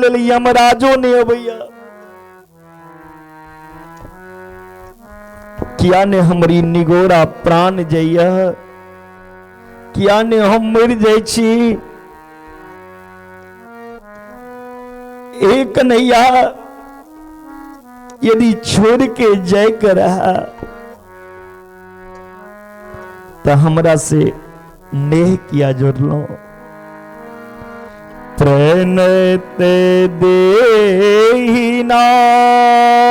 लेल यमराजो नहि अबैया। किया ने हमरी निगोरा प्राण जइया, किया ने हम मरि जाइ छी। ए कन्हैया, यदि छोड़ के जाय के रहा तो हमरा से नेह किया जोड़लो। प्रणत देहि नाम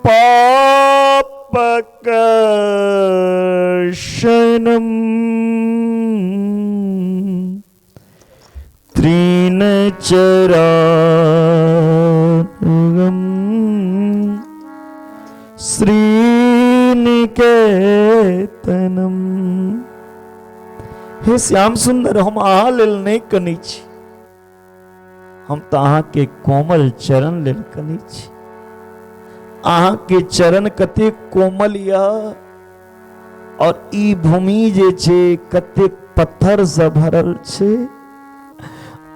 पापक शनम त्रीन चरागम श्रीनिकेतनम। हे श्याम सुंदर, हम अहाँ लेल नहि कनै छी, हम तऽ अहाँके कोमल चरण लेल कनै छी। अहाँके चरण कतेक कोमल यऽ और ई भूमि जे छै कतेक पत्थर से भरल छै।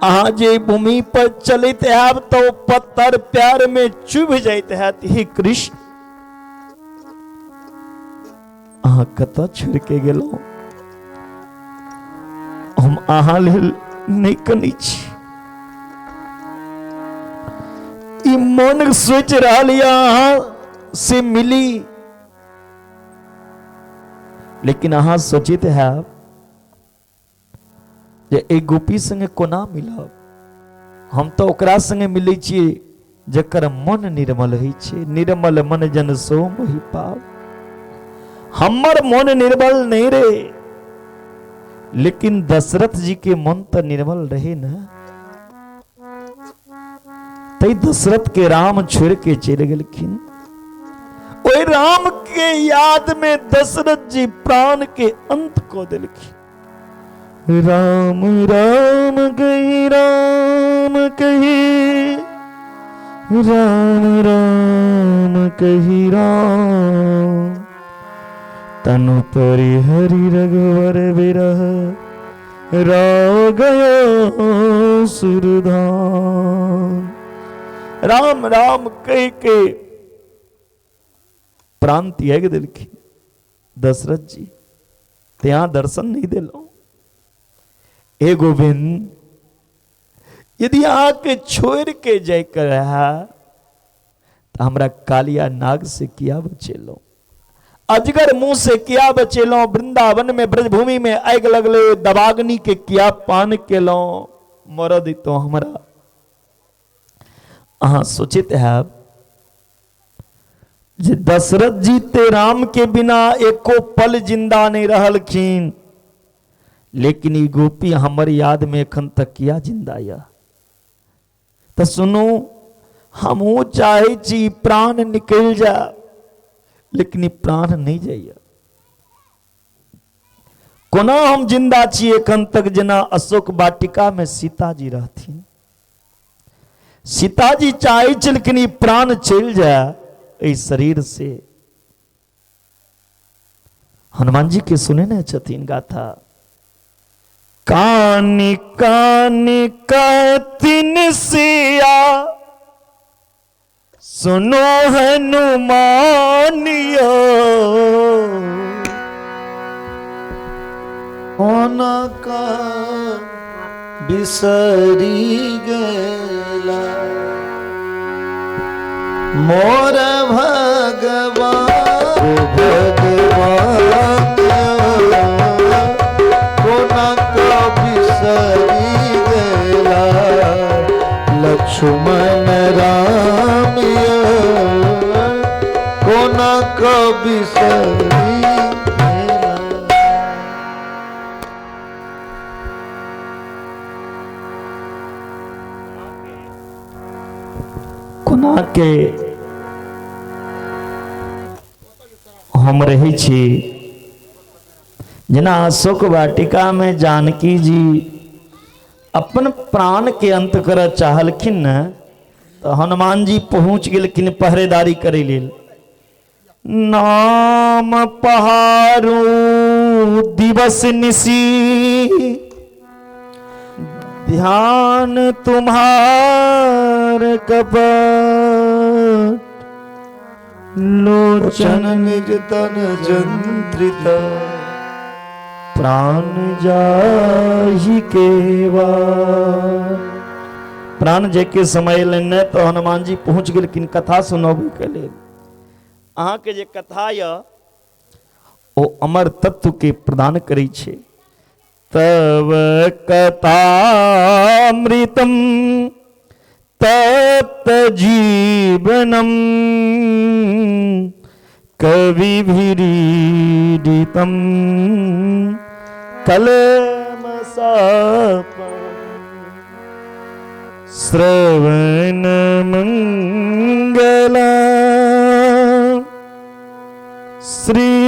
अहाँ जे भूमि पर चलैत हैब तऽ ओ पत्थर पैर में चुभ जाइत हैत। हे कृष्ण, अहाँ कतऽ छोड़ के गेलहुँ? हम अहाँ लेल नहि कनै छी। ई मन सोचि रहल यऽ अहाँ से मिली, लेकिन अहाँ सोचित हैब जे एहि गोपी संगे कोना मिलब, हम तऽ ओकरा संगे मिलै छियै जकर मन निर्मल होइ छै। निर्मल मन जन सो मोहि पाव। हमर मन निर्मल नहीं रहे, लेकिन दशरथ जी के मन तऽ निर्मल रहे न, तै दशरथ के राम छोड़ के चलि गेलखिन। ओहि राम के याद में दशरथ जी प्राण के अंत कऽ देलखिन। राम राम कही राम कही राम राम कही राम, तनु परिहरि रघुवर विरह गयो सुरधाम। राम राम कह के प्राण त्याग देलखिन दशरथ जी, त्या दर्शन नहीं दिलो। हे गोविंद, यदि अहाँके छोड़ के जाय के रहा तो हमरा कालिया नाग से किया बचेलो, अजगर मुंह से किया बचेलो, वृंदावन में ब्रजभूमि में आगि लगले दबाग्नि के किया पान केलो, मर दितो हमरा। अहाँ सोचित हैब जे दशरथ जी ते राम के बिना एको पल जिंदा नहीं रहलखिन, लेकिन ई गोपी हमर याद में एखन तक किया जिंदा या। तऽ सुनू, हमहूँ चाहै छी प्राण निकलि जाय, लेकिन ई प्राण नहि जाइए। कोना हम जिंदा छी एखन तक, जेना अशोक वाटिका में सीताजी रहथिन। सीताजी चाहै छलखिन ई प्राण चलि जाय एहि शरीर से। हनुमान जी के सुने ने छथिन गाथा, कानी कानी कहथिन सिया सुनो हनुमानियो, कोना का बिसरी गेला मोर भगवान भगवान कोना का बिसरी गेला लक्ष्मण राम कोना का बिसरी गेला। कोना के हम रहै छी, जेना अशोक वाटिका में जानकी जी अपन प्राण के अंत करऽ चाहलखिन ने, तऽ हनुमान जी पहुँच गेलखिन पहरेदारी करै लेल। नाम पहारू दिवस निशी ध्यान तुम्हार कपट लोचन निज तन जंत्रित प्राण जाहि केवा। प्राण जे के समय लेने तो हनुमान जी पहुंच गेलखिन कथा सुनबे के लेल। अहाँ के जे कथा य ओ अमर तत्व के प्रदान करै छै। तव कथामृतम तप्त जीवनम कविभिरीडितम कलमसापम श्रवण मंगला श्रीमदाततम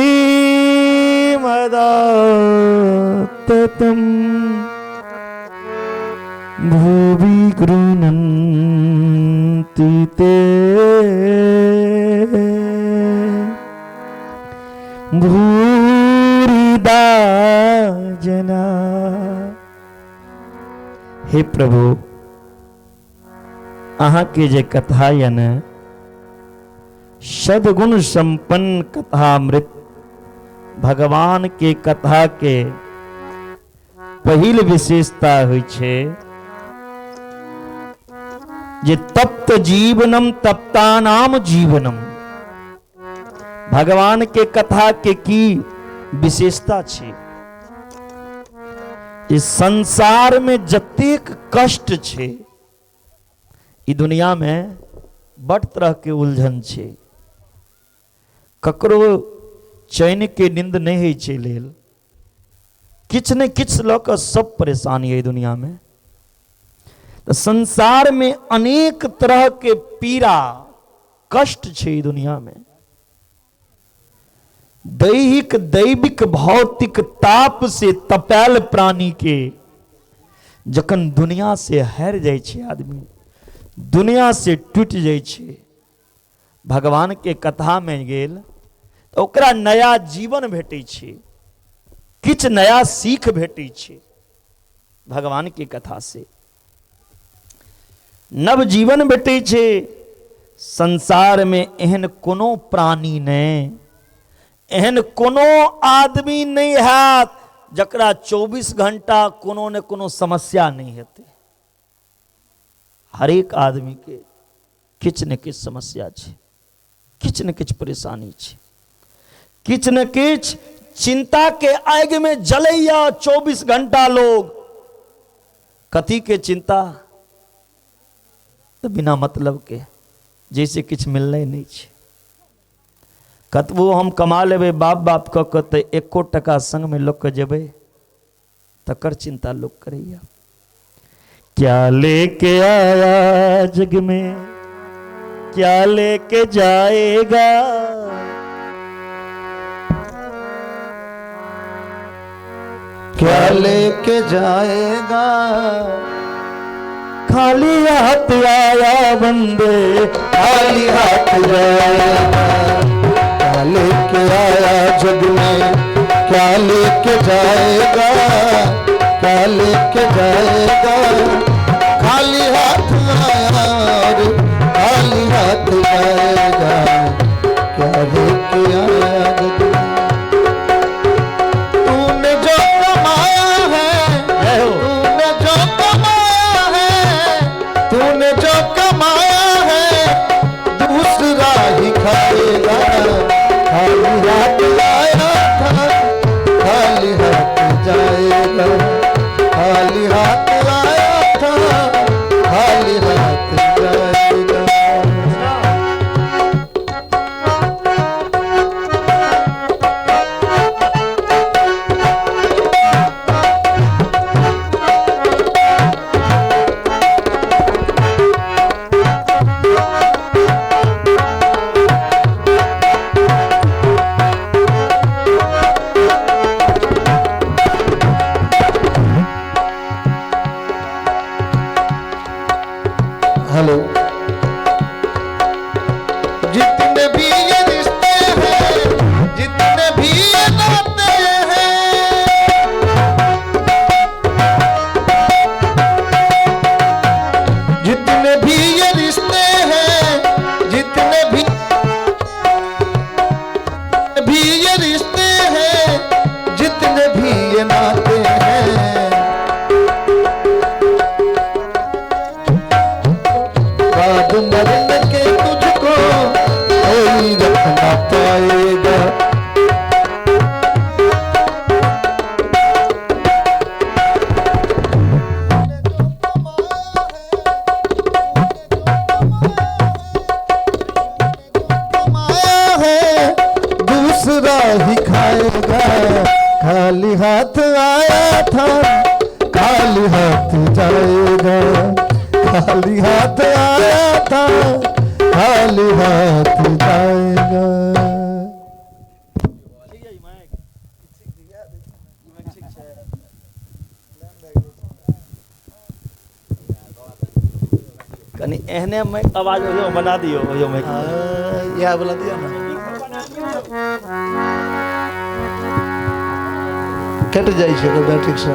भुवि गृह्णन्ति ते भूरिदा जना। हे प्रभु, अहाँ के जे कथा यऽ ने सद्गुण संपन्न कथामृत भगवान के कथा के पहिल विशेषता होइ छै जे तप्त जीवनम तप्तानाम जीवनम। भगवान के कथा के की विशेषता छै? इस संसार में जतेक कष्ट छै, ई दुनिया में बड़ तरह के उलझन छै, ककरो चैन के नींद नहीं होइ छै लेल, किछु ने किछु लऽ कऽ सब परेशानी है दुनिया में। तऽ संसार में अनेक तरह के पीड़ा कष्ट छै ई दुनिया में। दैहिक दैविक भौतिक ताप से तपायल प्राणी के जखन दुनिया से हारि जाइ छै आदमी, दुनिया से टूटि जाइ छै, भगवान के कथा में गेल तऽ ओकरा नया जीवन भेटै छै, किछु नया सीख भेटै छै भगवान के कथा से, नव जीवन भेटै छै। संसार में एहन कोनो प्राणी नहि, एहन कोनो आदमी नहि हैत जकरा 24 घंटा कोनो ने कोनो समस्या नहि हेतै। हरेक आदमी के किछु ने किछु समस्या छै, किछु ने किछु परेशानी छै, किछु ने किछु चिंता के आगि में जलैया 24 घंटा लोग। कथी के चिंता? तऽ बिना मतलब के, जैसे किछु मिललै नहि छै। कतबो हम कमा लेबै बाप बाप कऽ कऽ तऽ एको टका संगमे लऽ कऽ जेबै तकर चिंता लोक करैया। क्या लेके आया जग में, क्या लेके जाएगा, क्या लेके जाएगा, खाली हाथ आया बंदे, खाली हाथ जाएगा। क्या लेके आया जग में, क्या लेके जाएगा, क्या लेके जाएगा, खाली हाथ आया और खाली हाथ जाएगा। क्या लेके आया जग में, तूने जो कमाया है, तूने जो कमाया है, तूने जो कमाया है, दूसरा ही खाएगा। खाली हाथ आया था, खाली हाथ जाएगा, खाली हाथ आया था, खाली हाथ जाएगा। हेलो। जितने भी ये रिश्ते हैं, जितने भी ये नाते हैं, खाली हाथ आया था, खाली हाथ जाएगा। कनी एहने में आवाज ओहियो बना दियो, ओहियो में इएह वाला दियो ने, कटि जाइ छै ओकर बैटरीक से।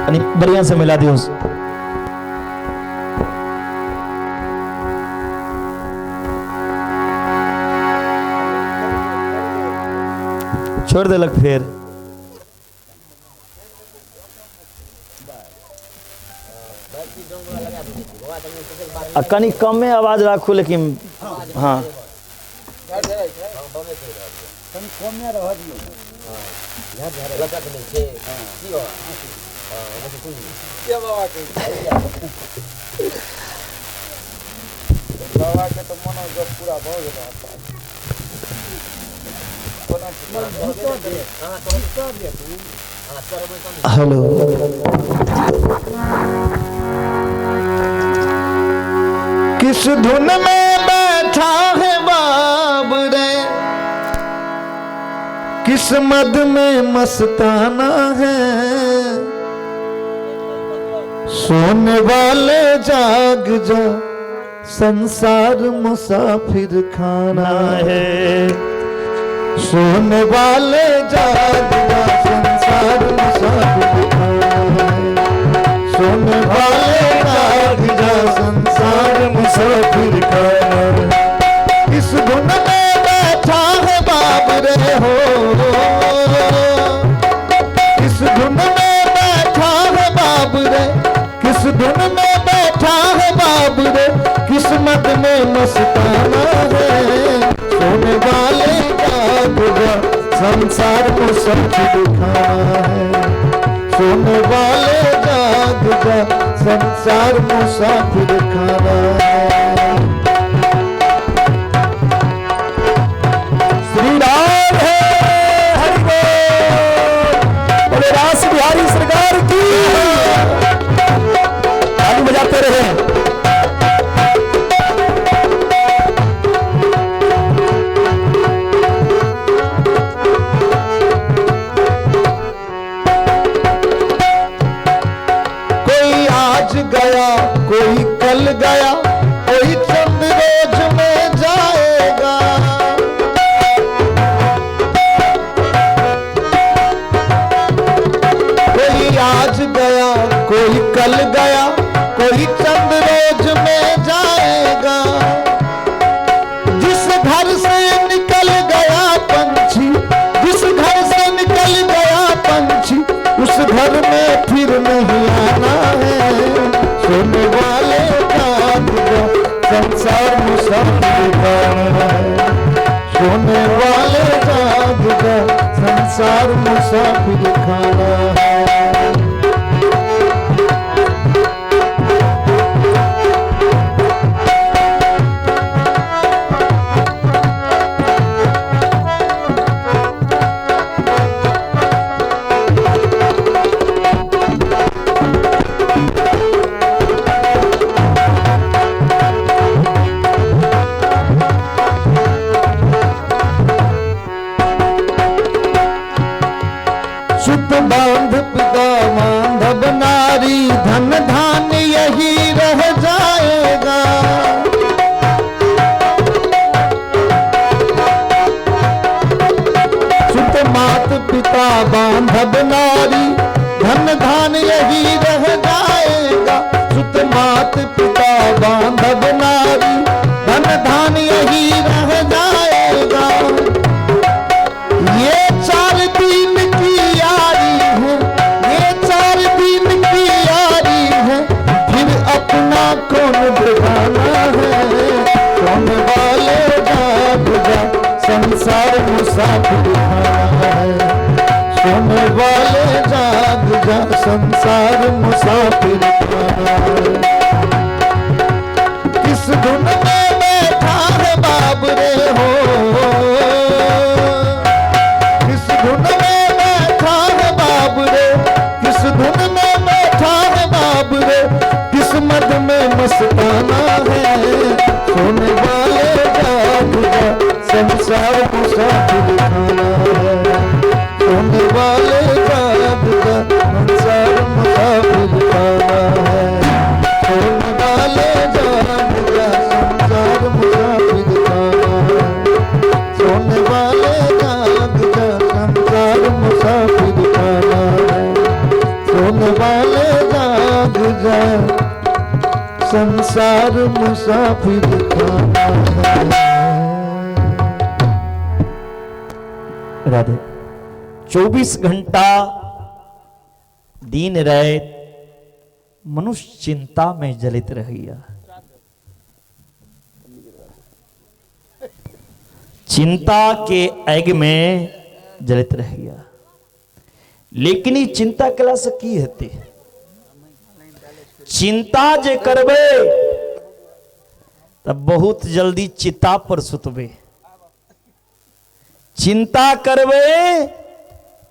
कनी बढ़िया से मिला दियो। छोड़ देलक फेर। आ कनी कमे आवाज राखू, लेकिन हाँ हेलो। किस धुन में बैठा है बाब रे, किस मद में मस्ताना है, सोने वाले जाग जा, संसार मुसाफिर खाना है। सोने वाले जाग जा, संसार मुसाफिर खाना है। सोने वाले जाग जा, संसार मुसाफिर खाना है। इस धुन में बैठा है बाब रे हो, इस धुन में बैठा है बाब रे, किस धुन में बैठा है बाब रे, किस्मत में मस्ताना है। सोने वाले जाग जा, संसार को सब दिखाना है। सोने वाले जाग जा, संसार मुसाफिर खाना है। श्री राम है हरि बोल, बोले रास बिहारी सरकार की। ताली बजाते रहे। कोई आज गया, कोई कल गया, कोई चंद रोज में जाएगा। कोई आज गया, कोई कल गया, कोई चंद रोज में जाएगा। जिस घर से निकल गया पंछी, जिस घर से निकल गया पंछी, उस घर में फिर नहीं आना है। सोने वाले जाग जा, संसार मुसाफिर खाना है। सोने वाले जाग जा, संसार मुसाफिर खाना है। सुत बांध पिता बांधव नारी, धन धान यही रह जाएगा। सुत मात पिता बांधव नारी, धन धान यही रह जाएगा। सुत मात पिता बांधव नारी, धन धान यही रह जाएगा। ये चार दिन की यारी है, ये चार दिन की यारी है, फिर अपना कौन बिगाना है। सोने वाले जाग जा, संसार मुसाफिर खाना है। सोने वाले जाग जा, संसार मुसाफिर खाना है। किस धुन में बैठा है बाब रे हो, किस बार मुसाफिर खाना है। राधे। 24 घंटा दिन रात मनुष्य चिंता में जलित रहैया। चिंता के आगि में जलित रहैया। लेकिन ई चिंता केला से की हेतै? चिंता जे करबै त बहुत जल्दी चिता पर सुतबै। चिंता करबै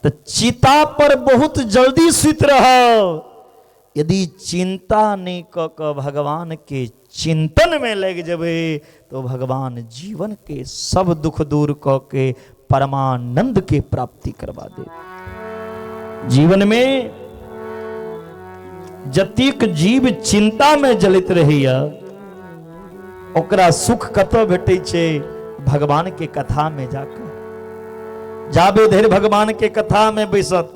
त चिता पर बहुत जल्दी सुति रहब। यदि चिंता नहीं क क भगवान के चिंतन में लग जबे तो भगवान जीवन के सब दुख दूर क के परमानंद के प्राप्ति करवा दे। जीवन में जतेक जीव चिंता में जलित रहैया ओकरा सुख कतऽ भेटै छै? भगवान के कथा में जाकर। जाबे धरि भगवान के कथा में बैसत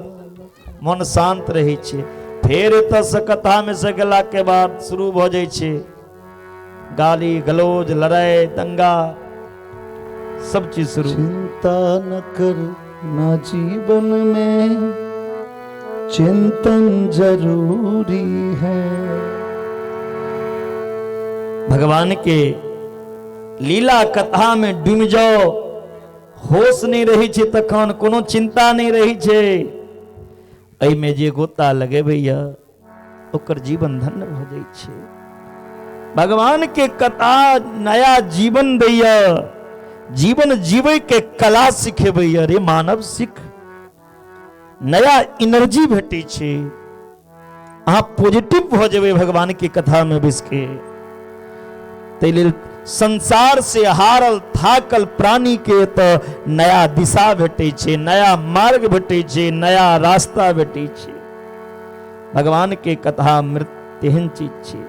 मन शांत रहै छै। फेर एतऽ से कथा में से गेला के बाद शुरू भऽ जाइ छै गाली गलौज, लड़ाई दंगा, सब चीज शुरू। चिंता न कर ना जीवन में, चिंतन जरूरी है। भगवान के लीला कथा में डूबि जाओ, होश नहीं रही छै तखन, कोनो चिंता नहीं रही छै। एहिमे जे गोता लगेबैया ओकर जीवन धन्य भऽ जाइ छै। भगवान के कथा नया जीवन दैया, जीवन जीवे के कला सिखेबैया। रे मानव सीख, नया एनर्जी भेटै छै। अहाँ पॉजिटिव भऽ जेबै भगवान के कथा में बैस के। ताहि लेल संसार से हारल थाकल प्राणी के तऽ नया दिशा भेटै छै, नया मार्ग भेटै छै, नया रास्ता भेटै छै। भगवान के कथा अमृत तेहन चीज छै।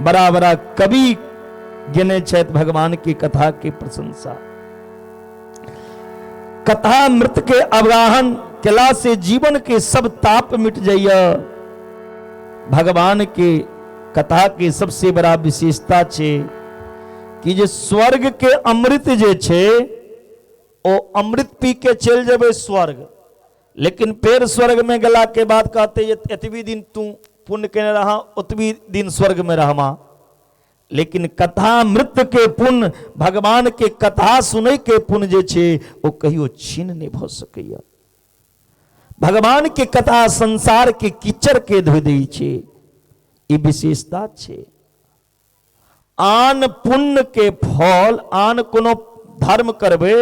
बड़ा बड़ा कवि गेने छथि भगवान के कथा के प्रशंसा। कथा अमृत के अवगाहन केला से जीवन के सब ताप मिट जाइया। भगवान के कथा के सबसे बड़ा विशेषता छै कि जे स्वर्ग के अमृत जे छै ओ अमृत पी के चलि जेबै स्वर्ग, लेकिन फेर स्वर्ग में गेला के बाद कहते जे एतबी दिन तू पुण्य केने रहा ओतबी दिन स्वर्ग में रहमा। लेकिन कथा मृत के पुण्य, भगवान के कथा सुनै के पुण्य जे छै ओ कहियो छीन नहीं भऽ सकैया। भगवान के कथा संसार के कीचड़ के धोइ दै छै, ई विशेषता छै। आन पुण्य के फल, आन कोनो धर्म करबै,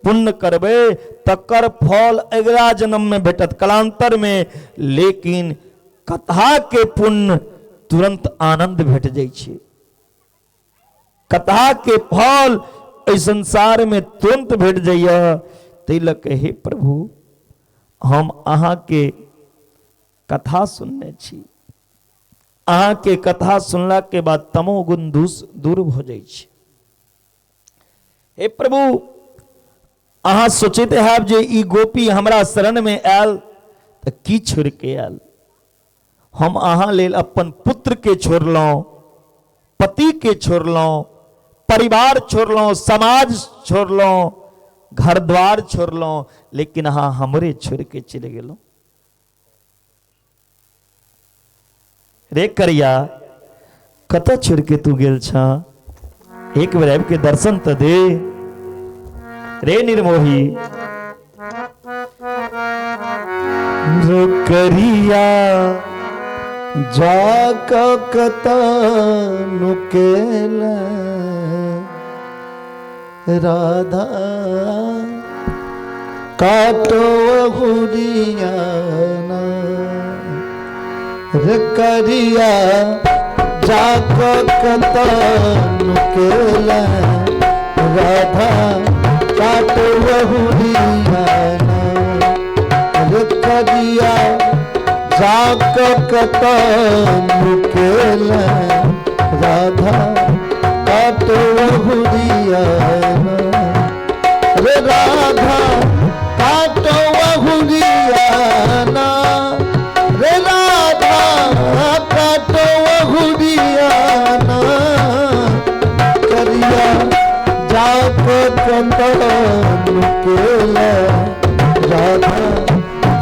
पुण्य करबै, तकर फल अगिला जन्म में भेटत, कालांतर में। लेकिन कथा के पुण्य तुरंत आनंद भेट जाइ छै। कथा के फल एहि संसार में तुरंत भेट जाइए। ताहि लऽ कऽ हे प्रभु, हम अहाँके कथा सुनने छी। अहाँके कथा सुनला के बाद तमोगुण दूर भऽ जाइ छै। हे प्रभु, अहाँ सोचैत हैब जे ई गोपी हमरा शरण में आयल तऽ की छोड़ि के आयल। हम अहाँ लेल अपन पुत्र के छोड़लहुँ, पति के छोड़लहुँ, परिवार छोड़लहुँ, समाज छोड़लहुँ, घर द्वार छोड़लहुँ, लेकिन अहाँ हमरे छोड़ि के चलि गेलहुँ। रे करिया, कतऽ छोड़ि के तू गेल छ? एक बेर आबि के दर्शन तऽ दे। रे निर्मोही, रे करिया जा कतऽ नुकेल राधा काटो हुरियाना। रे करिया जा कतऽ नुकेल राधा काटो हुरियाना। रे करिया जा कतऽ नुकेल राधा काटो हुरियाना। रे राधा काटो हुरियाना। रे राधा काटो हुरियाना। राधा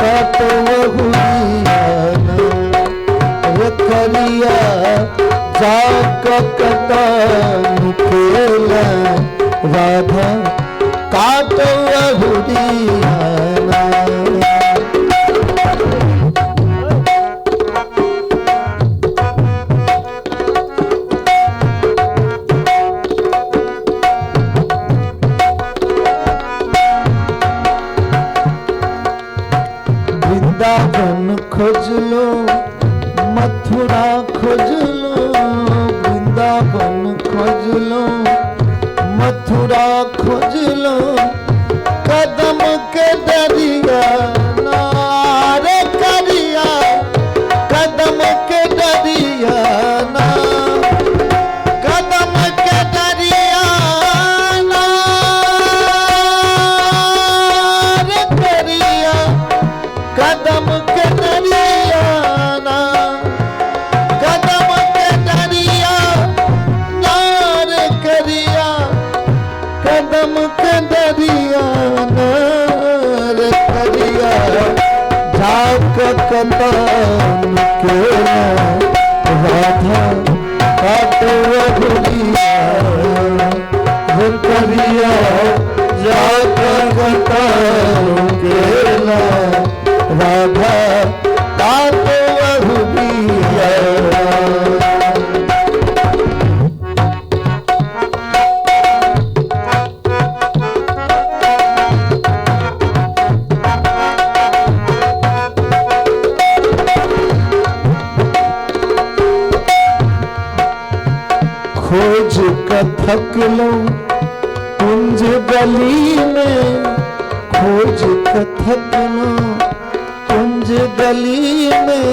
काटो अहुरिया रे करिया जाक कतन खेल राधा काटो अहुरिया। वृंदावन खोजलो मथुरा खोजलो, वृंदावन खोजलो मथुरा खोजलो, कदम के दरिया नारे करिया, कदम के दरिया ना, कदम के दरिया नारे करिया, कदम के दरिया ना, कदम के दरिया नार करिया, कदम के दरिया नार करिया, जाक कतन के राधा काटो अहुरिया रे करिया, जाक कतन के राधा काटो अहुरिया। खोज कथक लो कुंज गली में, खोज कथक लो कुंज गली में,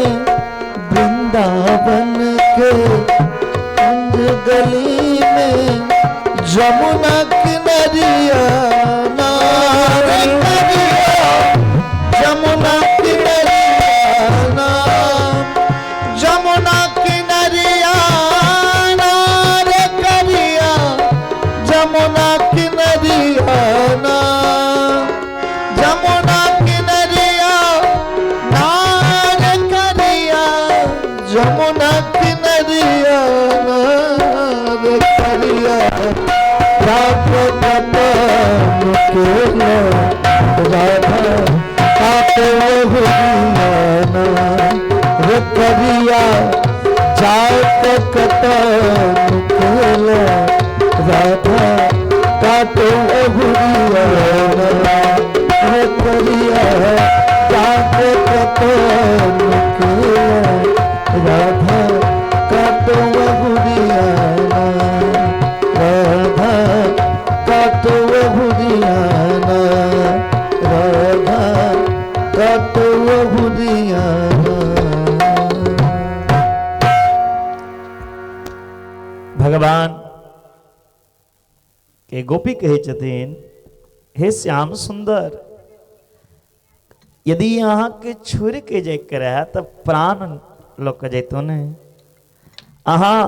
वृंदावन के कुंज गली में, जमुना किनरिया नार करिया, जमुना किनरिया ना, जमुना किनरिया नार करिया, जमुना किनरिया ना, जमुना किनरिया नार करिया, जमुना किनरिया नार करिया, रात कतन के राधा काटो अहुरिया रे करिया, जात कतन के राधा काटो अहुरिया रे करिया, जात कतन के राधा काटो अहुरिया, राधा काटो अहुरिया, राधा काटो अहुरिया। भगवान के गोपी कहै छथिन, हे श्याम सुंदर, यदि अहाँ के छोड़ के जाय के रहे तऽ प्राण लऽ के जैतो ने, अहाँ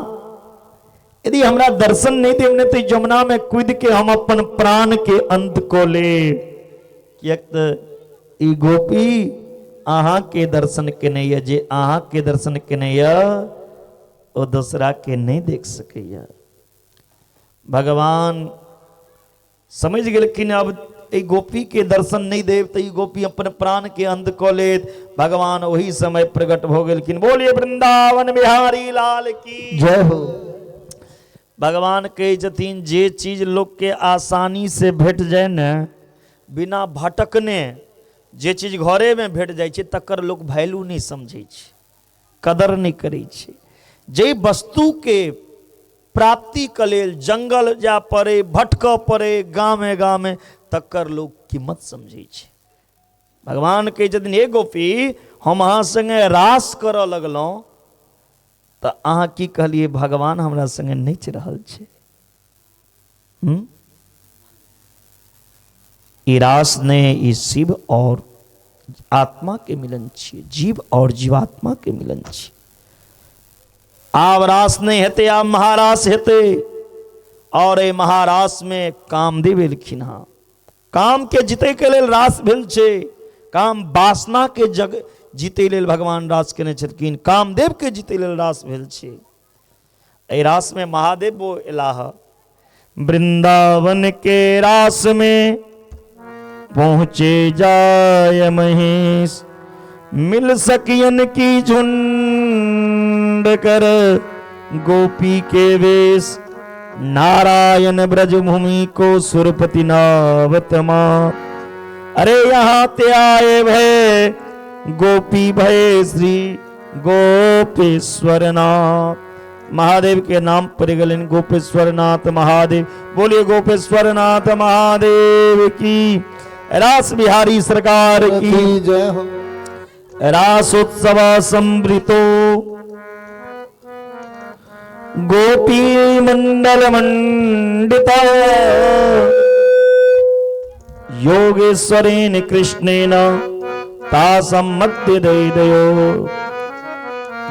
यदि हमरा दर्शन नहीं देब ने तऽ जमुना में कूद के हम अपन प्राण के अंत कऽ लेब, किएक तऽ ई गोपी अहाँ के दर्शन केने यऽ, जे अहाँ के दर्शन केने यऽ ओ दोसरा के नहीं देख सकैया। भगवान समझ गेलखिन अब एहि गोपी के दर्शन नहीं देब तऽ ई गोपी अपन प्राण के अंत कऽ लेत। भगवान ओही समय प्रकट भऽ गेलखिन। बोलिए वृंदावन बिहारी लाल की जय हो। भगवान कहै छथिन जे चीज लोक के आसानी से भेट जाय ने, बिना भटकने जे चीज घरे में भेट जाइ छै तकर लोक वैल्यू नहीं समझै छै, कदर नहीं करै छै। जे वस्तु के प्राप्ति के लेल जंगल जा पड़े, भटकऽ पड़े, गामे गामे, तकर लोक कीमत समझै छै। भगवान कहै छथिन हे गोपी, हम अहाँ संगे रास करऽ लगलहुँ तऽ अहाँ की कहलियै, भगवान हमरा संगे नाचि रहल छै। ई रास ने ई शिव और आत्मा के मिलन छियै, जीव और जीवात्मा के मिलन छियै। आब रास नहीं हेतै, आब महारास हेतै। और एहि महारास में कामदेव एलखिन हँ। काम के जीते के लेल रास भेल छै। काम वासना के जग जीते लेल भगवान रास केने छलखिन, कामदेव के जीते लेल रास भेल छै। एहि रास में महादेव वो एलाह। वृंदावन के रास में पहुँचे जाय महेश, मिल सकियन की झुंड कर गोपी के वेश। नारायण ब्रजभूमि को सुरपति नावत माँ, अरे यहाँ ते आए भय गोपी भय श्री गोपेश्वर नाथ। महादेव के नाम पर गलन गोपेश्वर नाथ महादेव। बोलिए गोपेश्वर नाथ महादेव की। रास बिहारी सरकार की जय हो। रासोत्सव समृतो गोपी मंडल मंडित योगेश्वरेण कृष्णेन तासम मध्य दयो।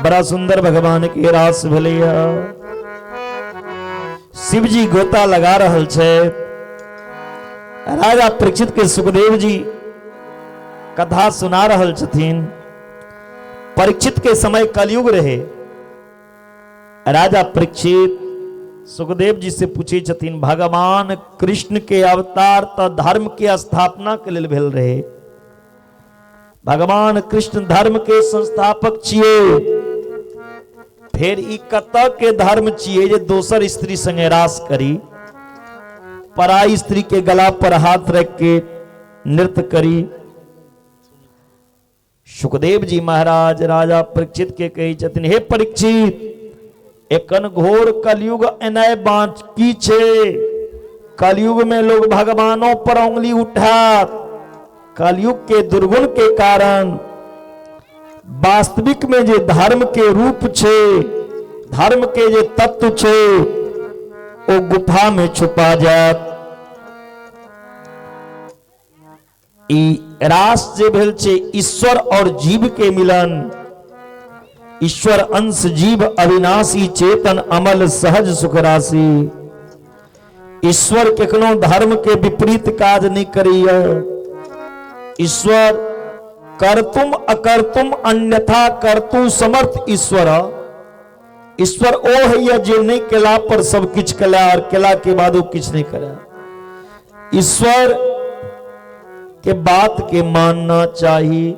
बड़ा सुंदर भगवान के रास भेलैया। शिवजी गोता लगा रहल छै। राजा परीक्षित के सुखदेव जी कथा सुना रहल छथिन। परीक्षित के समय कलयुग रहे। राजा परीक्षित सुखदेव जी से पूछे छथिन, भगवान कृष्ण के अवतार त धर्म के स्थापना के लेल भेल रहे, भगवान कृष्ण धर्म के संस्थापक छिए, फेर ई कतऽ के धर्म छिए जे दोसर स्त्री संगे रास करी, पराई स्त्री के गला पर हाथ रख के नृत्य करी। सुखदेव जी महाराज राजा परीक्षित के कहै छथिन, हे परीक्षित, एखन घोर कलयुग एनाइ बाकी छै। कलयुग में लोग भगवानों पर उंगली उठात। कलयुग के दुर्गुण के कारण वास्तविक में जे धर्म के रूप छै, धर्म के जे तत्व छै, ओ गुफा में छुपा जात। ई रास जे भेल छै ईश्वर और जीव के मिलन, ईश्वर अंश जीव अविनाशी चेतन अमल सहज सुख राशि। ईश्वर केखनो धर्म के विपरीत काज नहीं करिय। ईश्वर कर्तुम अकर्तुम अन्यथा कर्तु समर्थ ईश्वर। ईश्वर ओ है जे नहीं केला पर सब किछ केला और केला के बाद वो किछ नहीं करे। ईश्वर के बात के मानना चाहिए।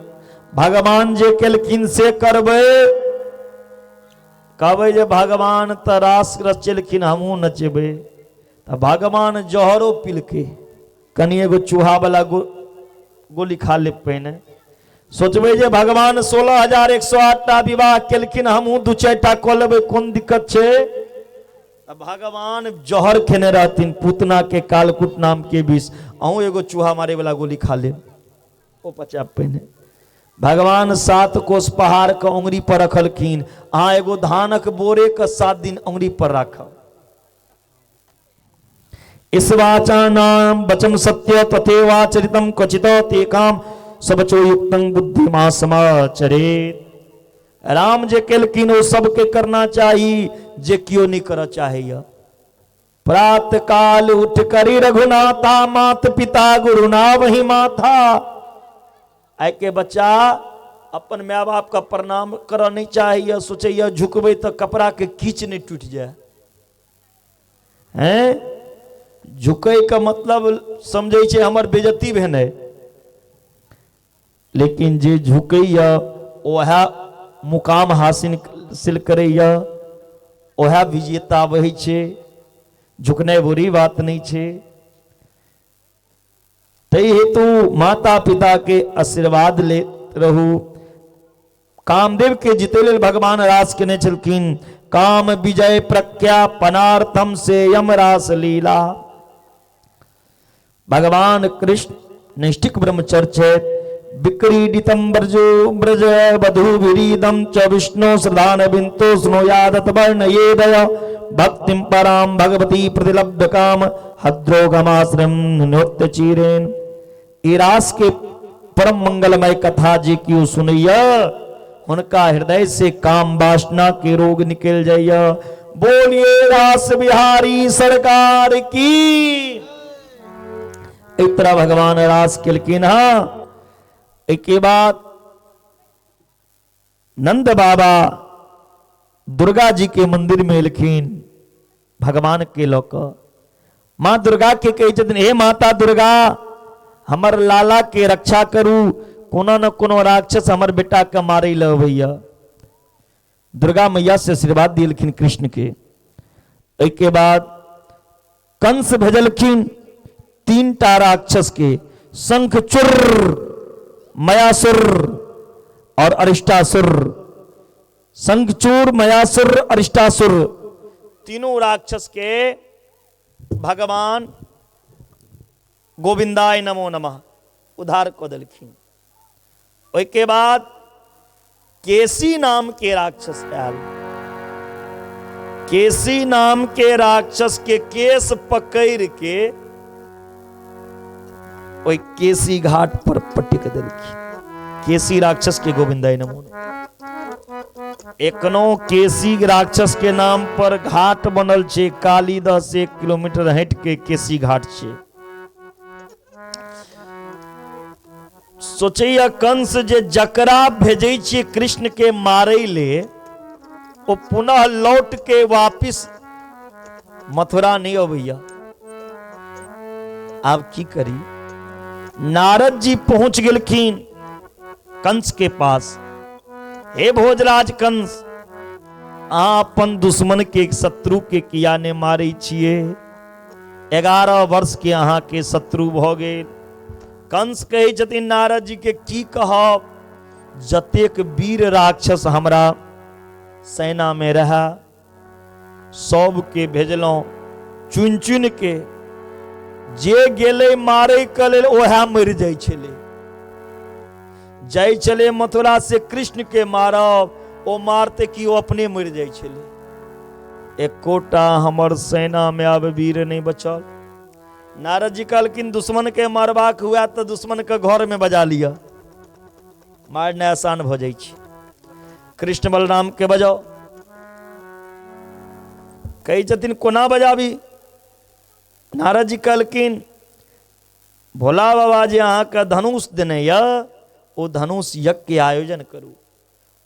भगवान जे केलखिन से करबै। कहबै जे भगवान त रास रचेलखिन, हमहूँ नचेबै। त भगवान जहरो पिलकै, कनि एगो चूहा वाला गोली खा ले पहिने। सोचबै जे भगवान 16,108 टा विवाह केलखिन, हमहूँ 2-4 टा कऽ लेबै, कोन दिक्कत छै। त भगवान जहर खेने रहथिन पूतना के कालकूट नाम के विष, अहूँ एगो चूहा मारे वाला गोली खा ले, ओ पचा पहिने। भगवान 7 कोस पहाड़ के उंगली पर रखलखिन, अहाँ एगो धानक बोरे के 7 दिन उंगली पर राखब। इस वाचा नाम वचन सत्य तथैवाचरितम क्वचित तेकाम सबचो युक्तं बुद्धिमा समाचरेत। राम जे केलखिन ओ सबके करना चाही, जे कियो नहीं करऽ चाहैया। प्रात काल उठ करी रघुनाथा, मात पिता गुरु ना वही माथा। आइ के बच्चा अपन my बाप का प्रणाम करऽ नहीं चाहैया, सोचैया झुकबै तऽ कपड़ा के कीच नहीं टूटि जाए। हैं, झुकै के मतलब समझै छै हमर बेइज्जती भेनै, लेकिन जे झुकैया वएह मुकाम हासिल करैया, वएह विजेता होइ छै। झुकनाइ बुरी बात नहीं छै। ताहि हेतु माता पिता के आशीर्वाद लेत रहू। कामदेव के जीते लेल भगवान रास केने छलखिन। काम विजय प्रख्यापनार्थम से यम रास लीला। भगवान कृष्ण नैष्ठिक ब्रह्मचर्य छथि। विक्रीडितम ब्रजो ब्रज वधू विरीदम च विष्णु श्रद्धान बिंतो स्नो यादत वर्ण ये दय भक्तिम पराम भगवती प्रतिलब्ध काम हद्रोगमाश्रम नोत्य चीरेन। ई रास के परम मंगलमय कथा जे कियो सुनैया हुनका हृदय से काम वासना के रोग निकल जाइया। बोलिए रास बिहारी सरकार की। एहि तरह भगवान रास केलखिन हँ। एहिके बाद नंद बाबा दुर्गा जी के मंदिर में एलखिन भगवान के लऽ कऽ। माँ दुर्गा के कहै छथिन, हे माता दुर्गा, हमर लाला के रक्षा करू, कोनो न कोनो राक्षस हमर बेटा के मारै लए अबैया। दुर्गा मैया से आशीर्वाद दिलखिन कृष्ण के। एहिके बाद कंस भेजलखिन 3टा राक्षस के, शंखचूर, मयासुर और अरिष्टासुर। शंखचूर, मयासुर, अरिष्टासुर, तीनों राक्षस के भगवान गोविंदाय नमो नमः उद्धार कऽ देलखिन। ओहिके बाद केसी नाम के राक्षस आयल। केसी नाम के राक्षस के केस पकड़ के ओहि केसी घाट पर पटक देलखिन। केसी राक्षस के गोविंदाय नमो नमः। एखनो केसी राक्षस के नाम पर घाट बनल छै, कालीदह से 1 किलोमीटर हटि के केसी घाट छै। सोचैया कंस जे जकरा भेजै छियै कृष्ण के मारै ले, ओ पुनः लौट के वापिस मथुरा नहीं अबैया। आब की करी? नारद जी पहुंच गेलखिन कंस के पास। हे भोजराज कंस, अहाँ अपन दुश्मन के, शत्रु के किया ने मारै छियै? 11 वर्ष के अहाँ के शत्रु भऽ गेल। कंस कहै छथिन नारद जी के, की कहब, जतेक वीर राक्षस हमरा सेना में रहा सबके भेजलहुँ चुनि चुनि के, जे गेलै मारै के लेल ओएह मरि जाइ छलै। जाइ छलै मथुरा से कृष्ण के मारब, ओ मारते कि ओ अपने मरि जाइ छलै। एकोटा हमर सेना में आब वीर नहीं बचल। नारद जी कहलखिन दुश्मन के मारबाक हुआ तऽ दुश्मन के घर में बजा लिअ, मारनाइ आसान भऽ जाइ छै। कृष्ण बलराम के बजाओ। कहै छथिन कोना बजाबी? नारद जी कहलखिन भोला बाबा जे अहाँके धनुष देने यऽ, ओ धनुष यज्ञ के आयोजन करू,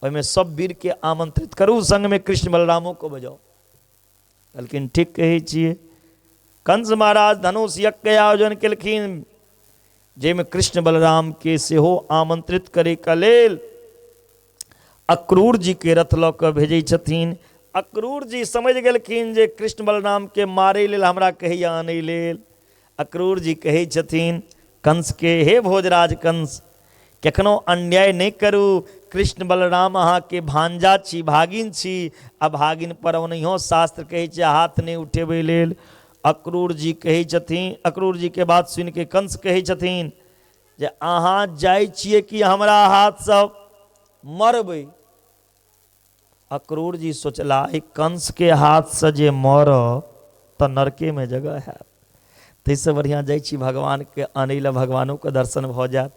ओहिमे सब वीर के आमंत्रित करू, संगमे कृष्ण बलरामो के बजाओ। कहलखिन ठीक कहै छियै। कंस महाराज धनुष यज्ञ के आयोजन केलखिन, जाहिमे कृष्ण बलराम के सेहो आमंत्रित करे के लेल अक्रूर जी के रथ लऽ कऽ भेजै छथिन। अक्रूर जी समझ गेलखिन जे कृष्ण बलराम के मारै लेल हमरा कहैया आनै लेल। अक्रूर जी कहै छथिन कंस के, हे भोजराज कंस, कखनो अन्याय नहि करू। कृष्ण बलराम अहाँके भांजा छी, भागिन छी, आ भागिन पर ओनहियो शास्त्र कहै छै हाथ नहि उठेबै लेल। अक्रूर जी कहै छथिन, अक्रूर जी के बात सुनिके कंस कहै छथिन जे अहाँ जाइ छियै कि हमरा हाथसँ मरबै? अक्रूर जी सोचला, एहि कंसके हाथसँ जे मरब तऽ नरकेमे जगह हैत, ताहिसँ बढ़िआँ जाइ छी भगवानके आनै लए, भगवानोके दर्शन भऽ जायत।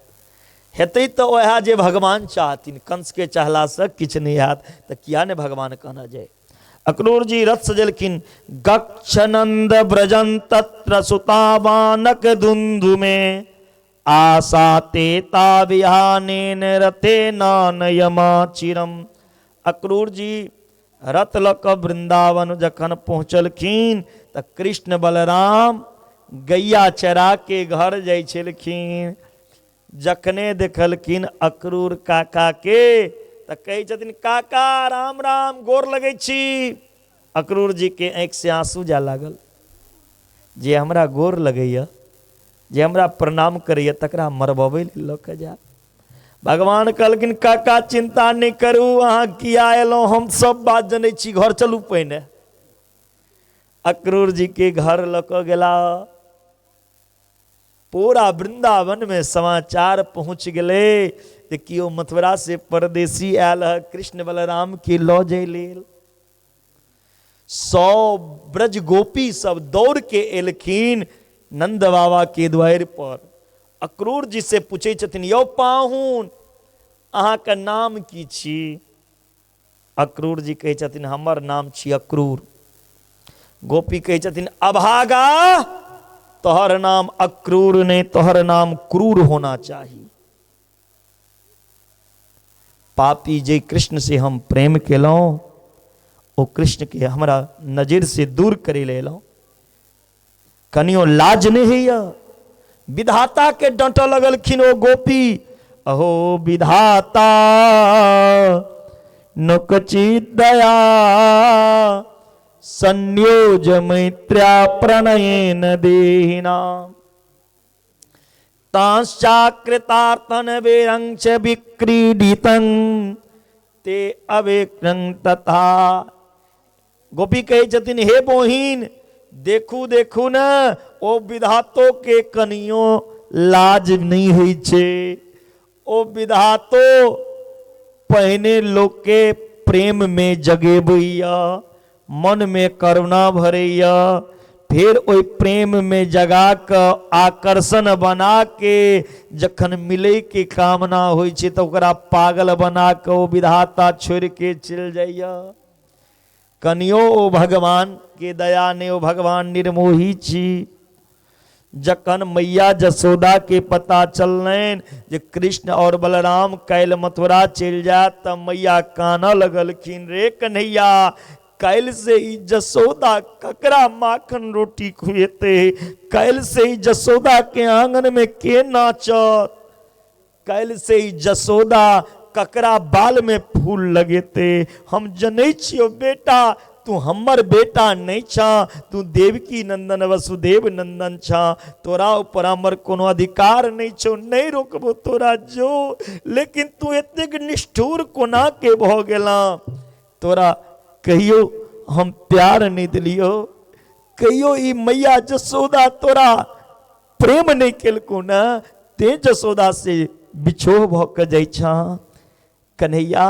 हेतै तऽ उएह जे भगवान चाहथिन, कंसके चाहलासँ किछु नहि हैत, तऽ किया नहि भगवान कहना जाय। अक्रूर जी रथ सजेलखिन। गक्षनंद ब्रजन तत्र सुतावानक दुंदुमे आशा ते ताविहानेन रथे नानयमाचिरम। अक्रूर जी रथ लऽ कऽ वृंदावन जखन पहुँचलखिन तऽ कृष्ण बलराम गैया चरा के घर जाइ छलखिन। जखने देखलखिन अक्रूर काका के तऽ कहै छथिन, काका राम राम, गोर लगै छी। अक्रूर जी के आँखि से आंसू जाय लागल, जे हमरा गोर लगैया, जे हमरा प्रणाम करैया, तकरा मरबबै लेल लऽ कऽ जायब। भगवान कहलखिन, काका चिंता नहि करू, अहाँ किया एलहुँ हम सब बात जनै छी, घर चलू पहिने। अक्रूर जी के घर लऽ कऽ गेला। पूरा वृंदावन में समाचार पहुँच गेलै जे केओ मथुरा से परदेसी आयल है कृष्ण बलराम के लऽ जाय लेल। 100 ब्रज गोपी सब दौड़ के एलखिन नंद बाबा के द्वार पर। अक्रूर जी से पूछै छथिन, यौ पाहुन, अहाँके नाम की छी? अक्रूर जी कहै छथिन, हमर नाम छी अक्रूर। गोपी कहै छथिन, अभागा, तोहर नाम अक्रूर नहीं, तोहर नाम क्रूर होना चाहिए। पापी जे कृष्ण से हम प्रेम केलहुँ, ओ कृष्ण के हमरा नजर से दूर करे लेलहुँ, कनियो लाज नहीं होइए। विधाता के डांटऽ लगलखिन ओ गोपी, अहो विधाता नोकचित दया संयोज मैत्र्या प्रणयेन देहिना ताश्चाकृतार्तन वेरंच विक्रीडितं ते अवेक्रं तथा। गोपी कहै छथिन, हे बोहिन देखू देखू न, ओ विधातो के कनियो लाज नहीं होइ छै। ओ विधातो पहिने लोक के प्रेम में जगेबैया, मन में करुणा भरैया, फेर ओहि प्रेम में जगा क आकर्षण बना के जखन मिलै के कामना होइ छै तऽ ओकरा पागल बना क ओ विधाता छोड़ि के चलि जाइया। कनियो ओ भगवान के दया नहि, ओ भगवान निर्मोही छी। जखन मैया जसोदा के पता चललनि जे कृष्ण और बलराम काल्हि मथुरा चलि जायत, तऽ मैया कानऽ लगलखिन, रे कन्हैया काल्हि से ई जसोदा ककरा माखन रोटी खुएतै, काल्हि से ई जसोदा के आंगन में के नाचत, काल्हि से ई जसोदा ककरा बाल में फूल लगेते। हम जनै छियौ बेटा, तू हमर बेटा नहीं छा, तू देवकी नंदन वसुदेव नंदन छा, तोरा ऊपर हमर कोनो अधिकार नहीं छौ, नहीं रोकबो तोरा जो, लेकिन तू एतेक निष्ठुर कोना के भऽ गेला। तोरा कहियो हम प्यार नहीं दिलियो, कहियो ई मैया जसोदा तोरा प्रेम नहीं केलको न, ते जसोदा से बिछोह भऽ के जाइ छा। कन्हैया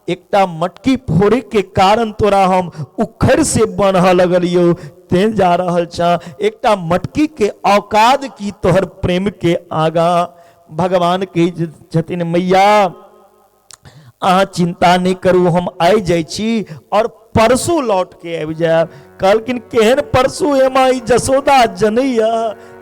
एकटा मटकी फोड़े के कारण तोरा हम उखड़ से बान्हऽ लगलियो, ते जा रहल छा। एकटा मटकी के औकात की तोहर प्रेम के आगा। भगवान कहै छथिन, मैया अहाँ चिंता नहीं करू, हम आइ जाइ छी और परसू लौट के आबि जायब। कहलखिन केहन परसू, एमा ई जसोदा जनैया,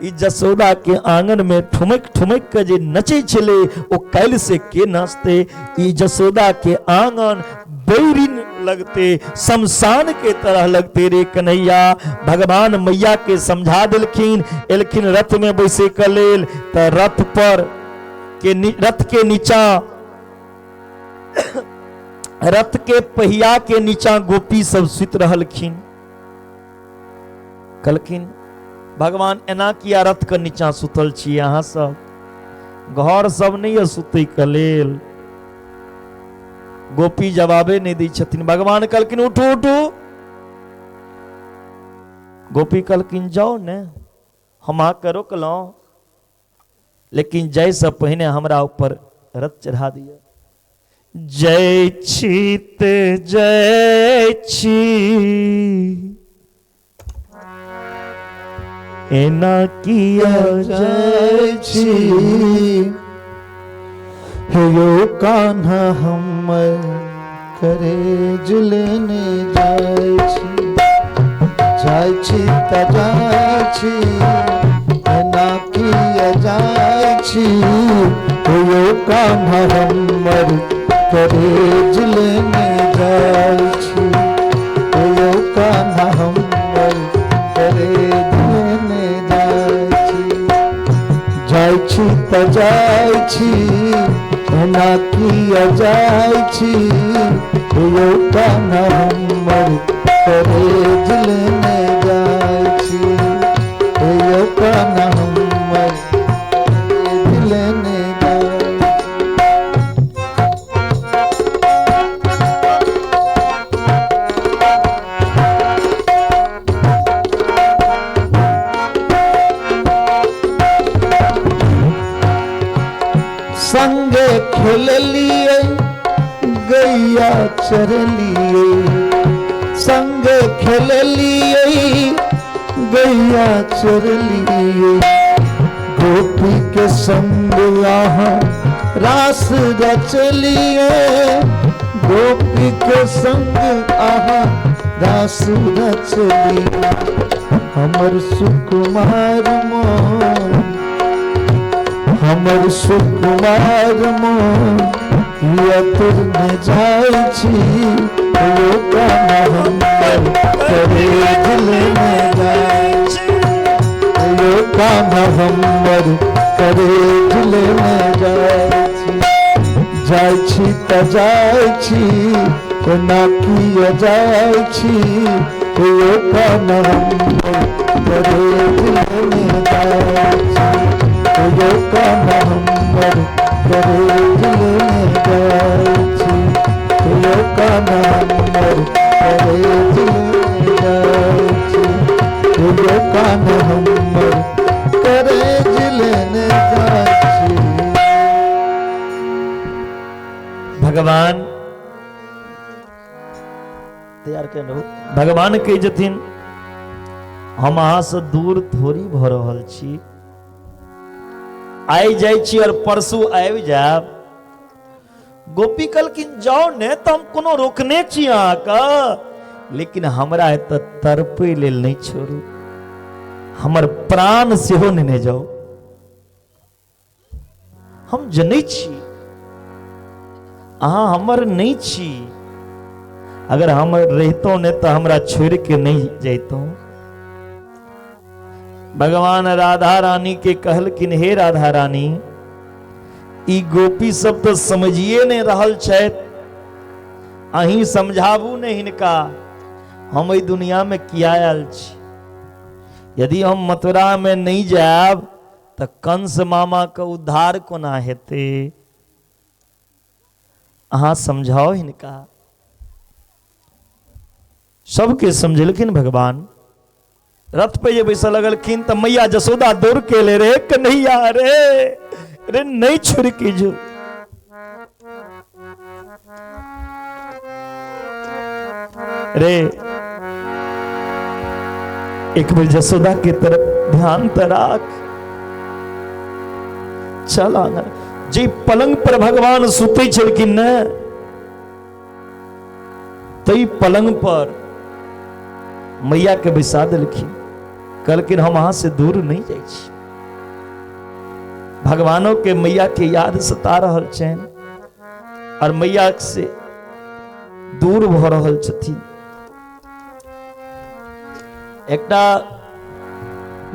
ई जसोदा के आंगन में ठुमक ठुमक के जे नचै छलै ओ काल्हि से के नाचते, ई जसोदा के आंगन बैरिन लगते, शमशान के तरह लगते रे कन्हैया। भगवान मैया के समझा देलखिन, एलखिन रथ में बैसे के लेल, तऽ रथ पर के रथ के नीचा, रथ के पहिया के नीचा गोपी सब सुति रहलखिन। कहलखिन भगवान एना किया रथ के नीचा सुतल छी अहाँ सब, घर सब नहीं है सुतै के लेल। गोपी जवाबे नहीं दै छथिन। भगवान कहलखिन उठू उठू। गोपी कहलखिन जाओ ने, हम अहाँके रोकलहुँ, लेकिन जाहिसँ पहिने हमरा ऊपर रथ चढ़ा दिअ। जय छी ते जय छी एना किया जय छी हे यो कान्हा हमर करेज लेने जाइ छी, जाइ छी त जाइ छी एना किया जाइ छी, हे यो कान्हा हमर करेज लेने जाइ छी, हे यो कान्हा हमर करेज लेने जाइ छी, जाइ छी त जाइ छी एना किया जाइ छी, हे यौ कान्हा हमर करेज लेने जाइ छी, हे यौ कान्हा हमर करेज लेने जाइ छी। संगे खेललिए गैया चरलिए, संगे खेललिए गैया चरलिए, गोपी के संग अहाँ रास रचलिए, गोपी के संग अहाँ रास रचलिए। हमर सुकुमार मोन, हमर सुकुमार मोन, किया तुरने जाइ छी, यो कान्हा हमर करेज लेने जाइ छी, यो कान्हा हमर करेज लेने जाइ छी। जाइ छी त जाइ छी, कोना किया जाइ छी, यो कान्हा हमर करेज लेने जाइ छी, यो कान्हा हमर करेज लेने जाइ छी, यो कान्हा हमर करेज लेने जाइ छी, यो कान्हा हमर करेज लेने जाइ छी। भगवान तैयार के रहू। भगवान कहै छथिन हम अहाँ से दूर थोड़ी भऽ रहल छी, आइ जाइ छी और परसू आबि जायब। गोपी कहलखिन जाउ ने, तऽ हम कोनो रोकने छी अहाँके, लेकिन हमरा एतऽ तड़पै लेल नहि छोड़ू, हमर प्राण सेहो नेने जाउ। हम जनै छी अहाँ हमर नहि छी, अगर हम रहितहुँ नहि तऽ हमरा छोड़ि के नहि जैतहुँ। भगवान राधा रानी के कहलखिन हे राधा रानी, ई गोपी सब तऽ समझिए नहि रहल छथि, अहीं समझाबू ने हिनका, हम एहि दुनिया में किया आयल छी। यदि हम मथुरा में नहि जायब तऽ कंस मामा के उद्धार कोना हेतै, अहाँ समझाओ हिनका। सबके समझेलखिन भगवान। रथ पे जे बैसऽ लगलखिन तऽ मैया जसोदा दौड़ के ले रे कन्हैया, रे रे नहीं छोड़ के जो। रे एक बेर जसोदा के तरफ ध्यान त राख, चल आंगन। जे पलंग पर भगवान सुतै छलखिन ने, तै पलंग पर मैया के बैसा देलखिन। कहलखिन हम अहाँ से दूर नहीं जाइ छी। भगवानों के मैया के याद सता रहल छनि और मैया से दूर भऽ रहल छथिन। एकटा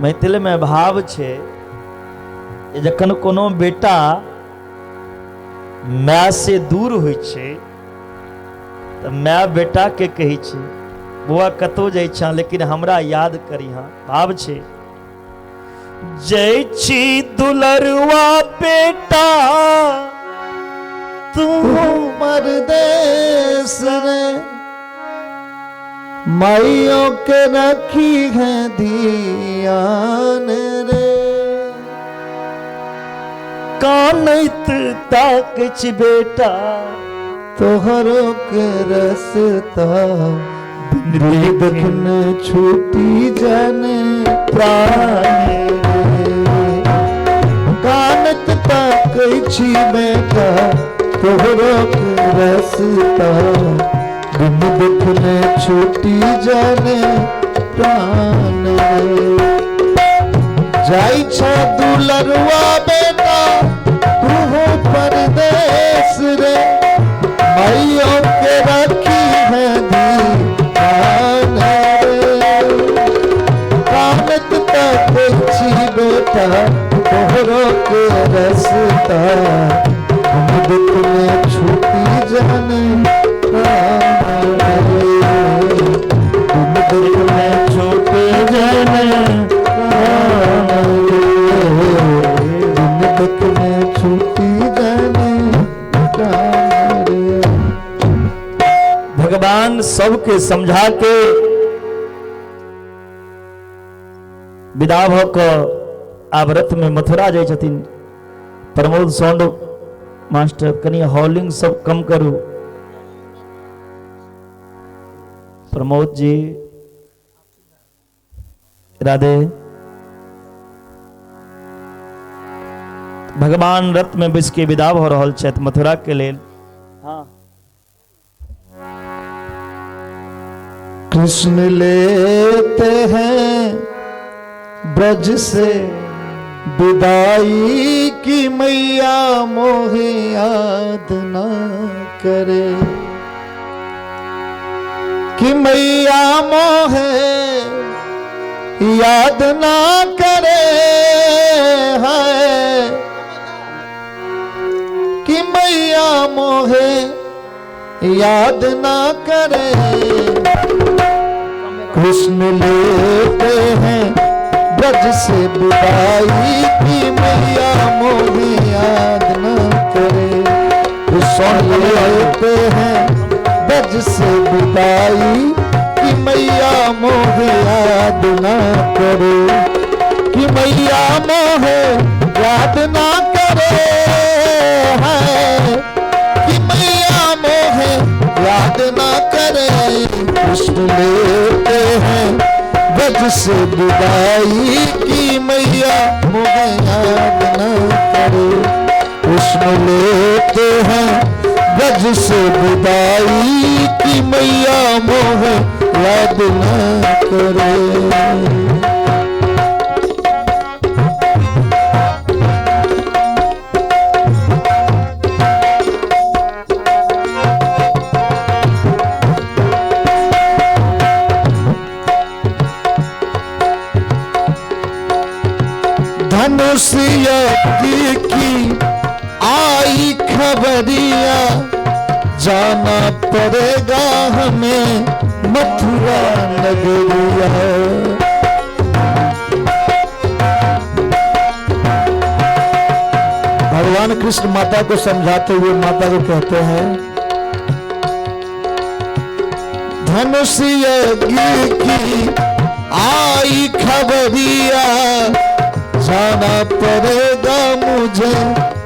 मैथिल में भाव छै जे जखन कोनो बेटा माय से दूर होइ छै तऽ माय बेटा के कहै छै बौआ कतौ जाइ छह लेकिन हमरा याद करिहा। भाव छै जय छी दुलरुआ बेटा तू परदेस रे, माइयों के रखी है धियान रे, कानैत ताकै छी बेटा तोहरो के रसता देखने छूटी जाने प्राण रे, कानत ताकै छी बेटा तोहरो के रसता बिन देखने छूटी जाने प्राण रे, जाई छा दुलरुआ बेटा तू हो परदेस रे, माइयों के रखी है ध्यान रे, कानत ताकै छी बेटा तोहरो के रसता हम देखने छूटी जाने प्राण रे, तुम देखने छूटी जाने प्राण रे, तुम देखने छूटी जाने प्राण रे। भगवान सबके समझा के विदा भऽ कऽ आब रथ में मथुरा जाइ छथिन। प्रमोद साउंड मास्टर कनि हॉलिंग सब कम करू। प्रमोद जी राधे। भगवान रथ में बैस के विदा भऽ रहल छथि मथुरा के लेल। हाँ। कृष्ण लेते हैं ब्रज से विदाई की मैया मोहे याद ना करे, कि मैया मोहे याद ना करे है, कि मैया मोहे याद ना करे। कृष्ण लेते हैं ब्रज से विदाई की मैया मोहे याद ना करे। कृष्ण लेते हैं ब्रज से विदाई कि मैया मोहे याद ना करे, कि मैया मोहे याद ना करे है, कि मैया मोहे याद ना करे। कृष्ण लेते हैं ब्रज से विदाई की मैया मोहे याद ना करे। कृष्ण लेते हैं ब्रज से विदाई की मैया मोहे याद ना करे। धनुष यज्ञ की आई खबरिया, जाना पड़ेगा हमें मथुरा नगरिया। भगवान कृष्ण माता को समझाते हुए माता को कहते हैं, धनुष यज्ञ की आई खबरिया, जाना पड़ेगा मुझे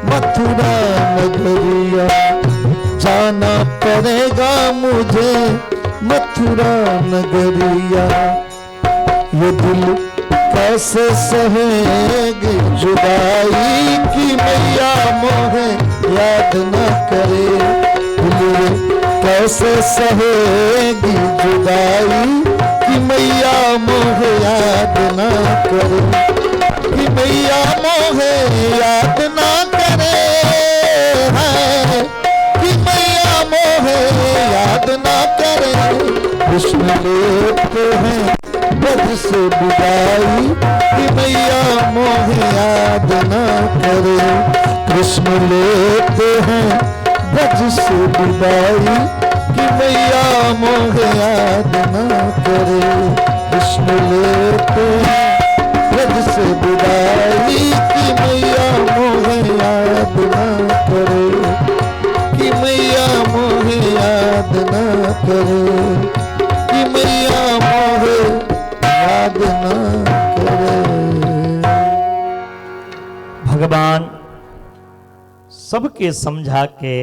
मथुरा नगरिया, जाना पड़ेगा मुझे मथुरा नगरिया। ये दिल कैसे सहेगी जुदाई की मैया मोहे याद न करे। दिल कैसे सहेगी जुदाई की मैया मोहे याद न करे, कि मैया मोहे याद ना करे है, कि मैया मोहे याद ना करे। कृष्ण लेते हैं ब्रज से विदाई कि मैया मोहे याद ना करे। कृष्ण लेते हैं ब्रज से विदाई कि मैया मोहे याद ना करे। कृष्ण लेते हैं ब्रज से विदाई कि मैया मोहे याद ना करे, कि मैया मोहे याद ना करे, कि मैया मोहे याद ना करे। भगवान सबके समझा के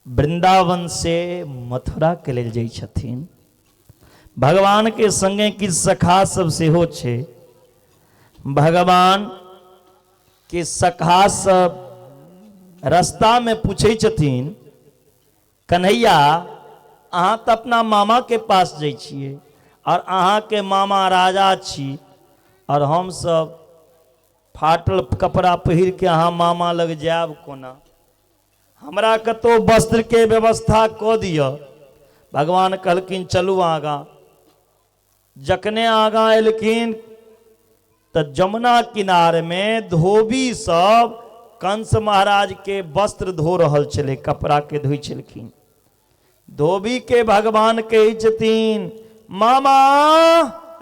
वृंदावन से मथुरा के लेल जाइ छथिन। भगवान के संगे किछु सखा सब सेहो छै। भगवान के सखा सब रास्ता में पूछै छथिन, कन्हैया अहाँ तऽ अपना मामा के पास जाइ छियै और अहाँ के मामा राजा छी और हम सब फाटल कपड़ा पहिर के अहाँ मामा लग जायब कोना, हमरा कतौ वस्त्र के व्यवस्था कऽ दिअ। भगवान कहलखिन चलू आगाँ। जखने आगाँ एलखिन तऽ जमुना किनार में धोबी सब कंस महाराज के वस्त्र धो रहल छलै, कपड़ा के धोइ छलखिन। धोबी के भगवान कहै छथिन, मामा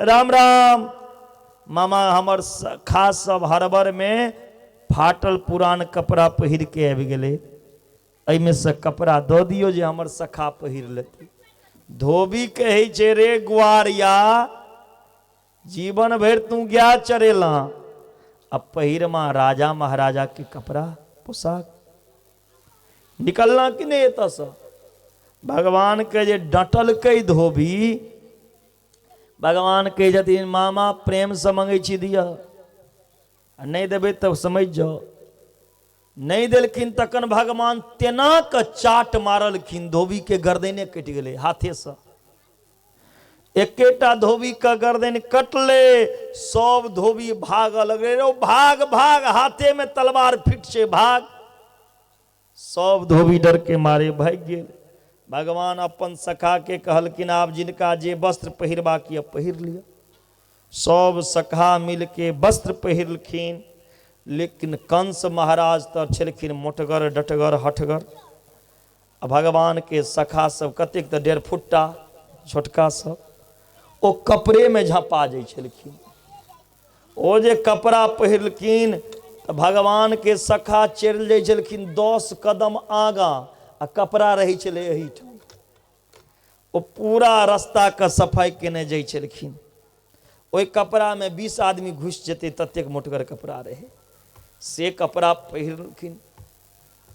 राम राम। मामा हमर सखा सब हड़बड़ में फाटल पुरान कपड़ा पहिर के आबि गेलै, एहिमे से कपड़ा दऽ दियौ जे हमर सखा पहिर लेतै। धोबी कहै छै, रे ग्वारिया, जीवन भरि तू गाय चरेला, अब पहिरमा राजा महाराजा के कपड़ा पोशाक, निकलना कि नहीं एतऽसँ। भगवान के जे डटलकै धोबी, भगवान कहै छथिन, मामा प्रेम से मंगै छी दिअ, आ नहि देबै तब समझ जाओ। नहि देलखिन तखन भगवान तेना के चाट मारलखिन, धोबी के गर्दने कटि गेलै हाथेसँ। एकेटा धोबी के गर्दन कटले, सब धोबी भागऽ लगलै, रौ भाग भाग, हाथे में तलवार फिट छै, भाग। सब धोबी डर के मारे भागि गेल। भगवान अपन सखा के कहलखिन आब जिनका जे वस्त्र पहिरबाक यऽ पहिर लिअ। सब सखा मिलके वस्त्र पहिरलखिन, लेकिन कंस महाराज तऽ छलखिन मोटगर डटगर हठगर, आ भगवान के सखा सब कतेक तऽ 1.5 फुट्टा छोटका सब, ओ कपड़े में झँपा जाइ छलखिन। ओ जे कपड़ा पहिरलखिन तऽ भगवान के सखा चलि जाइ छलखिन 10 कदम आगाँ, आ कपड़ा रहै छलै एहिठाम। ओ पूरा रास्ताके सफाइ केने जाइ छलखिन। ओहि कपड़ामे 20 आदमी घुसि जेतै ततेक मोटगर कपड़ा रहै, से कपड़ा पहिरलखिन।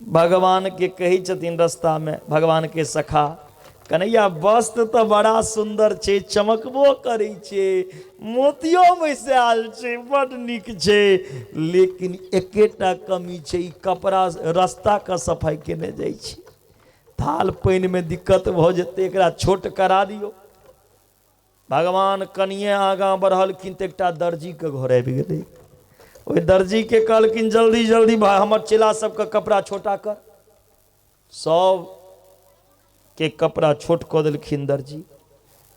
भगवानके कहै छथिन रास्तामे भगवानके सखा, कन्हैया वस्त्र तऽ बड़ा सुन्दर छै, चमकबो करै छै, मोतियो बैसायल छै, बड नीक छै, लेकिन एकेटा कमी छै, ई कपड़ा रास्ताके सफाइ केने जाइ छै, थाल पानिमे दिक्कत भऽ जेतै, एकरा छोट करा दियौ। भगवान कनिए आगाँ बढ़लखिन तऽ एकटा दर्जीके घर आबि गेलै। ओहि दर्जीके कहलखिन जल्दी जल्दी भाय हमर चेला सबके कपड़ा छोटा कर। सबके कपड़ा छोट कऽ देलखिन दर्जी।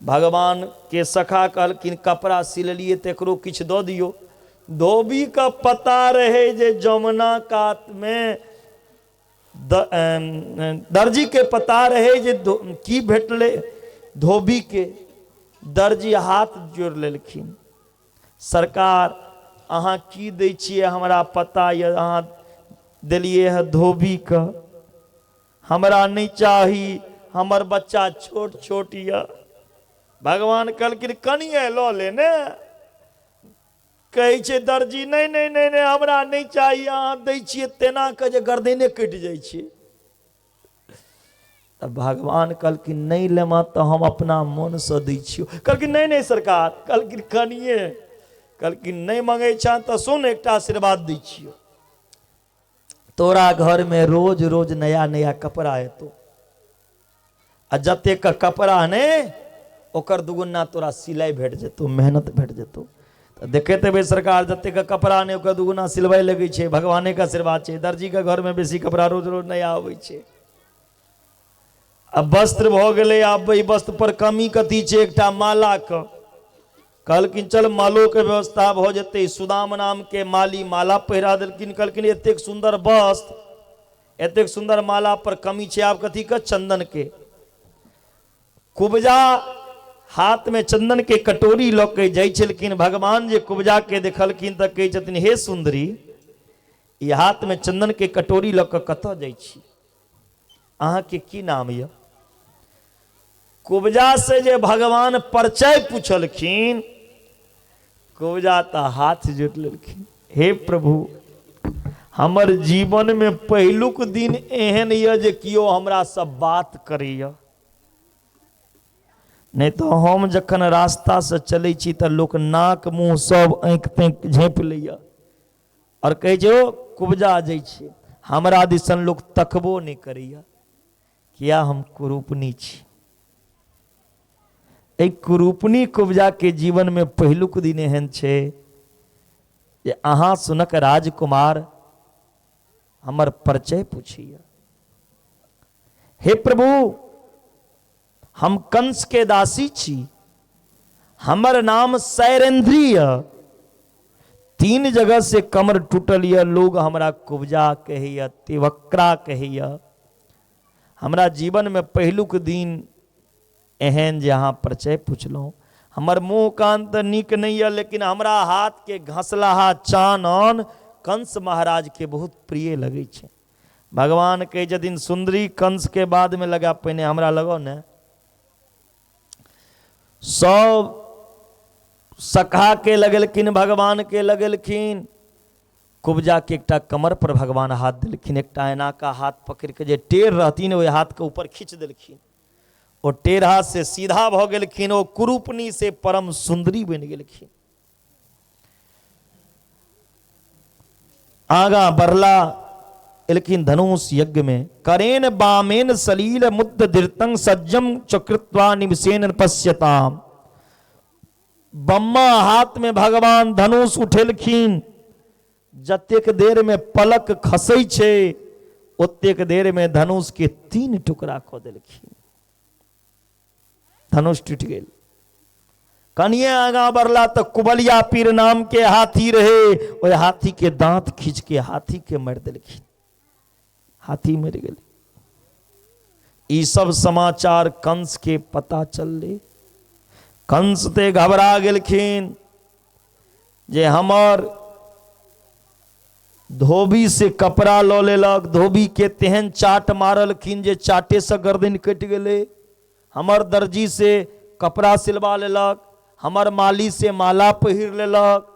भगवानके सखा कहलखिन कपड़ा सिललियै तऽ एकरो किछु दऽ दियौ। धोबीके पता रहै जे जमुना कातमे दर्जी के पता रहे जे की भेटलै धोबी के। दर्जी हाथ जोड़ लेलखिन, सरकार अहाँ की दै छियै हमरा पता यऽ, अहाँ देलियै हँ धोबी के, हमरा नहि चाही, हमर बच्चा छोट छोट यऽ। भगवान कहलखिन कनिए लऽ ले ने। कहै छै दर्जी नहि नहि नहि नहि हमरा नहि चाही, अहाँ दै छियै तेना कऽ जे गर्दने कटि जाइ छै। तऽ भगवान कहलखिन नहि लेमा तऽ हम अपना मोनसँ दै छियौ। कहलखिन नहि नहि सरकार, कहलखिन कनिए, कहलखिन नहि मङ्गै छह तऽ सुन एकटा आशीर्वाद दै छियौ, तोरा घरमे रोज रोज नया नया कपड़ा एतौ, आ जतेक कपड़ा ने ओकर दुगुना तोरा सिलाइ भेट जेतौ, मेहनत भेट जेतौ। तऽ देखैत हेबै सरकार जतेक कपड़ा ने ओकर दुगुना सिलवाइ लगै छै, भगवानेके आशीर्वाद छै। दर्जीके घरमे बेसी कपड़ा रोज रोज नया अबै छै। आब वस्त्र भऽ गेलै, आब एहि वस्त्र पर कमी कथी छै, एकटा मालाके। कहलखिन चल मालोके व्यवस्था भऽ जेतै। सुदाम नामके माली माला पहिरा देलखिन। कहलखिन एतेक सुन्दर वस्त्र, एतेक सुन्दर माला पर कमी छै आब कथी के, चंदन के। कुबजा हाथ में चंदन के कटोरी लऽ के जाइ छलखिन। भगवान जे कुबजा के देखलखिन तऽ कहै छथिन हे सुन्दरी, ई हाथ में चंदन के कटोरी लऽ कऽ कतऽ जाइ छी, अहाँके की नाम यऽ? कुबजा से जे भगवान परिचय पुछलखिन, कुबजा तऽ हाथ जोड़ि लेलखिन, हे प्रभु हमर जीवन में पहिलुक दिन एहन यऽ जे केओ हमरा से बात करैया, नहि तऽ हम जखन रास्ता से चलै छी तऽ लोक नाक मुँह सब आँखि ताँखि झाँपि लैया आओर कहै छै ओ कुबजा जाइ छै, हमरा दिसन लोक तकबो नहि करैया, किया हम कुरूपनी छी। एहि कुरूपनी कुबजाके जीवनमे पहिलुक दिन एहन छै जे अहाँ सुनक राजकुमार हमर परिचय पूछैया। हे प्रभु हम कंस के दासी छी, हमर नाम सैरेंद्री यऽ, 3 जगह से कमर टूटल यऽ, लोग हमरा कुबजा कहैया, तिवक्रा कहैया। हमरा जीवन में पहिलुक दिन एहन जे अहाँ परिचय पुछलहुँ। हमर मुँह कान तऽ नीक नहि यऽ, लेकिन हमरा हाथ के घसलाहा चानन कंस महाराज के बहुत प्रिय लगै छै। भगवान कहै छथिन सुन्दरी कंस के बाद में लगा, पहिने हमरा लगाउ ने। सब सखा के लगेलखिन, भगवान के लगेलखिन। कुबजा के एकटा कमर पर भगवान हाथ देलखिन, एकटा एना का हाथ पकड़ के जे टेढ़ रहथिन ओहि हाथ के ऊपर खींच देलखिन, ओ टेढ़ा से सीधा भऽ गेलखिन, ओ कुरूपनी से परम सुन्दरी बनि गेलखिन। आगा बढ़ला एलखिन धनुष यज्ञ में, करेन बामेन सलील मुद्द धृतं सज्जम चकृत्वा निवसेन पश्यताम। बम्मा हाथ में भगवान धनुष उठेलखिन। जतेक देर में पलक खसै छै ओतेक देर में धनुष के 3 टुकड़ा कऽ देलखिन। धनुष टूटि गेल। कनिए आगाँ बढ़ला तऽ कुबलिया पीर नाम के हाथी रहे, ओहि हाथी के दांत खींच के हाथी के मारि देलखिन, हाथी मरि गेल। ई सब समाचार कंस के पता चललै। कंस ते घबरा गेलखिन जे हमर धोबी से कपड़ा लऽ लेलक, धोबी के तेहन चाट मारलखिन जे चाटे से गर्दन कटि गेलै। हमर दर्जी से कपड़ा सिलवा लेलक, हमर माली से माला पहिर लेलक,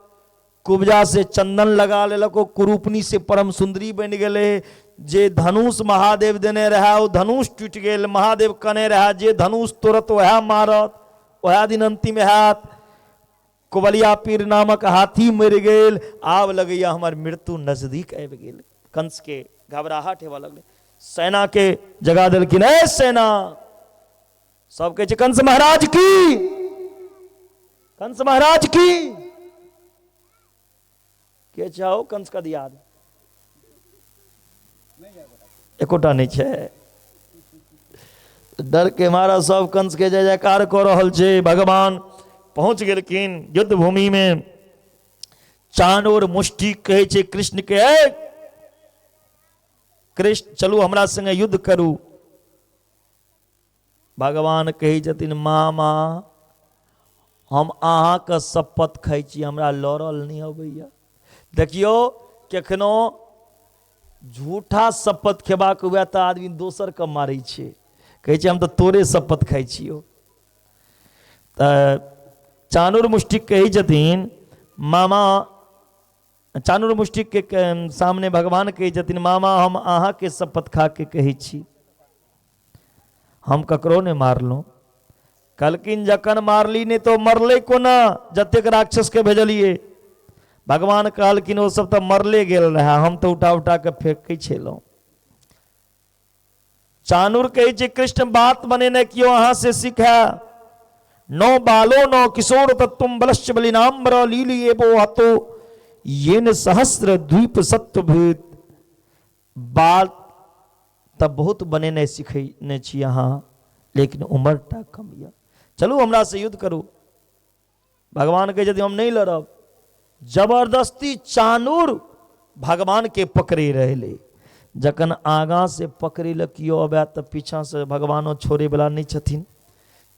कुब्जा से चंदन लगा लेलक, ओ कुरूपनी से परम सुंदरी बनि गेलै। जे धनुष महादेव देने रहए ओ धनुष टूटि गेल। महादेव कहने रहए जे धनुष तोड़त वएह मारत, वएह दिन अंतिम हैत। कुबलिया पीर नामक हाथी मरि गेल। आब लगैया हमर मृत्यु नजदीक आबि गेल। कंस के घबराहट हेबऽ लगलै। सेना के जगा देलखिन, ए सेना, सब कहै छै कंस महाराज की, कंस महाराज की। के चाहो कंस का दियाद एकोटा नहीं छै। डर के मारा सब कंस के जय जयकार कऽ रहल छै। भगवान पहुंच गेलखिन युद्ध भूमि में। चाणूर मुष्टि कहै छै कृष्ण के, ए कृष्ण चलू हमरा संगे युद्ध करू। भगवान कहै छथिन मामा हम अहाँके शपथ खाइ छी, हमरा लड़ल नहि अबैया। देखियौ केखनो झूठा शपथ खेबाक हुए तऽ आदमी दोसरके मारै छै, कहै छै हम तऽ तोरे शपथ खाइ छियौ। तऽ चाणूर मुष्टिक कहै छथिन मामा, चाणूर मुष्टिक के सामने भगवान कहै छथिन मामा हम अहाँके शपथ खा के कहै छी, हम ककरो नहि मारलहुँ। कहलखिन जखन मारली नहि तऽ मरलै कोना, जतेक राक्षसके भेजलियै। भगवान कहलखिन ओ सब तऽ मरले गेल रहए, हम तऽ उठा उठा कऽ फेकै छलहुँ। चाणूर कहै छै कृष्ण बात बनेने कियो अहाँ से सीखै, नो बालो नो किशोर तत्व बलश्च बलिनाम्बर लीली एवो हतो येन सहस्र द्वीप सत्व भूत। बात तऽ बहुत बनेने सिखने छी अहाँ, लेकिन उमर टा कम यऽ, चलू हमरा से युद्ध करू। भगवान कहै छथिन हम नहि लड़ब। जबरदस्ती चाणूर भगवान के पकड़े रहले, जखन आगाँ से पकड़े लए केओ अबै तऽ पीछा से भगवानो छोड़े वाला नहि छथिन।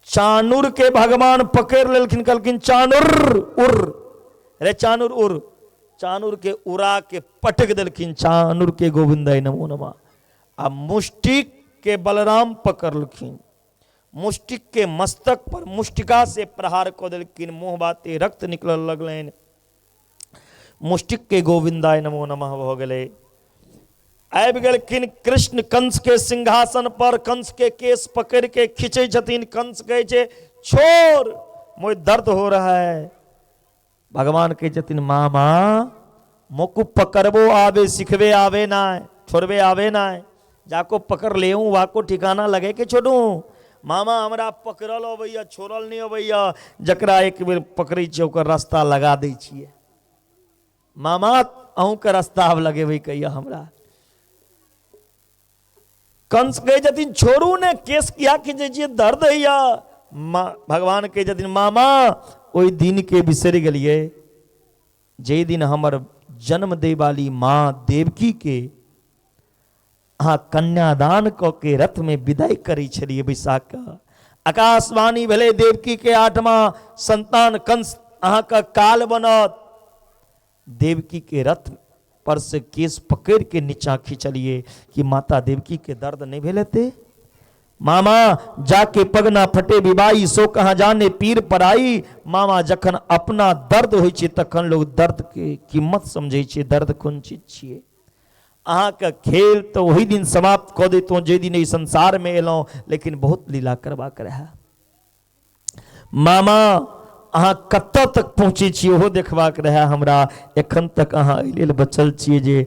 चाणूर के भगवान पकड़ लेलखिन, कहलखिन चाणूर उड़ रे, चाणूर उड़। चाणूर के उड़ा के पटक देलखिन, चाणूर के गोविंदाय नमो नमः। आ मुष्टिक के बलराम पकड़लखिन, मुष्टिक के मस्तक पर मुष्टिका से प्रहार कऽ देलखिन, मुँह बाते रक्त निकलऽ लगलनि। मुष्टिक के गोविंदाय नमो नमः भऽ गेलै। आबि गेलखिन कृष्ण कंस के सिंहासन पर, कंस के केस पकड़ के खींचै छथिन। कंस कहै छै छोड़, मोय दर्द हो रहा है। भगवान कहै छथिन मामा मोकू पकड़बो आवे सिखबे आवे ना, छोड़बे आवे ना, जाको पकड़ ले हूँ वाको ठिकाना लगे के छोड़ू। मामा हमरा पकड़ल अबैया छोड़ल नहीं अबैया, जकरा एक बेर पकड़ै छियै ओकर रास्ता लगा दै छियै। मामा अहूँके रास्ता आब लगेबै कहिया हमरा। कंस कहै छथिन छोड़ू ने, केस किया खींचै छियै, दर्द होइया। भगवान कहै छथिन मामा ओहि दिन के बिसरि गेलियै जाहि दिन हमर जन्म दै वाली माँ देवकी के अहाँ कन्यादान कऽ के रथ में विदाई करै छलियै बैसा कऽ। आकाशवाणी भेलै देवकी के आठमा संतान कंस अहाँके काल बनत। देवकी के रथ पर से केस पकड़ के नीचा खींचलिए कि माता देवकी के दर्द नहीं भेल हेतै। मामा जाके पगना फटे विवाई सो कहाँ जाने पीर पराई। मामा जखन अपना दर्द होइ छै तखन लोग दर्द के कीमत समझै छै, दर्द कोन चीज छियै। अहाँके खेल तऽ ओहि दिन समाप्त कऽ दैतहुँ जाहि दिन एहि संसारमे एलहुँ, लेकिन बहुत लीला करबाक रहए। मामा अहाँ कतऽ तक पहुँचै छी ओहो देखबाक रहए हमरा। एखन तक अहाँ एहि लेल बचल छियै जे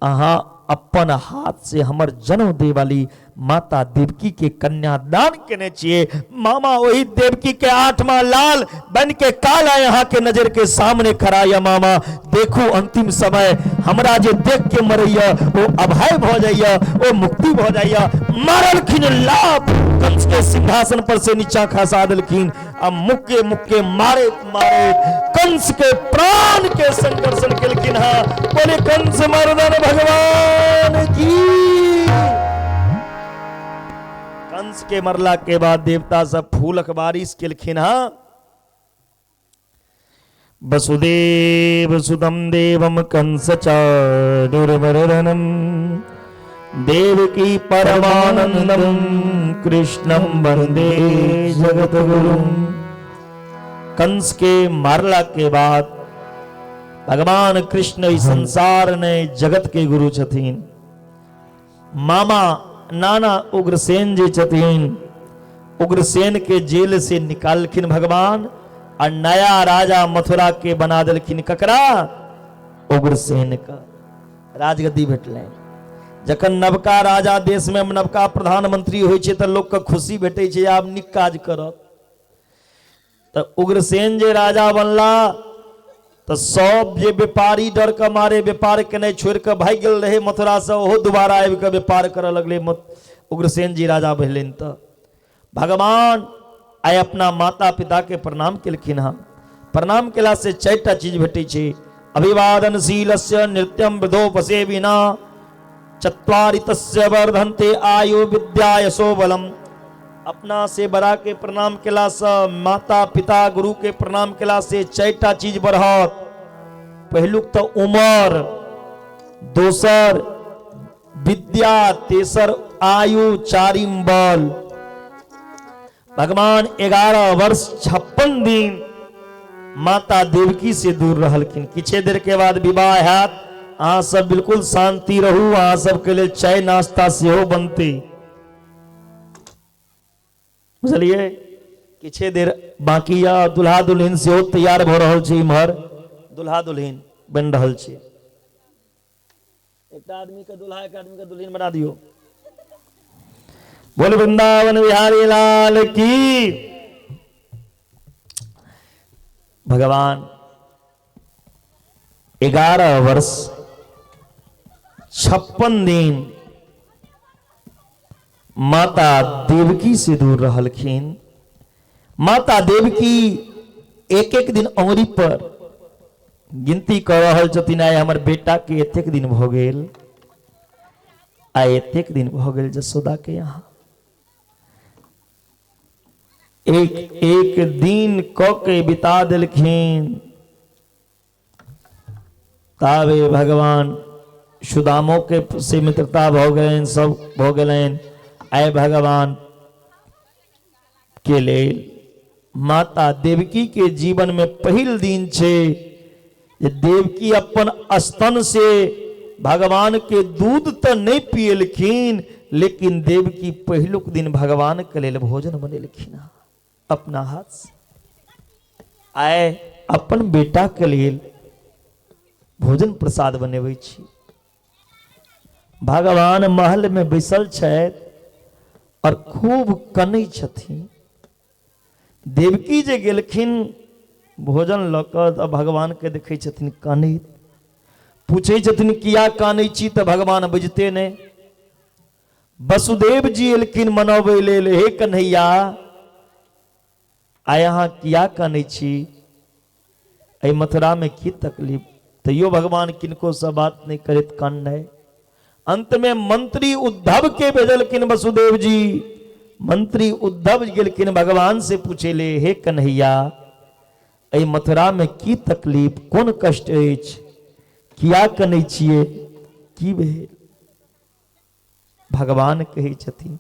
अहाँ अपन हाथ से हमर जन्म दे वाली माता देवकी के कन्यादान केने छियै। मामा वही देवकी के आठवां लाल बन के काला यहाँ के नजर के सामने खड़ा या मामा, देखू अंतिम समय हमरा जे देख के मरैया वो अभय भ जाइया, वो मुक्ति भ जाइया। मारलखिन लाभ, कंस के सिंहासन पर से नीचा खसा देलखिन आ मुक्के मुक्के मारे मारे कंस के प्राण के संकर्षण केलखिन। हाँ बोले कंस मर्दन भगवान की। कंस के मरला के बाद देवता सब फूलक बारिश केलखिन। हाँ वसुदेव सुतम देवम कंस चाणूरमर्दनम देवकी परमानंदम कृष्णम वंदे जगतगुरुम। कंस के मारला के बाद भगवान कृष्ण इस संसार ने जगत के गुरु छथिन। मामा नाना उग्रसेन जी छथिन, उग्रसेन के जेल से निकालखिन भगवान और नया राजा मथुरा के बना देलखिन। ककरा? उग्रसेन का राजगद्दी भेटलनि। जखन नवका राजा देश में नवका प्रधानमंत्री होइ छै तऽ लोक के खुशी भेटै छै, आब नीक काज करत। तऽ उग्रसेन जे राजा बनला तऽ सब जे व्यापारी डर के मारे व्यापार केनाइ छोड़ि कऽ भागि गेल रहै मथुरा से, ओहो दोबारा आबि कऽ व्यापार करऽ लगलै। उग्रसेन जी राजा भेलनि तऽ भगवान आइ अपना माता पिता के प्रणाम केलखिन हँ। प्रणाम केला से चारिटा चीज भेटै छै। अभिवादनशीलस्य नृत्यम वृद्धोपसेविना चत्वारि तस्य वर्धन्ते आयु विद्या यशो बलम। अपना से बड़ा के प्रणाम केला से, माता पिता गुरु के प्रणाम केला से चारिटा चीज बढ़त। पहिलुक तो उमर, दोसर विद्या, तेसर आयु, चारिम बल। भगवान 11 वर्ष 56 दिन माता देवकी से दूर रहलखिन। किछे देर के बाद विवाह हैत, अहाँ सब बिल्कुल शांति रहू, अहाँ सबके लेल चाय नाश्ता सेहो बनतै, बुझलियै। किछे देर बाकी या दुल्हा दुल्हिन सेहो तैयार भऽ रहल छै, इम्हर दुल्हा दुल्हिन बनि रहल छै। एकटा आदमी के दुल्हा एक आदमी के दुल्हिन बना दियौ। बोल वृंदावन बिहारी लाल की। भगवान 11 वर्ष 56 दिन माता देवकी से दूर रहलखिन। माता देवकी एक एक दिन अंगुरी पर गिनती कऽ रहल छथिन, आइ हमर बेटा के एतेक दिन भऽ गेल, आइ एतेक दिन भऽ गेल जसोदा के यहाँ। एक एक दिन कऽ के बिता देलखिन। ताबे भगवान सुदामो के से मित्रता भऽ गेलनि, सब भऽ गेलनि। आइ भगवान के लेल माता देवकी के जीवन में पहिल दिन छै जे देवकी अपन स्तन से भगवान के दूध तऽ नहि पियलखिन, लेकिन देवकी पहिलुक दिन भगवान के लेल भोजन बनेलखिन अपना हाथ से। आइ अपन बेटा के लेल भोजन प्रसाद बनेबै छी। भगवान महल में बैसल छथि और खूब कनै छथिन। देवकी जे गेलखिन भोजन लऽ कऽ तऽ भगवान के देखै छथिन कानैत। पूछै छथिन किया कानै छी, तऽ भगवान बजिते नहि। वसुदेव जी एलखिन मनबै लेल, हे कन्हैया आइ अहाँ किया कानै छी, एहि मथुरा में की तकलीफ। तैयो भगवान किनको से बात नहीं करैत काननाइ। अंत में मंत्री उद्धव के भेजलखिन वसुदेव जी। मंत्री उद्धव गेलखिन भगवान से पूछे ले, हे कन्हैया एहि मथुरा में की तकलीफ, कोन कष्ट अछि, किया कनै छियै, की भेल। भगवान कहै छथिन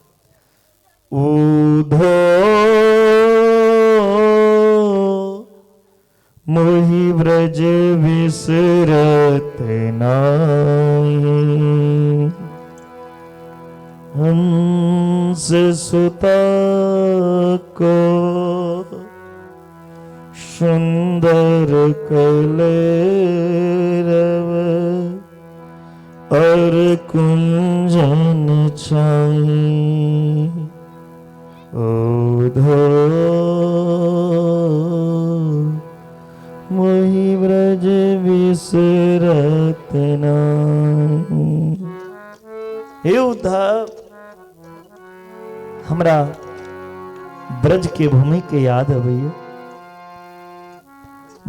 उधो मोहि व्रज विसरत नाही, हंस सुता को सुंदर कलरव और कुंजन छाई उधो मोहि ब्रज बिसरत नाही। हे उद्धव, हमरा ब्रज के भूमि के याद अबैया,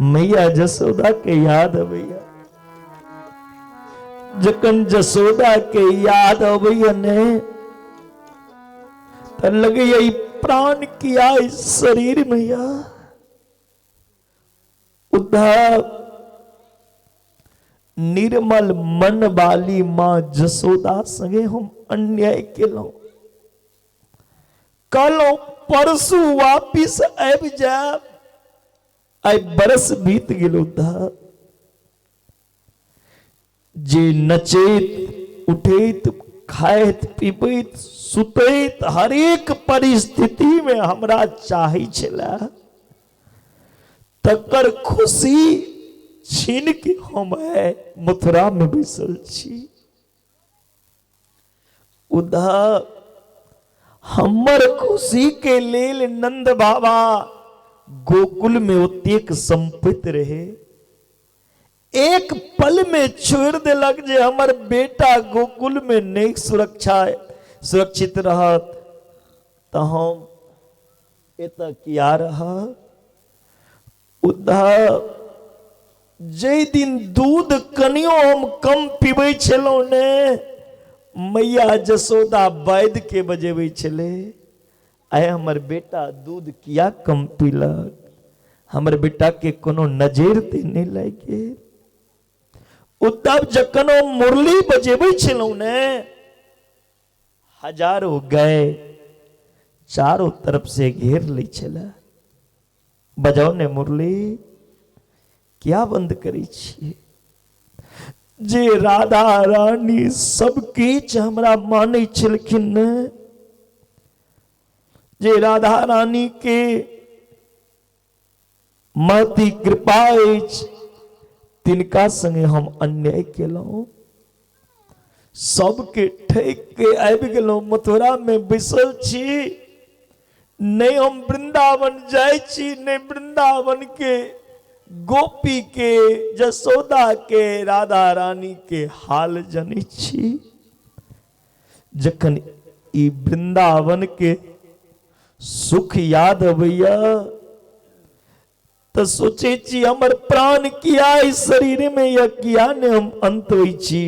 मैया जसोदा के याद अबैया। जखन जसोदा के याद अबैया ने त लगैया ई प्राण किया इस शरीर में या। उद्धव, निर्मल मन वाली मां जसोदा संगे हम अन्याय केलहुं। कहलहुं परसू वापिस आबि जायब, आइ बरस बीत गेल। उद्धव, जे नचैत उठैत खाइत पीबैत सुतैत हरेक परिस्थिति में हमरा चाहै छला, तकर खुशी छीन के हम आइ मथुरा में बैसल छी। उद्धव, हमर खुशी के लेल नंद बाबा गोकुल में ओतेक संपत्ति रहे, एक पल में छोड़ देलक जे हमर बेटा गोकुल में नहीं सुरक्षित रहत त हम एतऽ किया रहब। उद्धव, जे दिन दूध कनियो हम कम पीबै छलहुँ ने, मैया जसोदा वैद्य के बजेबै छलै, आइ हमर बेटा दूध किया कम पीलक, हमर बेटा के कोनो नजर ते नहीं लागि गेल। उद्धव, जखन हम मुरली बजेबै छलहुँ ने, हजारों गाय चारों तरफ से घेर लै छलै, बजाओ ने मुरली, क्या बंद करै छियै। जे राधा रानी सब किछु हमरा मानै छलखिन ने, जे राधा रानी के महती कृपा अछि, तिनका संगे हम अन्याय केलहुँ, सबके ठकि के आबि गेलहुँ, मथुरा में बैसल छी, नहि हम वृंदावन जाइ छी, नहि वृंदावन के गोपी के जसोदा के राधा रानी के हाल जनै छी। जखन ई वृंदावन के सुख याद अबैया त सोचै छी हमर प्राण किया इस शरीर में या किया ने हम अंत होइ छी।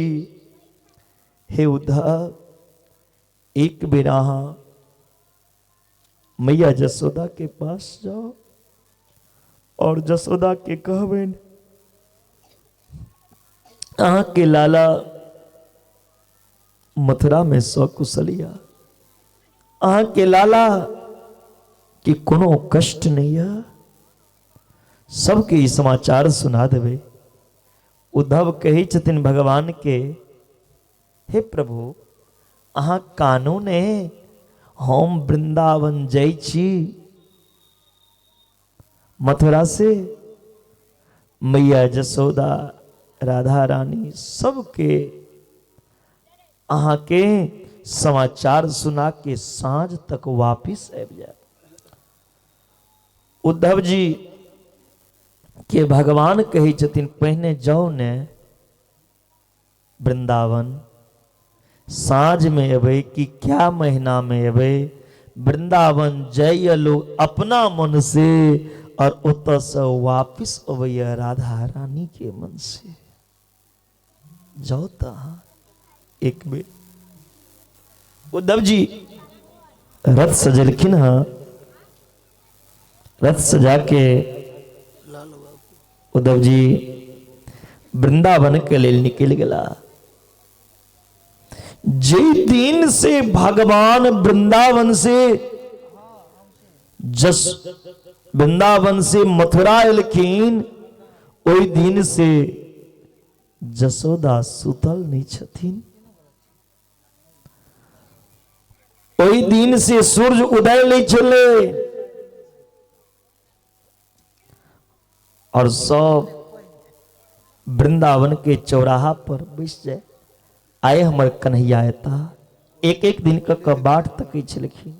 हे उद्धव, एक बेर अहाँ मैया जसोदा के पास जाओ और जसोदा के कहबनि अहाँ के लाला मथुरा में सकुशलिया, अहाँ के लाला के कोनो कष्ट नहीं है, सबके ई समाचार सुना देबै। उद्धव कहै छथिन भगवान के, हे प्रभु अहाँ कानू ने, हम वृंदावन जाइ छी मथुरा से, मैया जसोदा राधा रानी सबके अहाँ के समाचार सुना के साँझ तक वापिस आबि जायब। उद्धव जी के भगवान कहै छथिन पहिने जाउ ने वृंदावन, साँझ में एबै कि क्या महीना में एबै, वृंदावन जाइए लोग अपना मन से और ओतऽ से वापिस अबैया राधा रानी के मन से। जाओ तऽ अहाँ एक बेर। उद्धव जी रथ सजेलखिन हँ, रथ सजा के उद्धव जी वृंदावन के लेल निकल गेला। जे दिन से भगवान वृंदावन से जस वृंदावन से मथुरा एलखिन, ओहि दिन से जसोदा सुतल नहीं छथिन। ओहि दिन से सूर्य उदय नहीं छलै और सब वृंदावन के चौराहा पर बैस जाए। आइ हमर कन्हैया एता। एक एक दिन कऽ कऽ बाट तकै छलखिन।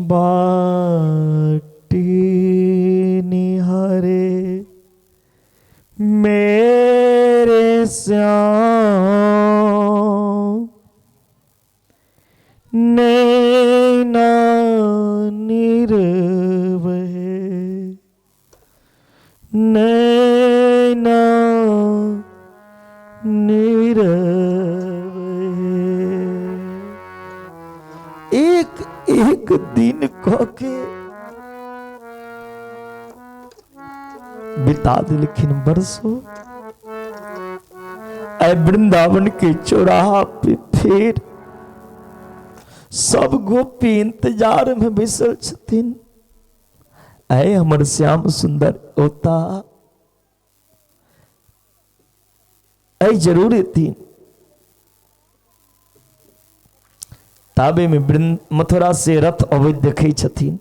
बाटी निहारे मेरे श्याम, नैना निरवहे, नैना निरवहे। एक एक दिन कऽ के बिता देलखिन बरसों। आइ वृंदावन के चौराहा पे फिर सब गोपी इंतजार में बैसल छथिन। आइ हमर श्याम सुंदर औता, आइ जरूर एथिन। ताबे में मथुरा से रथ अबैत देखै छथिन।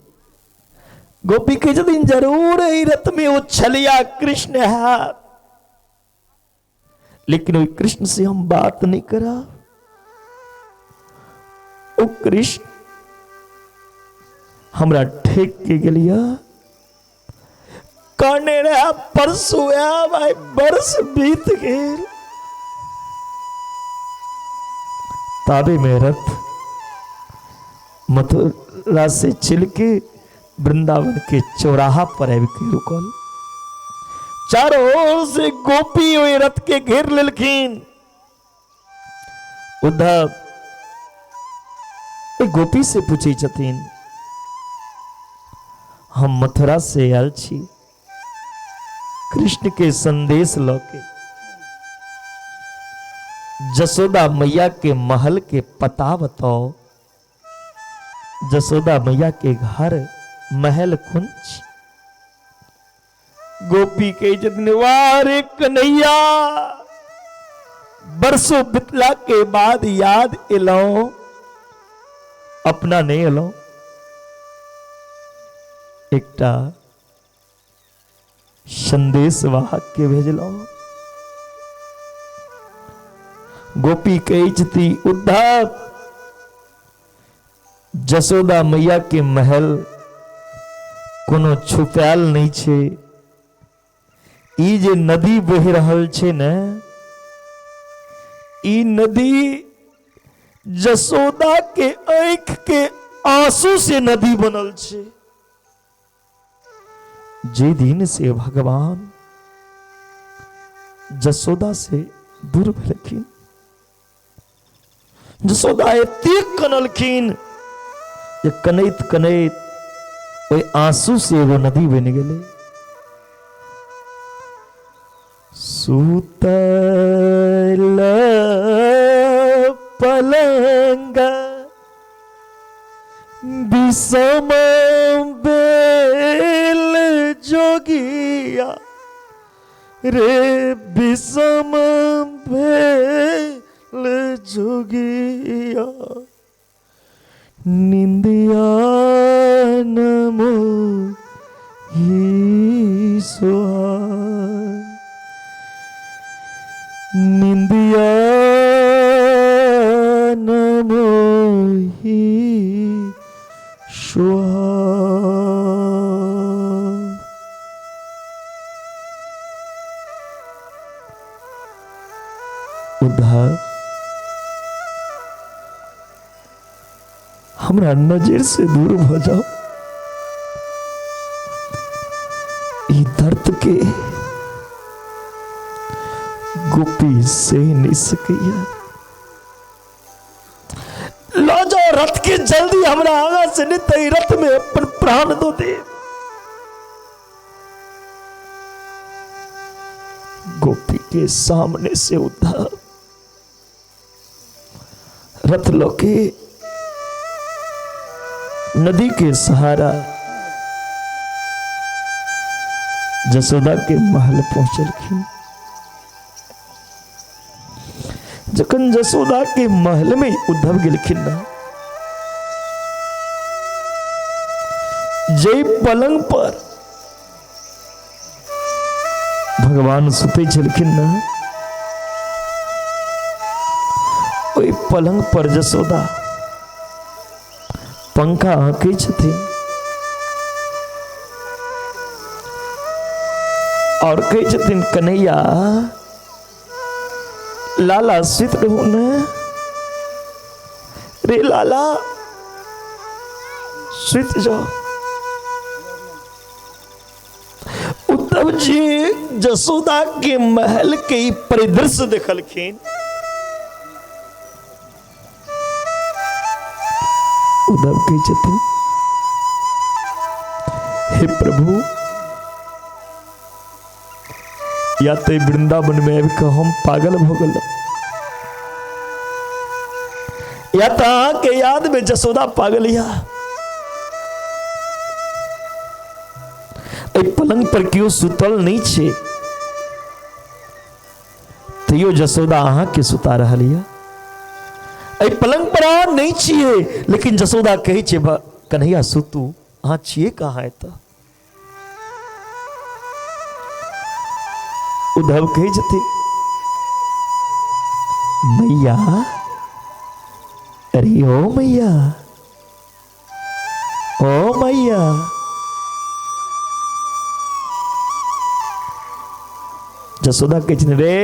गोपी कहै छथिन जरूर एहि रथ में ओ छलिया कृष्ण है, लेकिन ओहि कृष्ण से हम बात नहीं करब। ओ कृष्ण हमरा ठेक के गेलिया, कहने रहे परसू आयब, आइ वर्ष बीत गेल। ताबे में रथ मथुरा से चल के वृंदावन के चौराहा पर आबि के रुकल। चारों ओर से गोपी ओहि रथ के घेर लेलखिन। उद्धव ओहि गोपी से पूछै छथिन, हम मथुरा से आयल छी कृष्ण के संदेश लऽ के, जसोदा मैया के महल के पता बताओ, जसोदा मैया के घर महल कुंज। गोपी के छथिन, वाह रे कन्हैया, बरसों बितला के बाद याद एलौ, अपना नहीं एलौ। एकटा संदेश वाहक के भेजलौ। गोपी कहै छथि, उद्धव, जसोदा मैया के महल कोनो छुपायल नहीं छे। ई जे नदी बहि रहल छे ने, ई नदी जसोदा के आँख के आंसू से नदी बनल छे। जे दिन से भगवान जसोदा से दूर भेलखिन, जसोदा एतेक कनलखिन जे कनैत कनैत ओहि आंसू से एगो नदी बनि गेलै। सुतल पलंग विषम बेल जोगिया रे, विषम बेल जोगिया, निंदिया नमो ही सुहा, निंदिया नमो ही सुहा। उद्धार हमरा नजर से दूर भ जाओ, ई दर्द के गोपी सह नहीं सकैया। लो जाओ रथ के जल्दी हमरा आगा से नहीं तो रथ में अपन प्राण दो दे। गोपी के सामने से उद्धार रथ लोके नदी के सहारा जसोदा के महल पहुंचलखिन। जखन जसोदा के महल में उद्धव गेलखिन ना, जे पलंग पर भगवान सुते छलखिन ना, पलंग पर जसोदा पंखा हँकै छथिन और कहै छथिन, कन्हैया लाला सुति रहू ने रे, लाला सुति जाओ। उद्धव जी जसोदा के महल के ई परिदृश्य देखलखिन। उद्धव कहै छथिन, हे प्रभु, या तो वृंदावन में आबि कऽ हम पागल भऽ गेलहुँ या तऽ अहाँके याद में जसोदा पागल या। एहि पलंग पर केओ सुतल नहि छै, तैयो जसोदा अहाँके सुता रहल यऽ। एहि पलंग पर अहाँ नहि छियै, लेकिन जसोदा कहै छै, कन्हैया सुतू, अहाँ छियै कहाँ एतऽ? उद्धव कहै छथिन, मैया, अरे ओ मैया, ओ मैया। जसोदा कहै छथिन, रे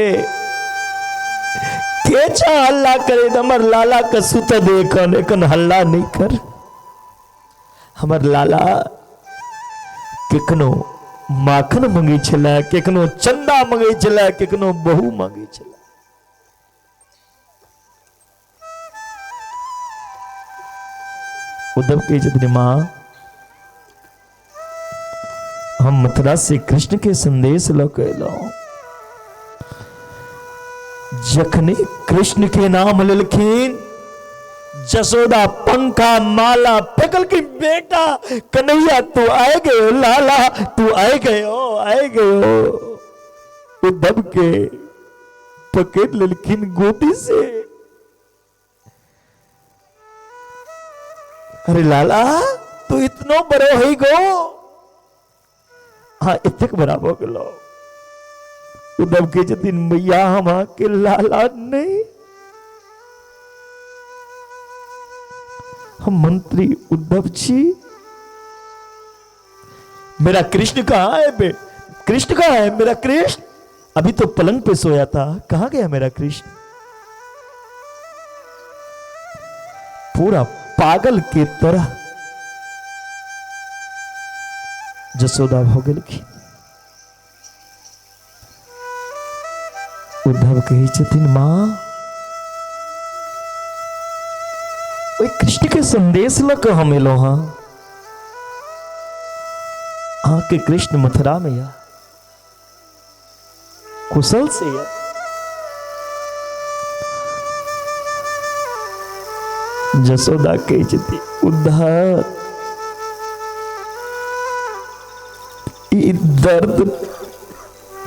के छा हल्ला करे? हमर लाला के सुत दे, एखन एखन हल्ला नहीं कर। हमर लाला केखनो माखन मंगै छलै, केखनो चंदा मंगै छलै, केखनो बहू मंगै छलै। उद्धव कहै छथिन, माँ, हम मथुरा से कृष्ण के संदेश लऽ के एलहुँ। जखने कृष्ण के नाम लेलखिन, जसोदा पंखा माला फेंकलखिन, बेटा कन्हैया तू आए गयो, लाला तू आए गयो, आए गयो। उद्धव के पकड़ लेलखिन गोदी से, अरे लाला तू इतनो बड़ो है गो? हाँ, इतक बड़ा भऽ गेलो। उद्धव के छथिन, मैया, हम अहाँके लाला नहीं, हम मंत्री उद्धव छी। मेरा कृष्ण कहाँ है बे? कृष्ण कहाँ है मेरा कृष्ण? अभी तो पलंग पे सोया था, कहाँ गया मेरा कृष्ण? पूरा पागल के तरह जसोदा भऽ गेलखिन। उद्धव कहै छथिन, माँ, ओहि कृष्ण के संदेश लऽ कऽ हम एलहुँ हँ। अहाँके कृष्ण मथुरा में या कुशल से या। जसोदा कहै छथिन, उद्धव, ई दर्द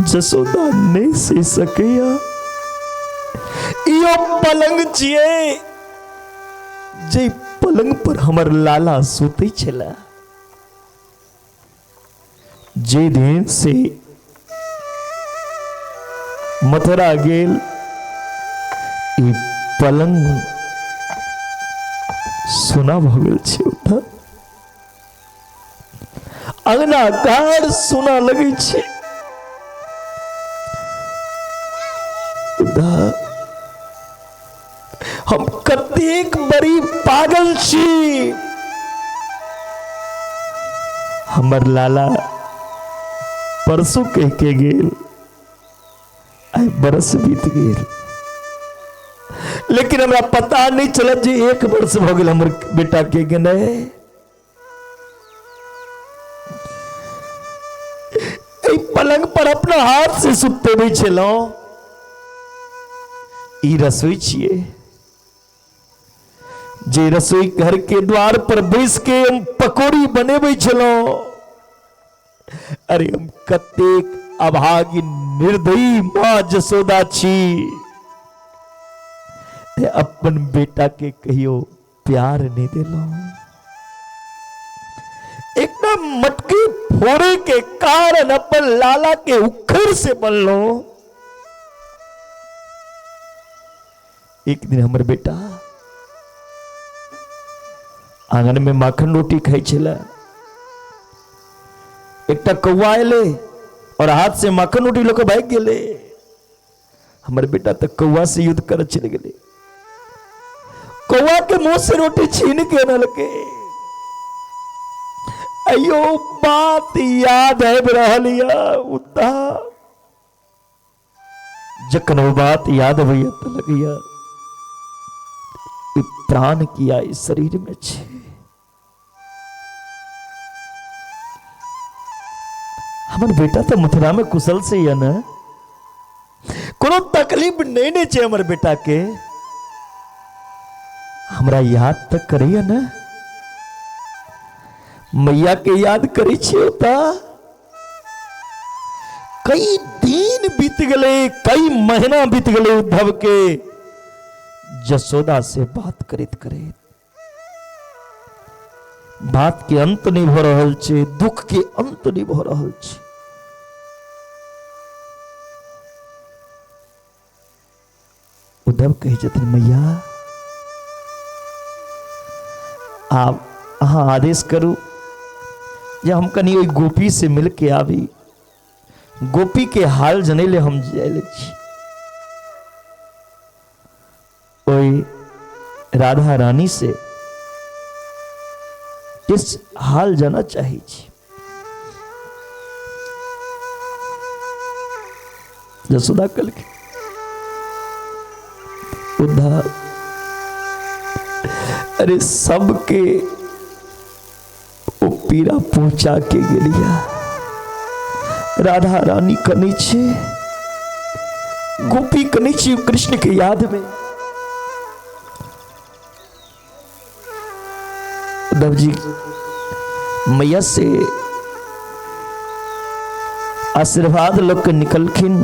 जसोदा नहि सहि सकैया। इहो पलंग छियै जे पलंग पर हमर लाला सुतै छला। जे दिन से मथुरा गेल, ई पलंग सोना भऽ गेल छै। उधर अंगना घर सोना लगै छै। उधर हम कतेक बड़ी पागल छी। हमर लाला परसू कह के गेल, आइ बरस बीत गेल, लेकिन हमरा पता नहीं चलत जे एक वर्ष भऽ गेल हमर बेटा के गेने। एहि पलंग पर अपना हाथ से सुतेबै छलहुँ। ई रसोई छियै जे रसोई घर के द्वार पर बैस के हम पकौड़ी बनेबै छलहुँ। अरे हम कतेक अभागी निर्दयी माँ जसोदा छी, ते अपन बेटा के कहियो प्यार नहीं देलहुँ। एकटा मटकी फोड़े के कारण अपन लाला के उखड़ से बनलहुँ। एक दिन हमर बेटा आंगन में माखन रोटी खाइ छलै, एकटा कौआ एलै और हाथ से माखन रोटी लऽ कऽ भागि गेलै। हमर बेटा तऽ कौआ से युद्ध करऽ चलि गेलै, कौआ के मुंह से रोटी छीन के अनलकै। अयो बात याद आबि रहल यऽ उद्धव, जखन ओ बात याद अबैया तऽ लगैया ई प्राण किया ई शरीर में छै। हमर बेटा तऽ मथुरा में कुशल से यऽ ने, कोनो तकलीफ नहीं ने छै हमर बेटा के, हमरा याद तऽ करैया ने, मैया के याद करै छियै ओतऽ। कई दिन बीत गेलै, कई महीना बीत गेलै उद्धव के जसोदा से बात करैत करैत बात के अंत नहीं भऽ रहल छै, दुख के अंत नहीं भऽ रहल छै। उद्धव कहै छथिन मैया आब अहाँ आदेश करू जे हम कनि ओहि गोपी से मिल के आबी, गोपी के हाल जनै ले हम जाय ले छी। ओहि राधा रानी से किस हाल जाना चाहै छी। जसोदा कहलखिन उद्धव अरे सबके ओ पीड़ा पहुंचा के गेलिया, राधा रानी कनै छै, गोपी कनै छै कृष्ण के याद में। उद्धव जी मैया से आशीर्वाद लऽ के निकलखिन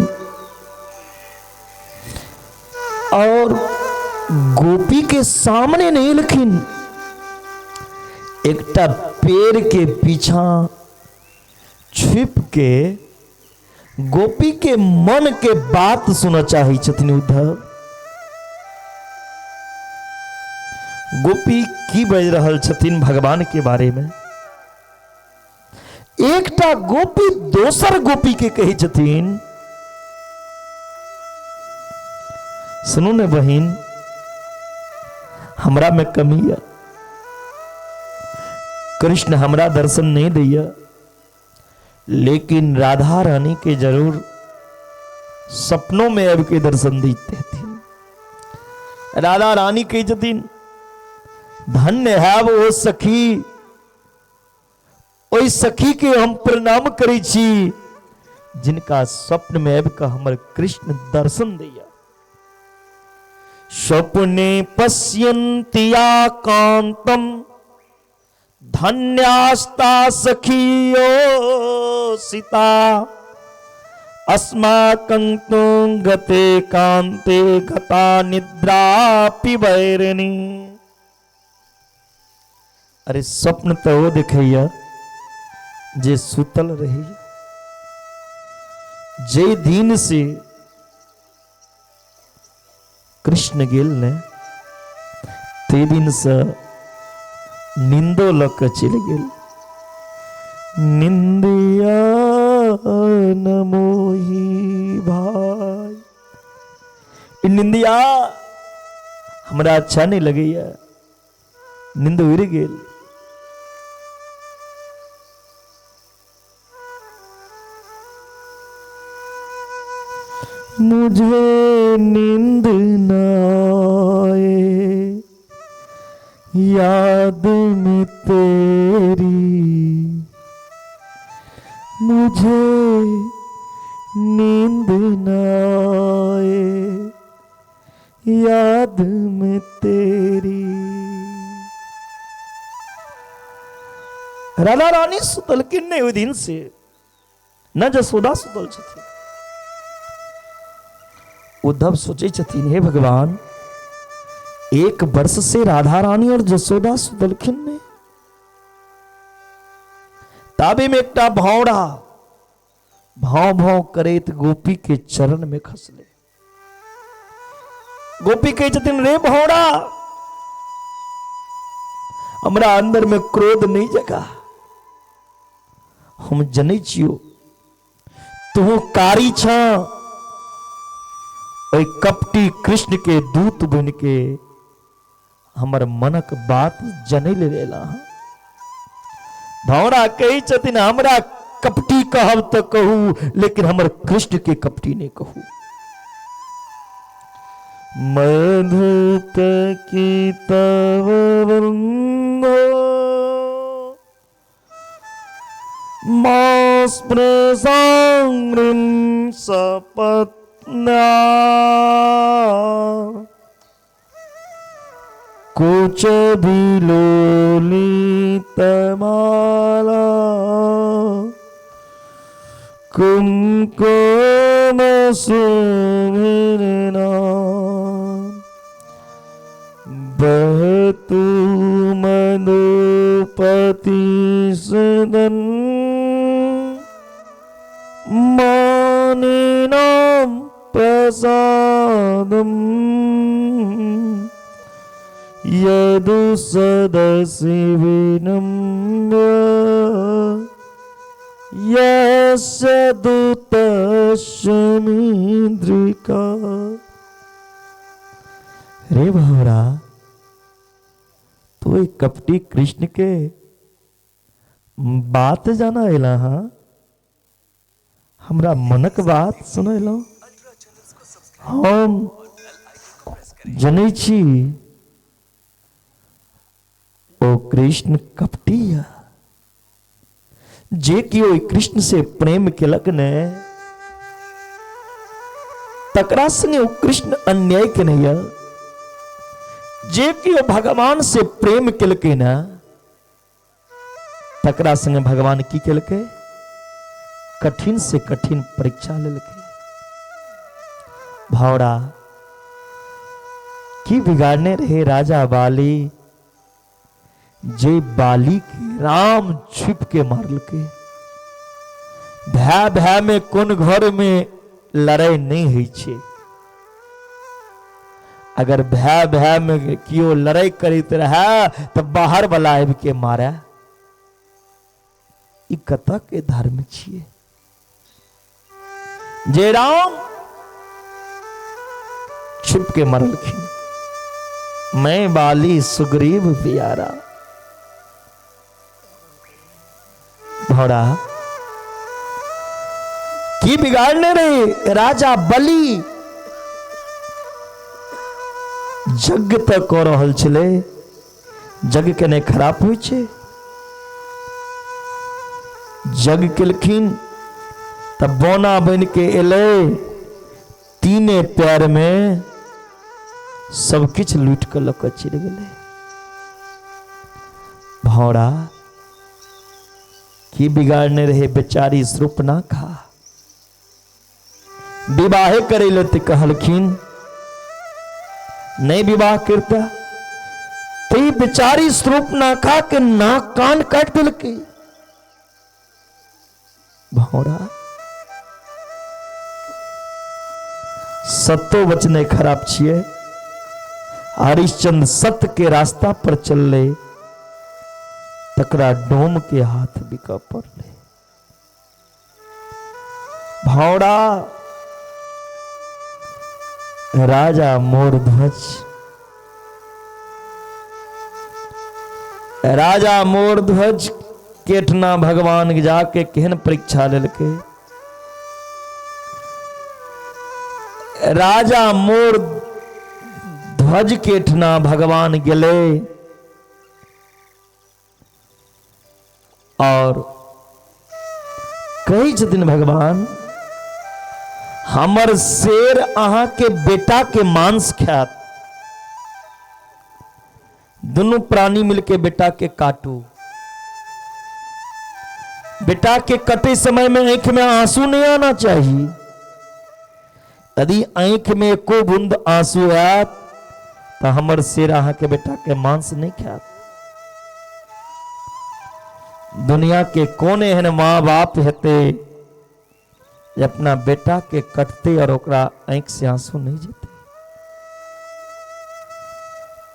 और गोपी के सामने नहीं एलखिन, एकटा पेड़ के पीछा छिप के गोपी के मन के बात सुनऽ चाहै छथिन उद्धव। गोपी की बाजि रहल छथिन भगवान के बारे में। एकटा गोपी दोसर गोपी के कहै छथिन, सुनू ने बहिन, हमरा में कमी है, कृष्ण हमरा दर्शन नहीं दैया, लेकिन राधा रानी के जरूर सपनों में आबि के दर्शन दैत हथिन। राधा रानी कहै छथिन, धन्य है वो सखी, ओहि सखी के हम प्रणाम करै छी जिनका स्वप्न में आबि कऽ हमर कृष्ण दर्शन दैया। स्वप्ने पश्यन्ति कांतम धन्यास्ता सखियो सीता, अस्माकं तु गते कांते गता निद्रा पिबैरनी। अरे स्वप्न तो वो देखैया जे सुतल रही, जे दिन से कृष्ण गेल ने ते दिन से निंदो लऽ कऽ चलि गेल। निंदिया न मोही भाई, ई निंदिया हमरा अच्छा नहीं लगैया, नींद उड़ि गेल। मुझे नींद न आए याद में तेरी, मुझे नींद न आए याद में तेरी। राधा रानी सुतलखिन नहि ओहि दिन से, न जसोदा सुतल छथिन। उद्धव सोचै छथिन, हे भगवान, एक वर्ष से राधा रानी और जसोदा सुतलखिन नहि। ताबे में एकटा भौंरा भाव भाव करैत गोपी के चरण में खसले। गोपी कहै छथिन, रे भौरा, हमरा अंदर में क्रोध नहीं जगा, हम जनै छियो तू कारी छ, ओहि कपटी कृष्ण के दूत बन के हमर मनक बात जनै ले एला। भौरा कहै छथिन, हमरा कपटी कहब तऽ कहू, लेकिन हमर कृष्ण के कपटी नहीं कहू। मधुप की तव वृंदो मास्पृशांग्रिं सपत्न्या कुच बिलोलितमाला कुमकुम सुमिरना बहतु मधुपति सदन मानिनाम प्रसादम यदु सदसि विनम्य यस्य दूतस्य मिद्रिका। रे भवरा, तो एक कपटी कृष्ण के बात जाना एला, हाँ हमरा मनक बात सुनेलो। हम जनै छी ओ कृष्ण कपटी या, जे कि ओहि कृष्ण से प्रेम केलक ने तकरा संगे ओ कृष्ण अन्याय केने या, जे कि ओ भगवान से प्रेम केलकै ने तकरा संगे भगवान की केलकै, कठिन से कठिन परीक्षा लेलकै। भावड़ा की बिगाड़ने रहे राजा बाली, जे बाली के राम छिप के मारलकै। भय भय में कोन घर में लड़ाई नहीं होइ छै। अगर भय भय में कियो लड़ाई करैत रहे तो बाहर वाला आबि के मारे। ई कतऽ के धर्म छियै? जे राम छिप के मरलखिन, मैं बाली सुग्रीव प्यारा। भौरा की बिगाड़ने रहे राजा बलि, यज्ञ तऽ कऽ रहल छलै, यज्ञ केने खराब होइ छै। यज्ञ केलखिन तऽ बौना बनि के एलै, तीने पैर में सब किछु लूटि कऽ लऽ कऽ चलि गेलै। भौरा की बिगाड़ने रहे बेचारी श्रुपनाखा, विवाहे करै लए तऽ कहलखिन नहीं विवाह करता, तो ई बेचारी श्रुपनाखा के नाक कान काटि देलकै। भौरा सत्तो वचने खराब छियै। हरिश्चंद्र सत्य के रास्ता पर चलले, तकरा डोम के हाथ बिका पड़ले। भौरा राजा मोरध्वज, राजा मोरध्वज केठना भगवान जाके केहन परीक्षा लेलकै। राजा मोर ध्वज केठना भगवान गेले और कहै छथिन भगवान, हमर शेर अहाँ के बेटा के मांस खायत, दुनू प्राणी मिलके बेटा के काटू। बेटा के कटे समय में आंख में आंसू नहीं आना चाहिए। यदि आंख में एको बूंद आंसू आयत तो हमर शेर अहाँ के बेटा के मांस नहीं खायत। दुनिया के कौन एहन माँ बाप हेतै जे अपना बेटा के कटते और ओकरा आंख से आंसू नहीं जेते।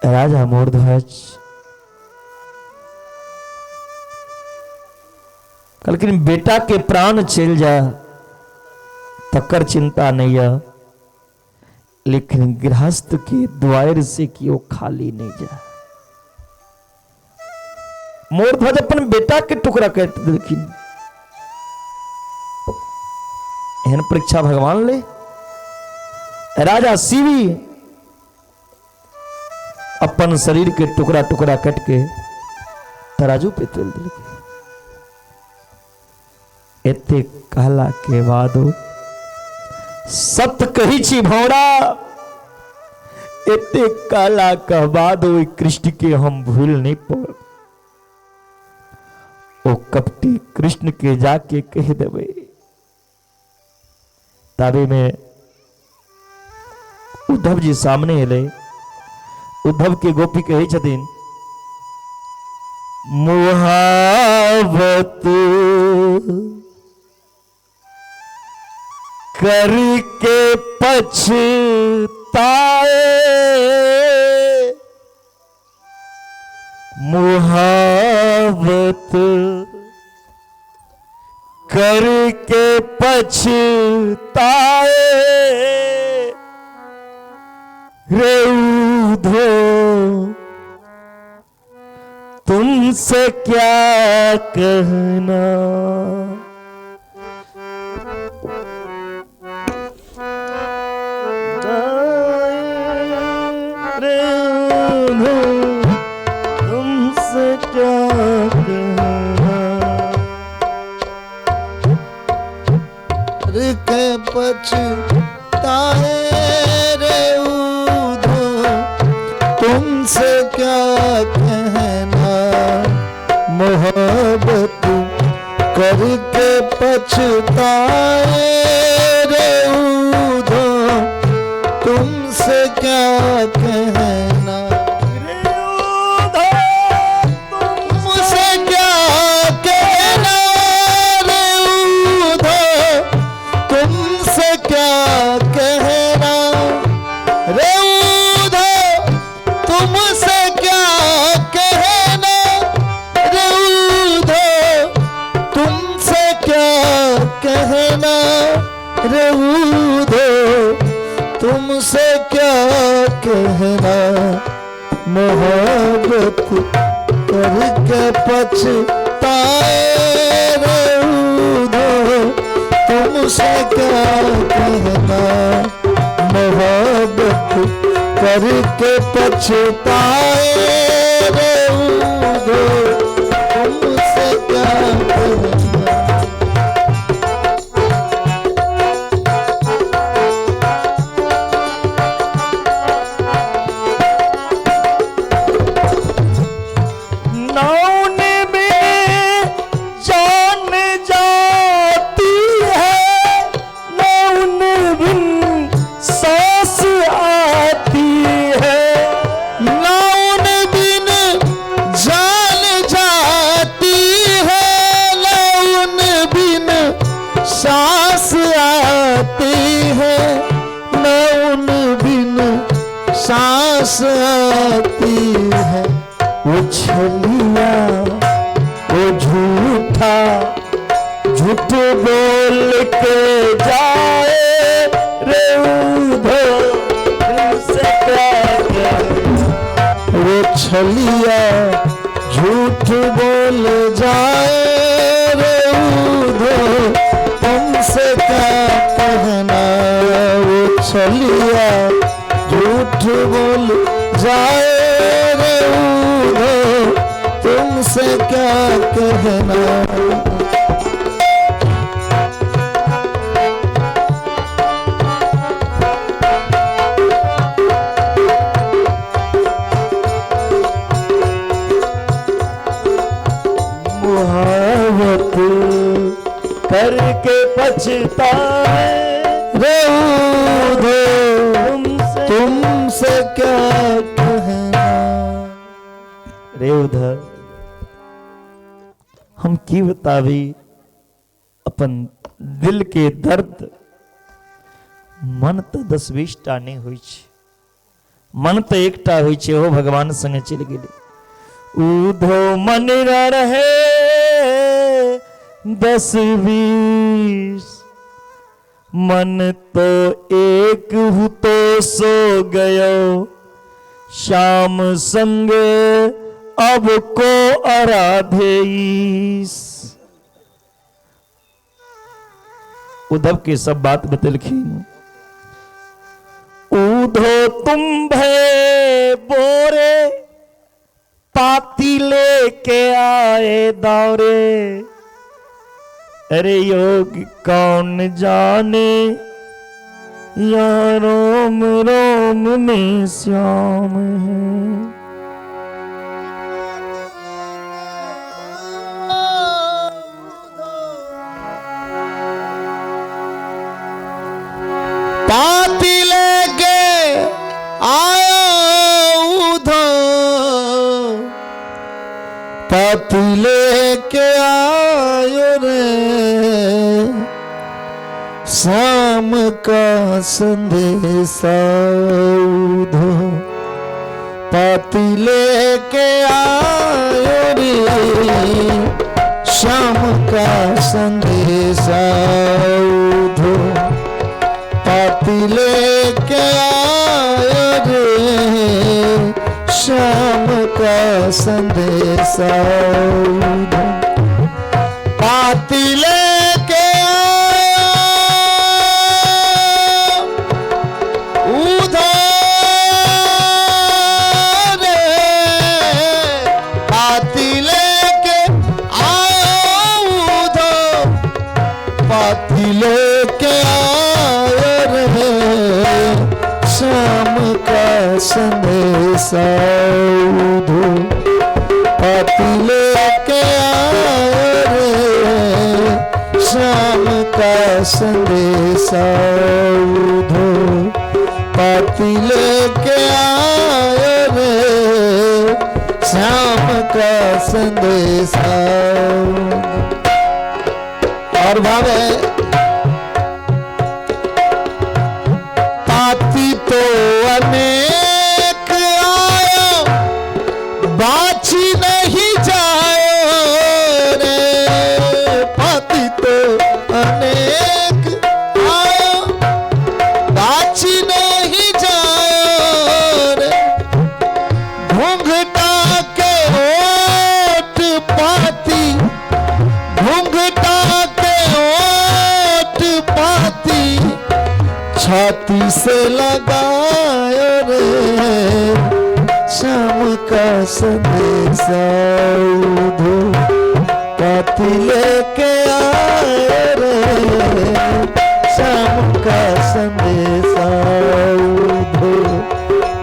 राजा मोरध्वज कहलखिन बेटा के प्राण चलि जाय तकर चिंता नहीं है, लेकिन गृहस्थ के द्वार से कि खाली नहीं जाए। मोरध्वज अपन बेटा के टुकड़ा काटि देलखिन। एहन परीक्षा भगवान ले। राजा शिवी अपन शरीर के टुकड़ा टुकड़ा कट के तराजू पे तोल देलकै। एते कहला के बादो सत्य कही छी भौरा, एते कहला के बाद ओहि कृष्ण के हम भूल नहीं पड़ब। ओ कपटी कृष्ण के जाके कह देबै। ताबे में उद्धव जी सामने एलै। उद्धव के गोपी कहै छथिन, मुहावत करके पछताए, मुहावत करके पछताए रे उद्धव तुमसे क्या कहना। रे उद्धव तुमसे क्या कहना। के पछताए रे उद्धव तुमसे क्या कहना। मोहब्बत करके पछताए रे उद्धव तुमसे क्या कहना। रे उद्धव तुमसे क्या कहना रे उद्धव तुमसे क्या कहना। रे उद्धव तुमसे क्या कहना। रे उद्धव तुमसे क्या कहना। रे उद्धव तुमसे क्या कहना। मोहब्बत करके पछताए रे उद्धव तुमसे क्या कहना। मोहब्बत करके पछताए रे उद्धव तुमसे क्या कहना। नौन में जान जाती है, नौन बिन सांस आती है। नौन बिन जान जाती है, नौन बिन सांस आती है, नौन बिन सांस आती है। वो छलिया वो झूठा झूठ बोल के जाए रे उद्धव तुमसे क्या कहना। वो छलिया झूठ बोल जाए रे उद्धव तुमसे क्या कहना। वो छलिया झूठ बोल जाए रे उद्धव तुमसे क्या कहना। मुहावत करके पछताए रे उद्धव तुमसे तुमसे क्या कहना। रे उद्धव हम की बतावी अपन दिल के दर्द। मन तो 10-20 टा नहीं होइ छै, मन तऽ एकटा होइ छै, ओ भगवान संगे चलि गेलै। उधो मन रहे 10-20, मन तो एक हूँ तो सो गयो, श्याम संग अब को आराधे ईस। उद्धव के सब बात बतेलखिन। उधो तुम भय बोरे, पाती लेके आए दौरे, अरे योग कौन जाने या रोम रोम में श्याम है। पाती लेके आयो उधो, पाती लेके आयो रे, श्याम का संदेशा उधो, पाती लेके आयो रे, श्याम का संदेशा उधो, पाती लेके आयो रे, श्याम का संदेशा उधो, पाती लेके आयो उधो रे, पाती लेके आयो उधो, पाती लेके आयो रे, श्याम का संदेशा उधो, पाती लेके आयो रे, श्याम का संदेशा उधो, पाती लेके आयो रे, श्याम का संदेशा। और भावे पाती तो अनेक आयो, बाची नहीं जायो रे, पाती तो अनेक आयो, बाची नहीं जायो रे, घूंघटा के ओट पाती, घूंघटा के ओट पाती, छाती से लगायो रे, श्याम का संदेशा उधो, पाती लेके आयो रे, श्याम का संदेशा उधो,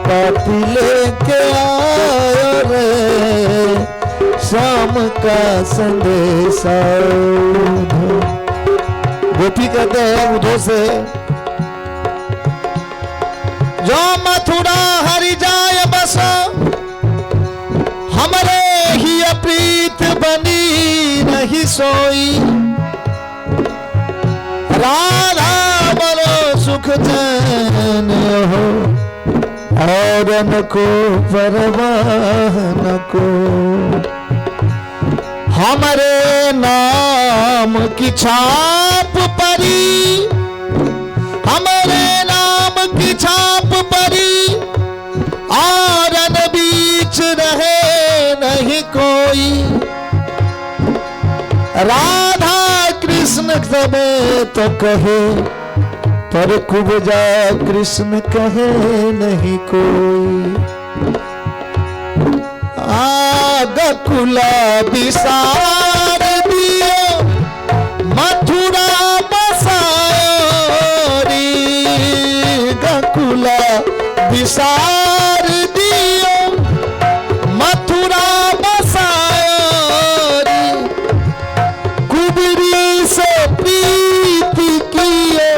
पाती लेके आयो रे, श्याम का संदेशा उधो। गोपी कहते हैं उधो से, जो मथुरा हरि जाय बस, हमरे ही प्रीत बनी नहीं सोई, राधा मरो सुख चैन हो, और न को परवाह न को, हमरे नाम की छाप परी, हमरे नाम की छाप परी, आरन बीच रहे नहीं कोई, राधा कृष्ण सबे तो कहे, पर कुबजा कृष्ण कहे नहीं कोई। आग कुला विसार दियो, मथुरा बसायो री, गकुला विसार दियो, मथुरा बसायो री, कुबरी से प्रीति कियो,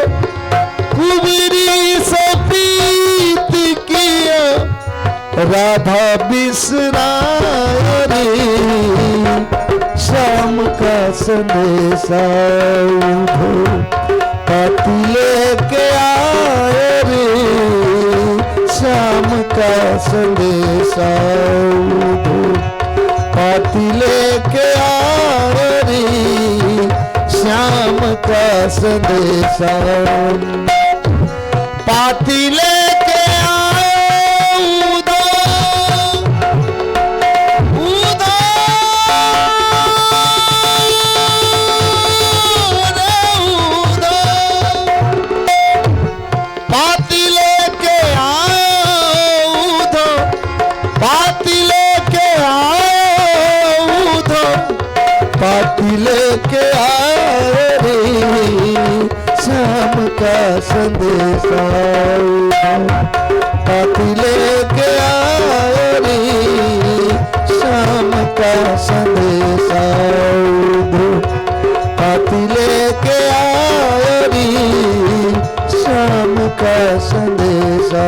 कुबरी से प्रीति कियो, राधा बिसरायो रे, श्याम का संदेशा उधो, पाती लेके आए रे, श्याम का संदेशा उधो, पाती लेके आए री श्याम का संदेशा। पाती लेके आए उधो, उधो रे उधो, पाती लेके आए उधो, पाती लेके आए उधो, पाती लेके आए रे श्याम का संदेशा, पाती लेके आए रे श्याम का संदेशा, पाती लेके आए रे श्याम का संदेशा,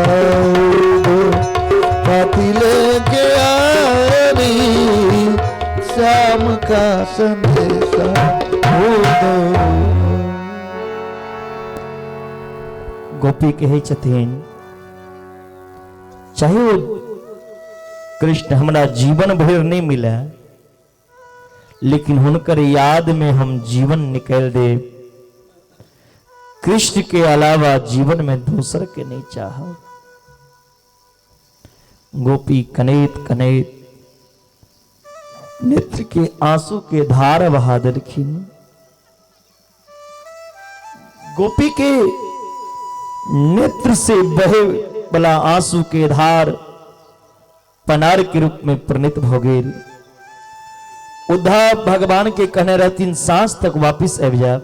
पाती लेके आए रे श्याम का संदेशा। गोपी कहै छथिन चाहे ओ कृष्ण हमरा जीवन भरि नहीं मिले, लेकिन हुनकर याद में हम जीवन निकाल देब। कृष्ण के अलावा जीवन में दूसर के नहीं चाहब। गोपी कनैत कनैत नेत्र के आंसू के धार बहा देलखिन। गोपी के नेत्र से बहे वाला आंसू के धार पनार के रूप में परिणत भ गेल। उद्धव भगवान के कहने रहथिन सांझ तक वापिस आबि जायब।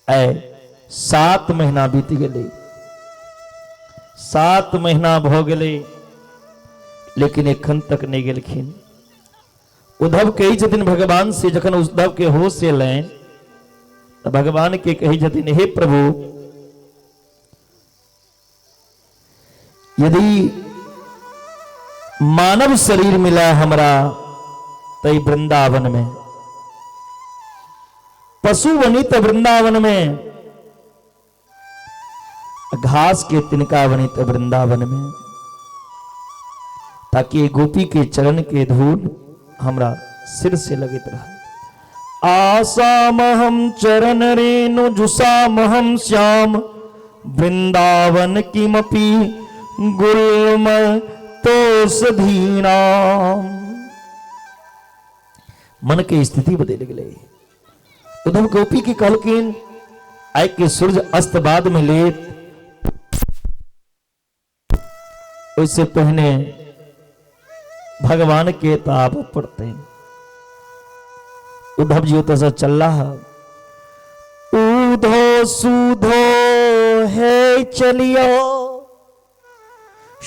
ऐ 7 महीना बीत गेलै, 7 महीना भ गेलै, लेकिन एखन तक नहीं गेलखिन। उद्धव कहै छथिन भगवान से, जखन उद्धव के होश एलनि तऽ भगवान के कहै छथिन हे प्रभु, यदि मानव शरीर मिला हमरा तै वृंदावन में, पशु बनी तो वृंदावन में, घास के तिनका बनी तो वृंदावन में, ताकि गोपी के चरण के धूल हमरा सिर से लगत रहे। आसामहम चरण रेणु जुसामहम श्याम वृंदावन किमपि गुल्म तोषधीनाम। मन के स्थिति बदल गेलै। उद्धव गोपी के कहलखिन आइ के सूर्य अस्त बाद में लेत, ओइसे पहिने भगवान के ताप पड़ते। उद्धव जी ओतऽ से चलला है। उधो सुधो है चलियो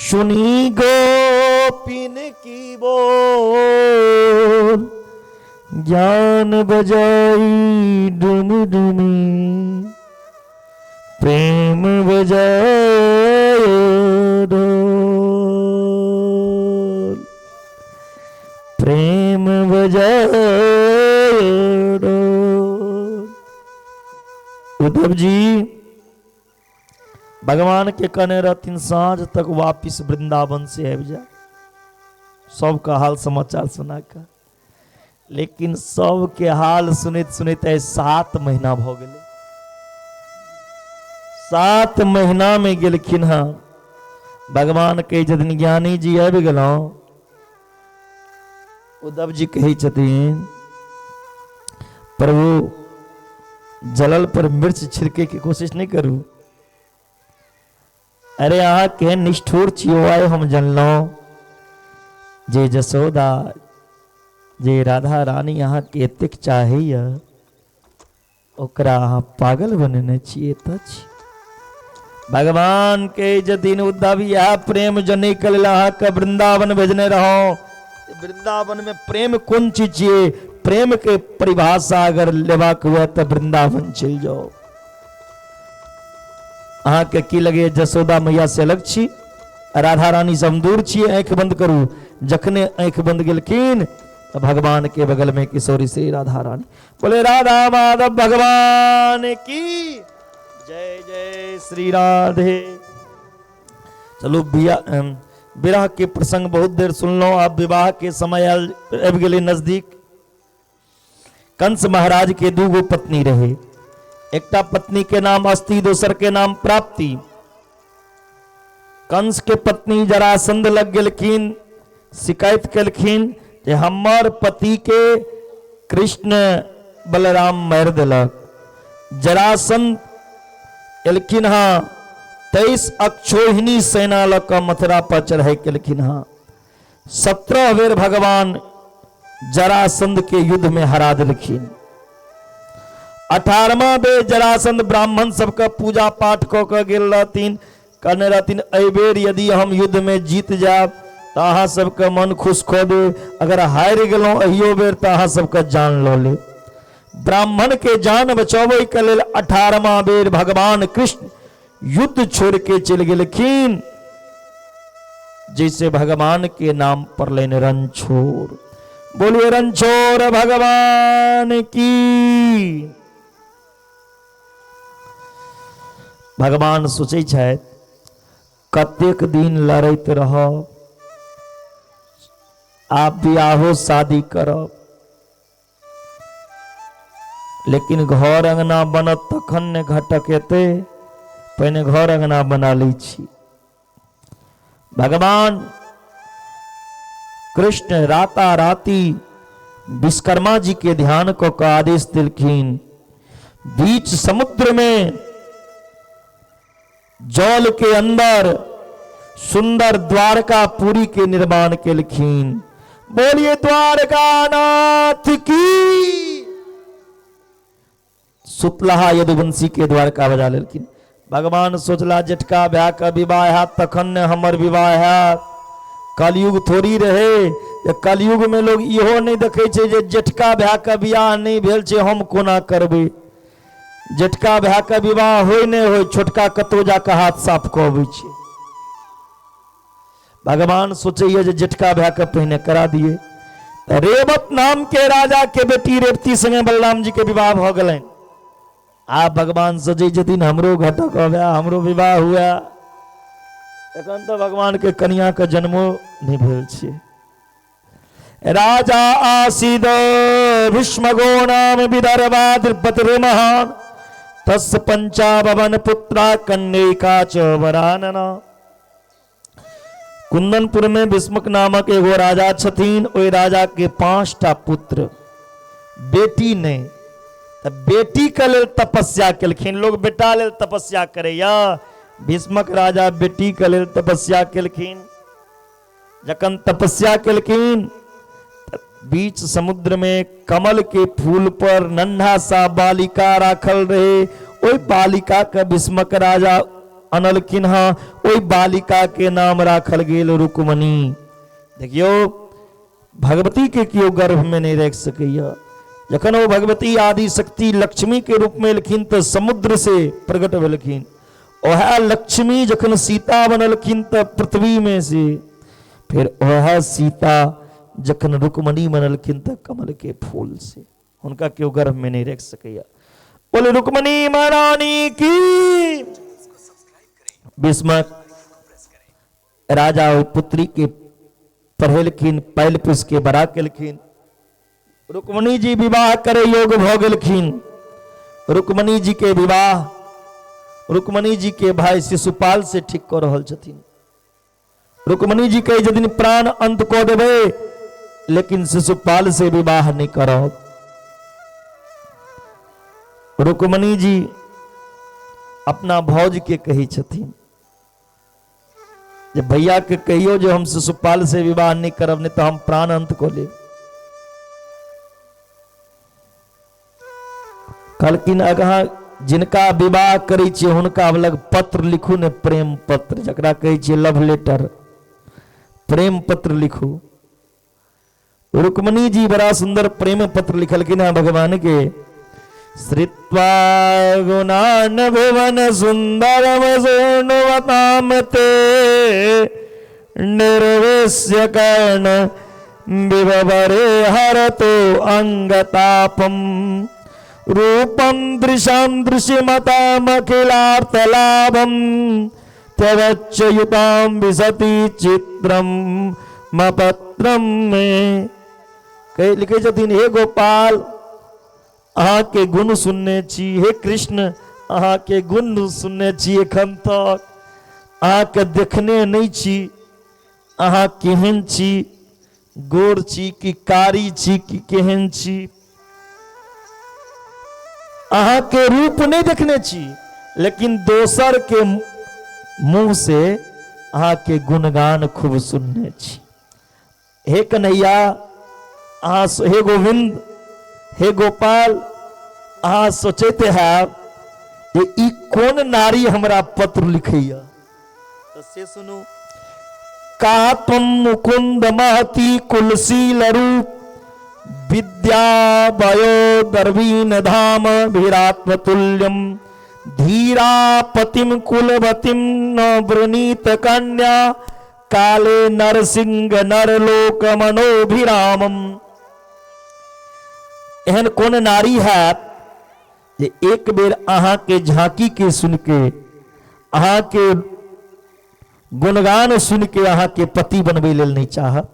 सुनी गोपिन की बोल, ज्ञान बजाई डुम डुमी प्रेम बजाए ढोल, प्रेम बजाए ढोल। उद्धव जी भगवान के कहने रहथिन साँझ तक वापिस वृंदावन से आबि जा, सबका हाल समाचार सुना कर। लेकिन सबके हाल सुनैत सुनैत आइ 7 महीना भ गेलै। 7 महीना में गेलखिन हँ। भगवान कहै छथिन ज्ञानी जी आबि गेलहुँ। उद्धव जी कहै छथिन प्रभु जलल पर मिर्च छिड़के के कोशिश नहीं करू। अरे अहाँ केहन निष्ठुर छियो, आइ हम जनलहुँ जे जसोदा जे राधा रानी अहाँ के एतेक चाहैया, ओकरा अहाँ पागल बनेने छियै। तऽ छी भगवान के जदिन उद्धव इएह प्रेम जो नहीं कल अहाँके वृंदावन भेजने रहो। वृंदावन में प्रेम कोन चीज छियै? प्रेम के परिभाषा अगर लेबाक हुए तऽ वृंदावन चलि जाओ। अहाँके की लगे जसोदा मैया से अलग छी, राधा रानी से हम दूर छी? आँखि बंद करू। जखने आँखि बंद गेलखिन तऽ भगवान के बगल में किशोरी श्री राधा रानी बोले राधा माधव भगवान की जय जय श्री राधे। चलू, विरह के प्रसंग बहुत देर सुनलहुँ, आब विवाह के समय आयल, आबि गेलै नजदीक। कंस महाराज के दू गो पत्नी रहे, एकटा पत्नी के नाम अस्ति, दोसर के नाम प्राप्ति। कंस के पत्नी जरासंध लग गेलखिन, शिकायत केलखिन जे हमर पति के कृष्ण बलराम मारि देलक। जरासंध एलखिन हँ, 23 अक्षोहिणी सेना लऽ कऽ मथुरा पर चढ़ाई केलखिन हँ। 17 बेर भगवान जरासंध के युद्ध में हरा देलखिन। 18वां बेर जरासंध ब्राह्मण सबके पूजा पाठ कऽ कऽ गेल रहथिन, कहने रहथिन एहि बेर यदि हम युद्ध में जीत जायब तऽ अहाँ सबके मन खुश कऽ देब, अगर हारि गेलहुँ एहियो बेर तऽ अहाँ सबके जान लऽ लेब। ब्राह्मण के जान बचाबै के लेल 18वां बेर भगवान कृष्ण युद्ध छोड़ के चलि गेलखिन, जैसे भगवान के नाम पड़लनि रणछोड़। बोलिए रणछोड़ भगवान की। भगवान सोचै छथि कतेक दिन लड़ैत रहब, आब बियाहो शादी करब, लेकिन घर अंगना बनत तखन ने घटक एतै, पहिने घर अंगना बना लै छी। भगवान कृष्ण राता राती विश्वकर्मा जी के ध्यान कऽ कऽ आदेश देलखिन, बीच समुद्र में जल के अंदर सुंदर द्वारका पुरी के निर्माण केलखिन। बोलिए द्वारकानाथ की। सुतलहा यदुवंशी के द्वारका बजा लेलखिन। भगवान सोचला जेठका भाय के विवाह हैत तखन ने हमर विवाह हैत। कलयुग थोड़ी रहे जे कलयुग में लोग इहो नहीं देखे छै जे जेठका भाय के बियाह नहीं भेल छै, हम कोना करबै। जेठका भाय के विवाह होय नहि होय, छोटका कतौ जाके हाथ साफ कऽ अबै छै। भगवान सोचैया जे जेठका भाय के पहिने करा दिए। तऽ रेवत नाम के राजा के बेटी रेवती संगे बलराम जी के विवाह भऽ गेलनि। आब भगवान सोचै छथिन हमरो घटक अबै, हमरो विवाह हुए। एखन तऽ भगवान के कनिया के जन्मो नहि भेल छै। राजा आसीद भीष्मगो नाम विदर्भा द्रुपतिर् महान, तस्य पंचाभवन पुत्रा कन्यका च वरानना। कुंदनपुर में भीष्मक नामक एगो राजा छथिन। ओहि राजा के 5टा पुत्र, बेटी नहीं। तऽ बेटी के लेल तपस्या केलखिन। लोग बेटा लेल तपस्या करैया, भीष्मक राजा बेटी के लेल तपस्या केलखिन। जखन तपस्या केलखिन बीच समुद्र में कमल के फूल पर नन्हा सा बालिका राखल रहे। ओहि बालिका के भीष्मक राजा अनलखिन हँ। ओहि बालिका के नाम राखल गेल रुक्मणी। देखियौ, भगवती के केओ गर्भ में नहीं राखि सकैया। जखन ओ भगवती आदि शक्ति लक्ष्मी के रूप में एलखिन तऽ समुद्र से प्रकट भेलखिन। ओएह लक्ष्मी जखन सीता बनलखिन तऽ पृथ्वी में से, फिर ओएह सीता जखन रुक्मणी बनलखिन तऽ कमल के फूल से। हुनका केओ गर्भ में नहीं राखि सकैया। बोले रुक्मणी महारानी की। भीष्मक राजा ओहि पुत्री के पढ़ेलखिन, पालि पोसि के बड़ा केलखिन। रुक्मणी जी विवाह करे योग भऽ गेलखिन। रुक्मणी जी के विवाह रुक्मणी जी के भाई शिशुपाल से ठीक कऽ रहल छथिन। रुक्मणी जी कहै छथिन प्राण अंत कऽ देबै लेकिन शिशुपाल से विवाह नहीं करब। रुक्मणी जी अपना भौज के कहै छथिन जे भैया के कहियो जे हम शिशुपाल से विवाह नहीं करब, नहीं तो हम प्राण अंत कऽ लेब। कहलखिन अहाँ जिनका विवाह करै छियै हुनका लग पत्र लिखू ने, प्रेम पत्र, जकरा कहै छियै लव लेटर, प्रेम पत्र लिखू। रुक्मणी जी बड़ा सुंदर प्रेम पत्र लिखलखिन हैं भगवान के। श्रित्वा गुणान भुवन सुंदरम शृण्वताम ते, निर्वेश्य कर्ण विभवरे हरतो अंगतापम, रूपम दृशाम दृश्यमतामखिलार्थलाभम, त्यवच्चयुतां विशति चित्रम मपत्रम मे। कहि लिखै छथिन, हे गोपाल अहाँके गुण सुनने छी, हे कृष्ण अहाँके गुण सुनने छी, एखन तक अहाँके देखने नहि छी, अहाँ केहन छी, गोर छी कि कारी छी कि केहन छी, अहाँके रूप नहि देखने छी, लेकिन दोसर के मुंह से अहाँके गुणगान खूब सुनने छी। हे कन्हैया अहाँ, हे गोविंद, हे गोपाल, अहाँ सोचैत हैब जे ई कोन नारी हमरा पत्र लिखैया, तऽ से सुनू। का तुम मुकुंद महती कुलशील रूप विद्या वयो दर्वीन धाम वीरात्म तुल्यम धीरा पतिम कुलवतिम न वृणीत कन्या काले नरसिंह नरलोक मनोभिरामम। एहन कोन नारी हैत जे एक बेर अहाँके झांकी के सुन के, अहाँके गुणगान सुन के अहाँके पति बनबै लेल नहि चाहत?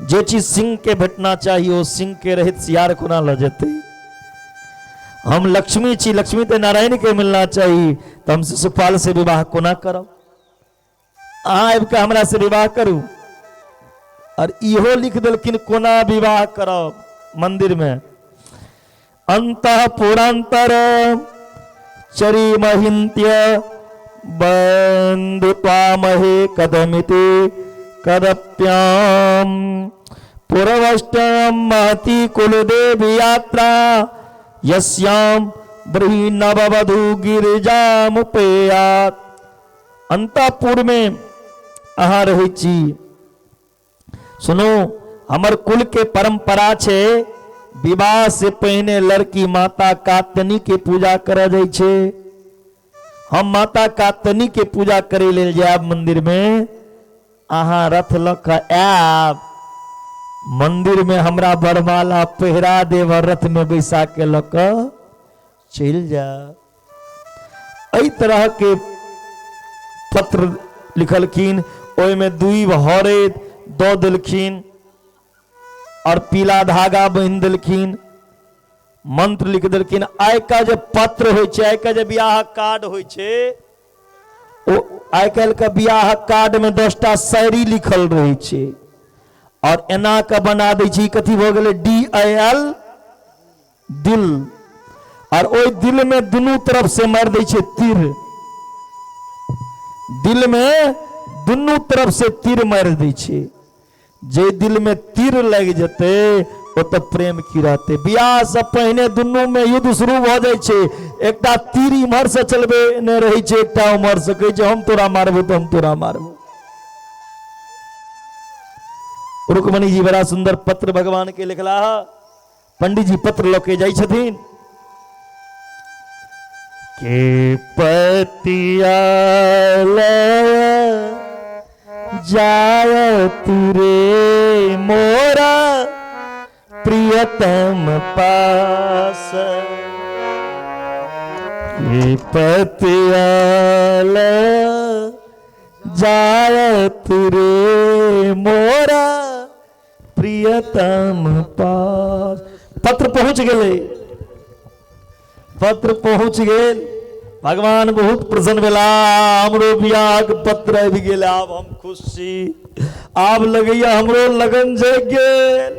जे चीज सिंह के भेटना चाही ओ सिंह के रहित सियार कोना लऽ जेतै? हम लक्ष्मी छी, लक्ष्मी तऽ नारायण के मिलना चाही, तऽ हम शिशुपाल से विवाह कोना करब? अहाँ आबि कऽ हमरा से विवाह करू। और इहो लिख देलखिन कोना विवाह करब मंदिर में। अंतः पुरांतर चरी महिंत्य बंधुत्वामहे कदमिति कदप्याम पुरवष्टम महती कुलदेवी यात्रा यस्याम ब्रीहि नववधू गिरिजामुपेयात। अंतःपुर में अहाँ रहै छी। सुनू, हमर कुल के परंपरा छै विवाह से पहिने लड़की माता कात्यनी के पूजा करऽ जाइ छै। हम माता कात्यनी के पूजा करे लेल जायब मंदिर में, अहाँ रथ लऽ कऽ आयब, मंदिर में हमरा वरमाला पहिरा देब और रथ में बैसा के लऽ कऽ चलि जायब। एहि तरह के पत्र लिखलखिन, ओहिमे दुई हरैद दऽ देलखिन और पीला धागा बान्हि देलखिन, मंत्र लिख देलखिन। आइ का जे पत्र होइ छै, आइ का जे बियाह कार्ड होइ छै, ओ आइ काल्हि के बियाह कार्ड में 10टा शायरी लिखल रहै छै और एना के बना दै छै, कथी भऽ गेलै डी I L दिल, और ओहि दिल में दुनू तरफ से मारि दै छै तीर, दिल में दुनू तरफ से तीर मारि दै छै। जे दिल में तीर लागि जेतै ओ तऽ प्रेम की रहतै। बियाह से पहिने दुनू में युद्ध शुरू भऽ जाइ छै, एकटा तीर इम्हर से चलबे ने रहै छै, एकटा उम्हर से कहै छै हम तोरा मारबो तऽ हम तोरा मारबो। रुक्मणी जी बड़ा सुंदर पत्र भगवान के लिखला। पंडित जी पत्र लऽ के जाइ छथिन के पतिया जायत रे मोरा प्रियतम पास, के पतिया जायत रे मोरा प्रियतम पास। पत्र पहुंच गेलै, पत्र पहुंच गेल, भगवान बहुत प्रसन्न भेला, हमरो बियाहक पत्र आबि गेल, आब हम खुश छी, आब लगैया हमरो लगन जागि गेल।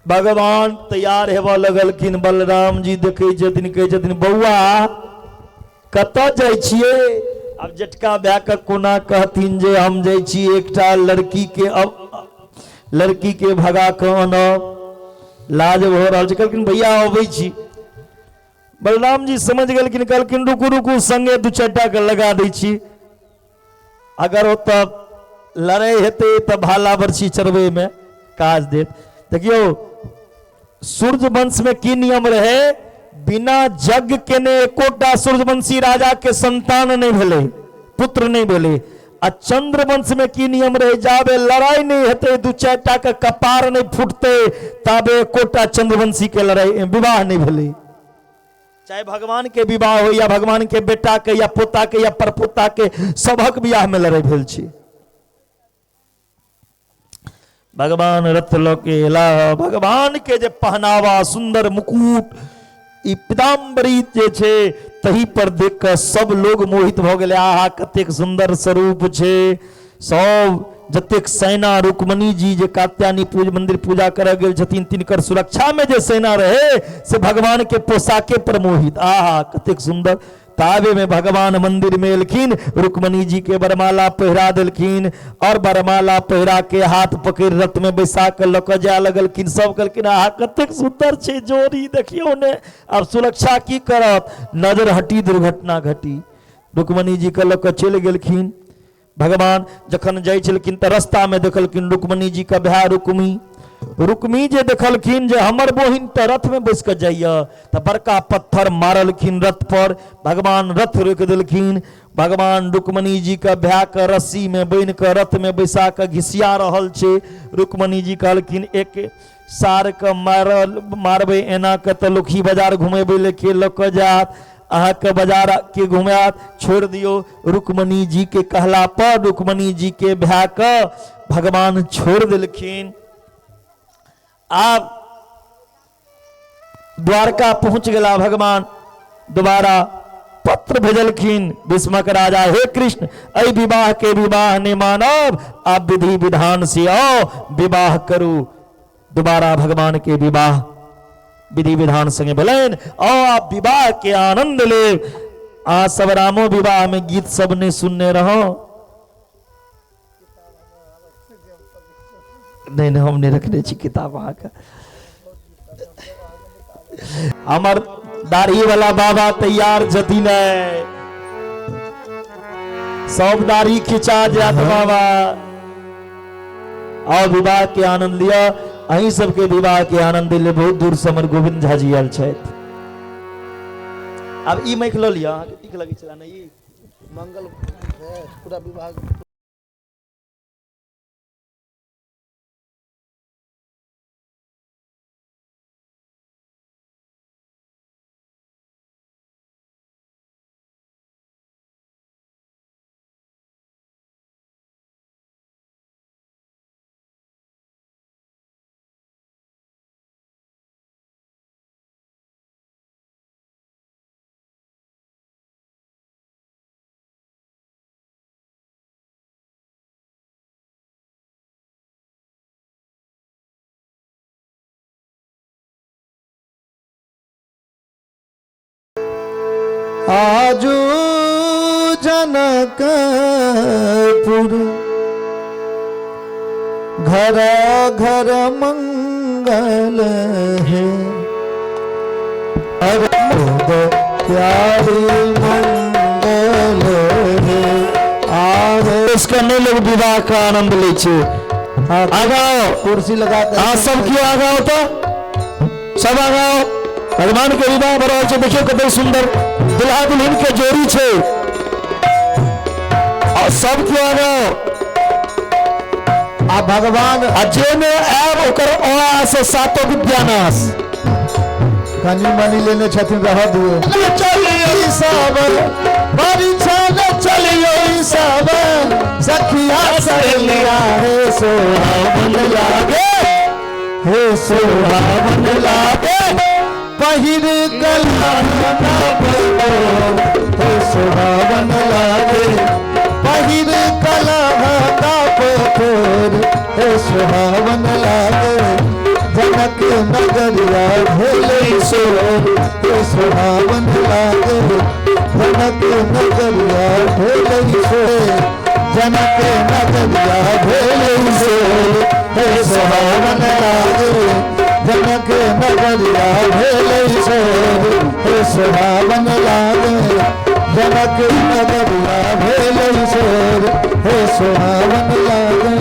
भगवान तैयार हेबऽ लगलखिन। बलराम जी देखै छथिन, कहै छथिन बौआ कतऽ जाइ छियै? आब जेठका भायके कोना कहथिन जे हम जाइ छी एकटा लड़की के, अब लड़की के भगा कऽ आनब, लाज भऽ रहल छै। कहलखिन भैया अबै छी। बलराम जी समझ गेलखिन, कहलखिन रुकू रुकू, संगे दू चारिटा के लगा दै छी, अगर ओतऽ लड़ाइ हेतै तऽ भाला बरछी चढ़बैमे काज देत। देखियौ सूर्यवंश में की नियम रहे, बिना यज्ञ केने एकोटा सूर्यवंशी राजा के संतान नहीं भेलै, पुत्र नहीं भेलै। आ चंद्रवंश में की नियम रहे, जाबे लड़ाई नहीं हेतै, दू चारिटा के कपार नहीं फूटते, ताबे एकोटा चंद्रवंशी के लड़ाई विवाह नहीं भेलै। चाहे भगवान के विवाह हो या भगवान के बेटा के या पोता के या परपोता के, सबहक बियाह में लड़ाई भेल छै। भगवान रथ लऽ के एला। भगवान के जे पहनावा, सुंदर मुकुट, ई पीताम्बरी जे छै तही पर देख कऽ सब लोग मोहित भऽ गेलै। आहा, कतेक सुंदर स्वरूप छै। सब जतेक सेना रुक्मणी जी जे कात्यायनी पूज मंदिर पूजा करऽ गेल छथिन, तिनकर सुरक्षा में जे सेना रहे से भगवान के पोशाके पर मोहित। आहा, कतेक सुंदर। ताबे में भगवान मंदिर में एलखिन, रुक्मणी जी के वरमाला पहिरा देलखिन और वरमाला पहिरा के हाथ पकड़ रथ में बैसा के लऽ कऽ जाय लगलखिन। सब कहलखिन, आहा, कतेक सुंदर छै जोड़ी, देखियौ ने। आब सुरक्षा की करत? नजर हटी दुर्घटना घटी। रुक्मणी जी के लऽ कऽ चलि गेलखिन। भगवान जखन जाइ छलखिन तऽ रस्तामे देखलखिन रुक्मणी जी के भाय रुक्मी। रुक्मी जे देखलखिन जे हमर बहिन तऽ रथमे बैस कऽ जाइए, तऽ बड़का पत्थर मारलखिन रथ पर। भगवान रथ रोकि देलखिन। भगवान रुक्मणी जी के भायके रस्सीमे बान्हि कऽ रथमे बैसा कऽ घिसिया रहल छै। रुक्मणी जी कहलखिन, एक सारके मारल मारबै एना कऽ तऽ लोकही बाजार घुमेबै लए के लऽ कऽ जायत? अहाँके बाजार के घुमायत? छोड़ि दियौ। रुक्मणी जी के कहला पर रुक्मणी जी के भायके भगवान छोड़ि देलखिन। आब द्वारका पहुँच गेला भगवान। दोबारा पत्र भेजलखिन भीष्मक राजा, हे कृष्ण, एहि विवाह के विवाह नहि मानब, आब विधि विधान से आओ विवाह करू। दोबारा भगवान के विवाह विधि विधान संगे भेलनि। आओ, आप विवाह के आनंद ले। आ सब रामो विवाह में गीत सब नहीं सुनने रहो? नहीं नहीं, हम नहीं रखने छी किताब अहाँके। हमर दाढ़ी वाला बाबा तैयार छथिन, सब दाढ़ी खिंचा जात बाबा। आओ, विवाह के आनंद लिया। अहीं सबके विवाह के आनंद ले बहुत दूर से हमर गोविंद झा जी आयल छथि। आब ई माइक लऽ लिअ, अहाँके नीक लगै छलै ने ई। मंगल पूरा विभाग। आजू जनकपुर घर घर मंगल है, अरे प्यारी मंगल है। आवे इसका नहीं लोग विवाह का आनंद ले छे। आगा आओ, कुर्सी लगा कर आ सब क्यों आगा हो तो सब आगा आओ। भगवान के विवाह भऽ रहल छै। देखियौ कते सुंदर दुल्हा दुल्हन के जोड़ी छै। आ सब क्यों आगा आओ। आ भगवान आ जे मे आयब ओकर अ से सातो विद्यानाश। कनी मनी लेने छथिन, रह दियो। चलियो सब परिछन, चलियो सब सखिया सहेलिया, हे सोहावन लागे, हे सोहावन लागे, पहिर कल्याण, हे सोहावन लागे, पहिर कलह पोर, हे सोहावन लागे, जनक नगरिया भेले सोर, हे सोहावन लागे, जनक नगरिया भेले सोर, जनक नगरिया भेले सोर, हे सोहावन लागे, जनक नगरिया भेले सोर, हे सोहावन लागे, जनक नगरिया भेले सोर, हे सोहावन लागे,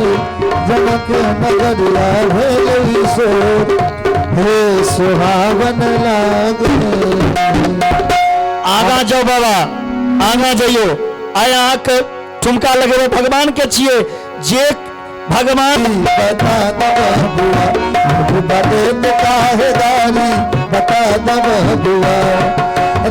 जनक नगरिया भेले सोर, हे सोहावन लागे। आगा जाओ बाबा, आगा जाइयो। आइ अहाँके ठुमका लगेबै। भगवान के छियै जे भगवान। बता दब बुआ, बता काहे गारी, बता दब बुआ,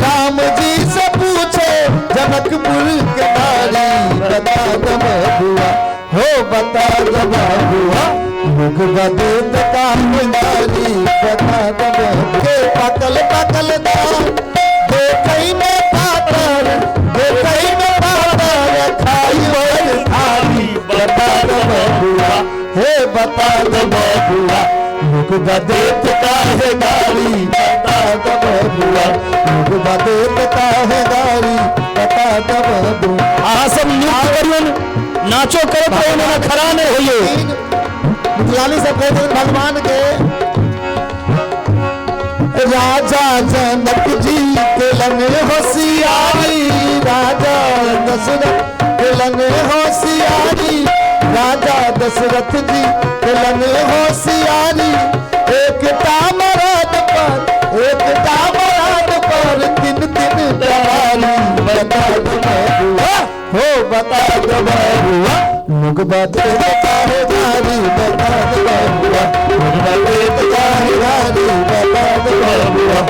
राम जी से पूछे जनकपुर के नारी बता दो बबुआ हो बता दो बबुआ लोग बदेत कामदारी बता दो के पकल पकल दाल देखई में पातर देखई में पातर खाई भर थाली बता दो बबुआ हे बता दो बबुआ लोग बदेत काहे गारी बता दो बबुआ लोग बदेत काहे गारी बता दो बबुआ। अहाँ सब नृत्य करियौ, नाचो करत रहियौ, ना खड़ा नहि होइयौ। मिथिलानी सब कहते हैं भगवान के राजा जनक जी के लंग होशियारी राजा दशरथ के लंग होशियारी राजा दशरथ जी के लंग होशियारी एकटा मरद पर एकटा मरद पर तीन तीन डवारी बता दो बबुआ हो बता दो बबुआ लोग बातें बताए जारी बता दो बबुआ लोग बातें बताए जारी बता दो बबुआ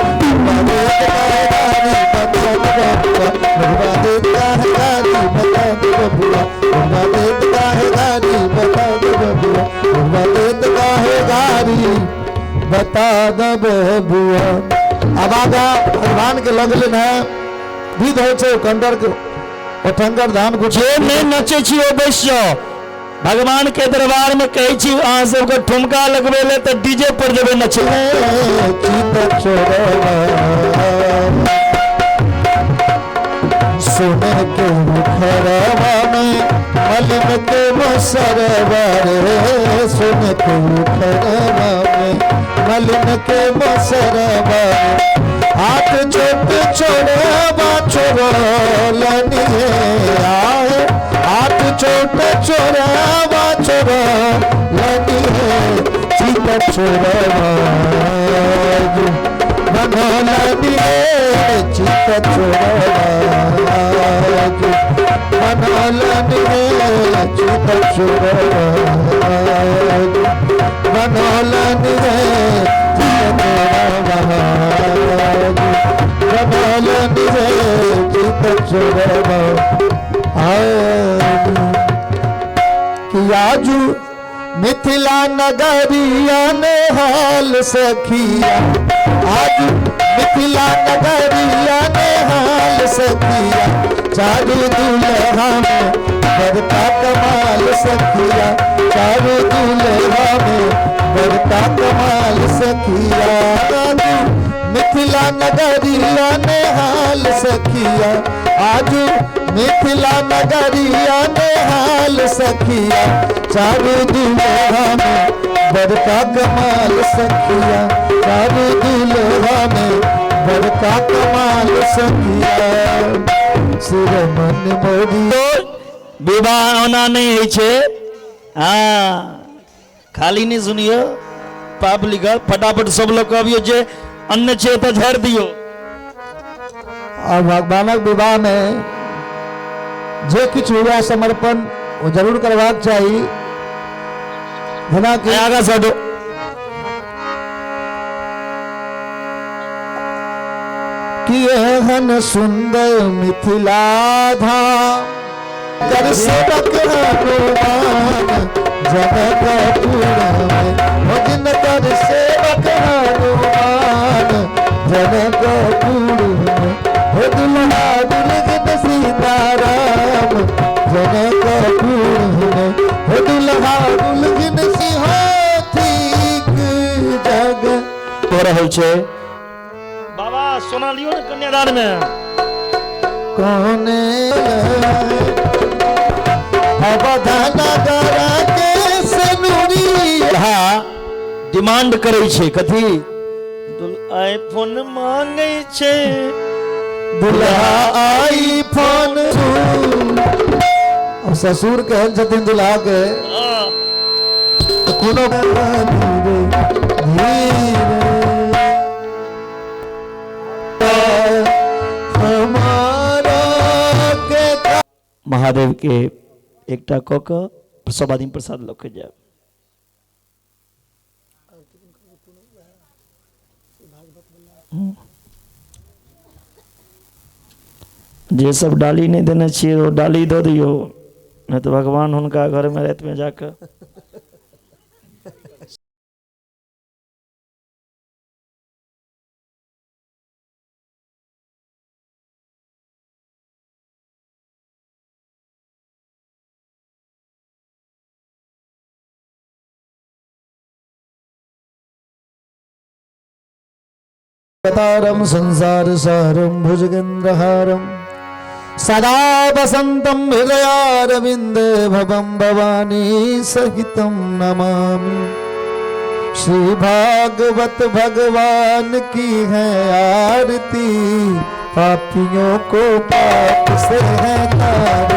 बातें बताए जारी बता दो बबुआ लोग बातें बताए जारी बता दो बबुआ लोग बातें बताए जारी बता दो बबुआ लोग बातें बताए जारी बता दो बबुआ। अब आगा भगवान के लगलन है विध होइ छै कंडर के ओठंगर धान कुछ जे नहि नचै छी ओ बैस जाओ। भगवान के दरबार में कहै छी अहाँ सबके ठुमका लगबै ले तऽ डीजे पर जेबै नचै। सोने के मुखरवा में मलिन के मुसरवा रे सोने के मुखरवा में मलिन के मुसरवा हाथ छोट छोड़वा छोड़लनी आए हाथ छोट छोड़वा छोड़लनी चित छोड़वा बनलनी चित छोड़वा बनलनी चित छोड़वा बनलनी चित छोड़वा बनलनी चित छोड़वा कि आजू मिथिला नगरिया ने हाल सखिया आज मिथिला नगरिया ने हाल सखिया चारू दुल्हा में बड़का कमाल सखिया चारू दुल्हा में बड़का कमाल सखिया मिथिला नगरिया ने हाल सखिया आजू मिथिला नगरिया ने हाल सखिया चारू दुल्हा में बड़का कमाल सखिया चारू दुल्हा में बड़का कमाल सखिया सिर मन मोरी। विवाह ओना नहीं होइ छै, हाँ खाली नहीं सुनियो पाप लिखल फटाफट सब लोग कहबियो जे अन्न छै तऽ झाड़ि दियौ। और भगवानक विवाह में जे किछु हुआ समर्पण वो जरूर करबाक चाही। जेना कि आगा सटो कि एहन सुंदर मिथिला धाम कर सेवक हनुमान जनकपुर में हो जिनकर सेवक हनुमान जनकपुर में हो दुल्हा दुल्हन सीताराम जनकपुर में हो दुल्हा दुल्हन सिंहाथीक जग हो रहल छै। बाबा सोना लियो ने कन्यादान में। कौने अवधान के सनुरी हाँ डिमांड करै छै कथी आईफोन मांगै छै दुल्हा आईफोन। ससुर कहल छथिन दुल्हा के कोनो धीरे धीरे हमारा के महादेव के एकटा कऽ कऽ सब आदमी प्रसाद लऽ के जायब। जे सब डाली नहि देने छियै ओ डाली दऽ दियौ, नहि तऽ भगवान हुनका घरमे रातिमे जाकऽ अवतारम संसार सारम भुजगेंद्रहारम सदा वसंतम हृदयारविंदे भवम भवानी सहितम नमामि। श्री भागवत भगवान की है आरती, पापियों को पाप से है तार।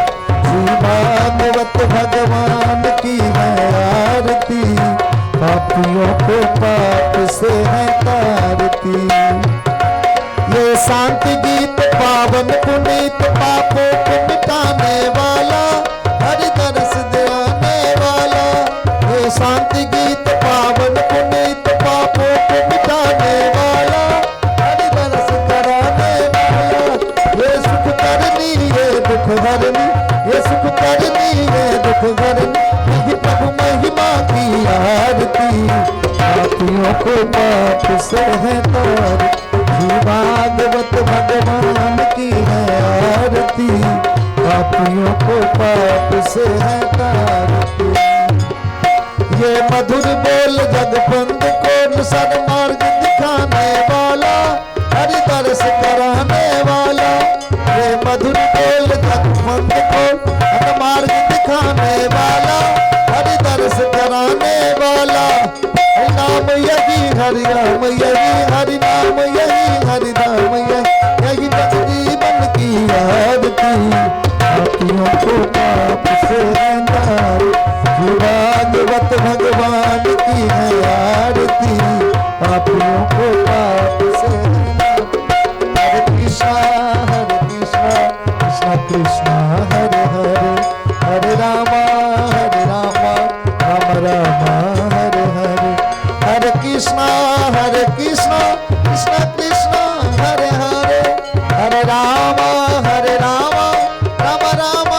श्री भागवत भगवान की है आरती, पापियों को पाप से है तारती। ये शांति गीत पावन पुनीत, पापों को मिटाने वाला, हरि दर्श दिलाने वाला। ये शांति गीत पावन पुनीत, पापों को मिटाने वाला, हरि दर्श कराने वाला। ये सुख करनी ये दुख हरनी, ये सुख करनी ये दुख हरनी, यही प्रभु महिमा की आरती। पापियों को पाप से है तार, भागवत भगवान की है आरती, पापियों को पाप से है तारती। ये मधुर बोल जगबंद को सन्मार्ग दिखाने वाला, हरि दर्श कराने वाला। ये मधुर बोल जगबंद को सन्मार्ग दिखाने वाला, हरि दर्श कराने वाला। हरि नाम यही हरि राम यही, हरि नाम यही हरि राम यही, यही बस जीवन की आरती। पापियों को पाप से है तार, भागवत भगवान की है आरती, पापियों को पाप से है तार। हरे कृष्णा हरे कृष्णा कृष्णा कृष्णा हरे हरे, हरे रामा हरे रामा राम रामा हरे हरे। हरे कृष्णा कृष्णा कृष्णा हरे हरे, हरे रामा राम राम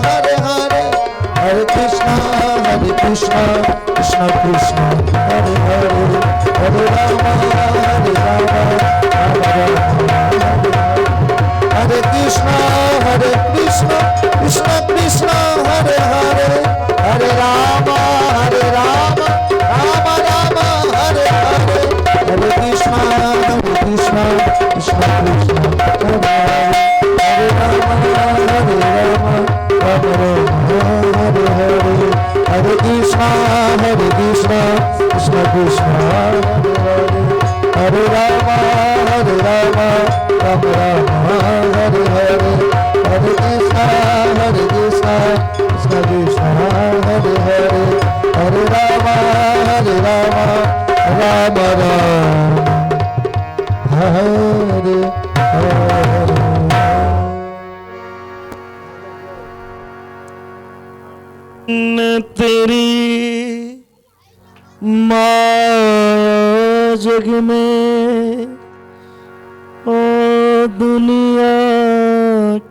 हरे हरे। हरे कृष्णा कृष्णा कृष्णा हरे हरे, हरे रामा राम राम हरे हरे। हरे कृष्णा कृष्णा कृष्णा हरे हरे, हरे रामा राम राम हरे हरे। हरे कृष्णा कृष्णा कृष्णा हरे हरे, हरे रामा राम राम हरे हरे। हरे कृष्णा कृष्णा कृष्णा हरे हरे, हरे रामा राम राम हरे हरे। हरे कृष्णा कृष्णा कृष्णा हरे हरे, हरे रामा राम राम हरे हरे। तेरी माया जग में ओ दुनिया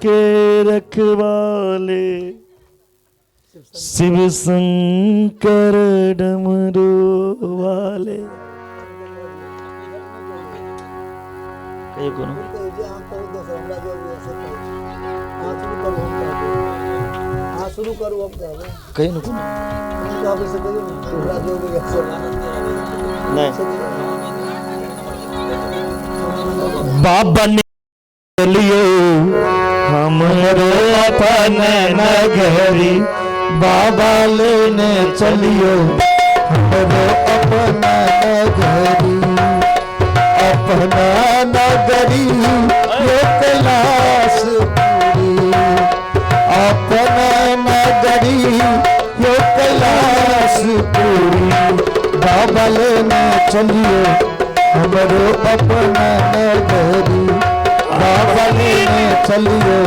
के रखवाले, शिव शंकर डमरू वाले। कहियो कोनो शुरू करू हम कहबै, कहियो न कोनो कहबै से कहियो ने, तोहरा जो भी है नहीं। बाबा ने लियो हमरो अपन नगरी, बाबा लेने चलियो हमरो अपना नगरी। अपना नगरी ये कैलाश पुरी, अपना नगरी ये कैलाश पुरी। बाबा लेने चलियो हमरो अपना नगरी, बाबा लेने चलियो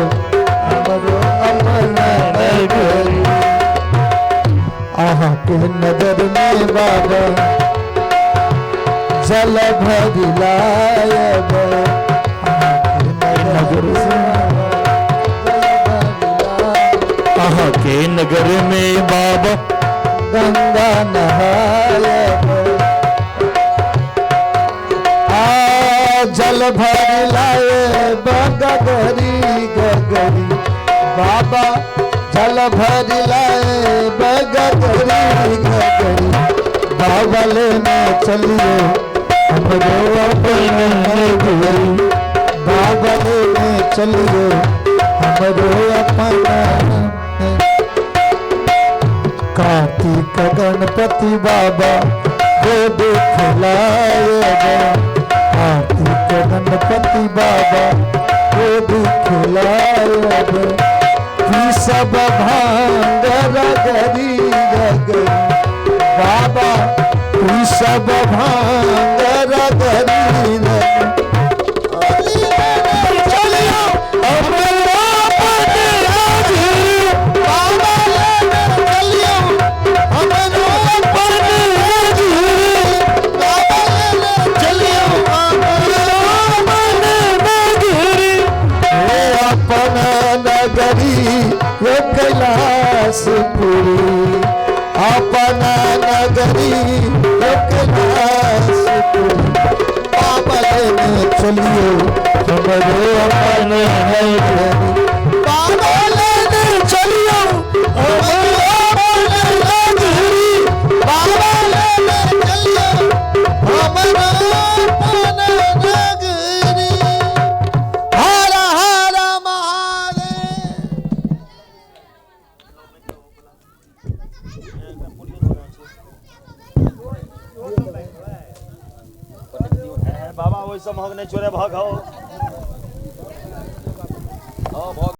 हमरो अपना नगरी। आहा के नगर में बाबा जल भरि लायब, आहा के नगर से के नगर में बाबा गंगा नहायब। आ जल भर लाए गगरी गगरी बाबा, जल भर लाए गगरी गगरी बाबा लेने चलियो हमरो अपने नगरी, बाबा लेने चलियो हमरो अपना। कार्तिक गणपति बाबा गोद खिलाए, कार्तिक गणपति बाबा गोद खिलाए। सब भांग रगरी रगरी बाबा, सब भांग रगरी कैलाशपुरी, अपना नगरी कैलाशपुरी बाबा लेने चलियो हमरो अपने नगरी, बाबा लेने चलियो हमरो अपने नगरी, बाबा लेने चलियो हमरो अपने नगरी। हर हर महादेव। बाबा वैसे महग नहीं छोड़े भाग हो।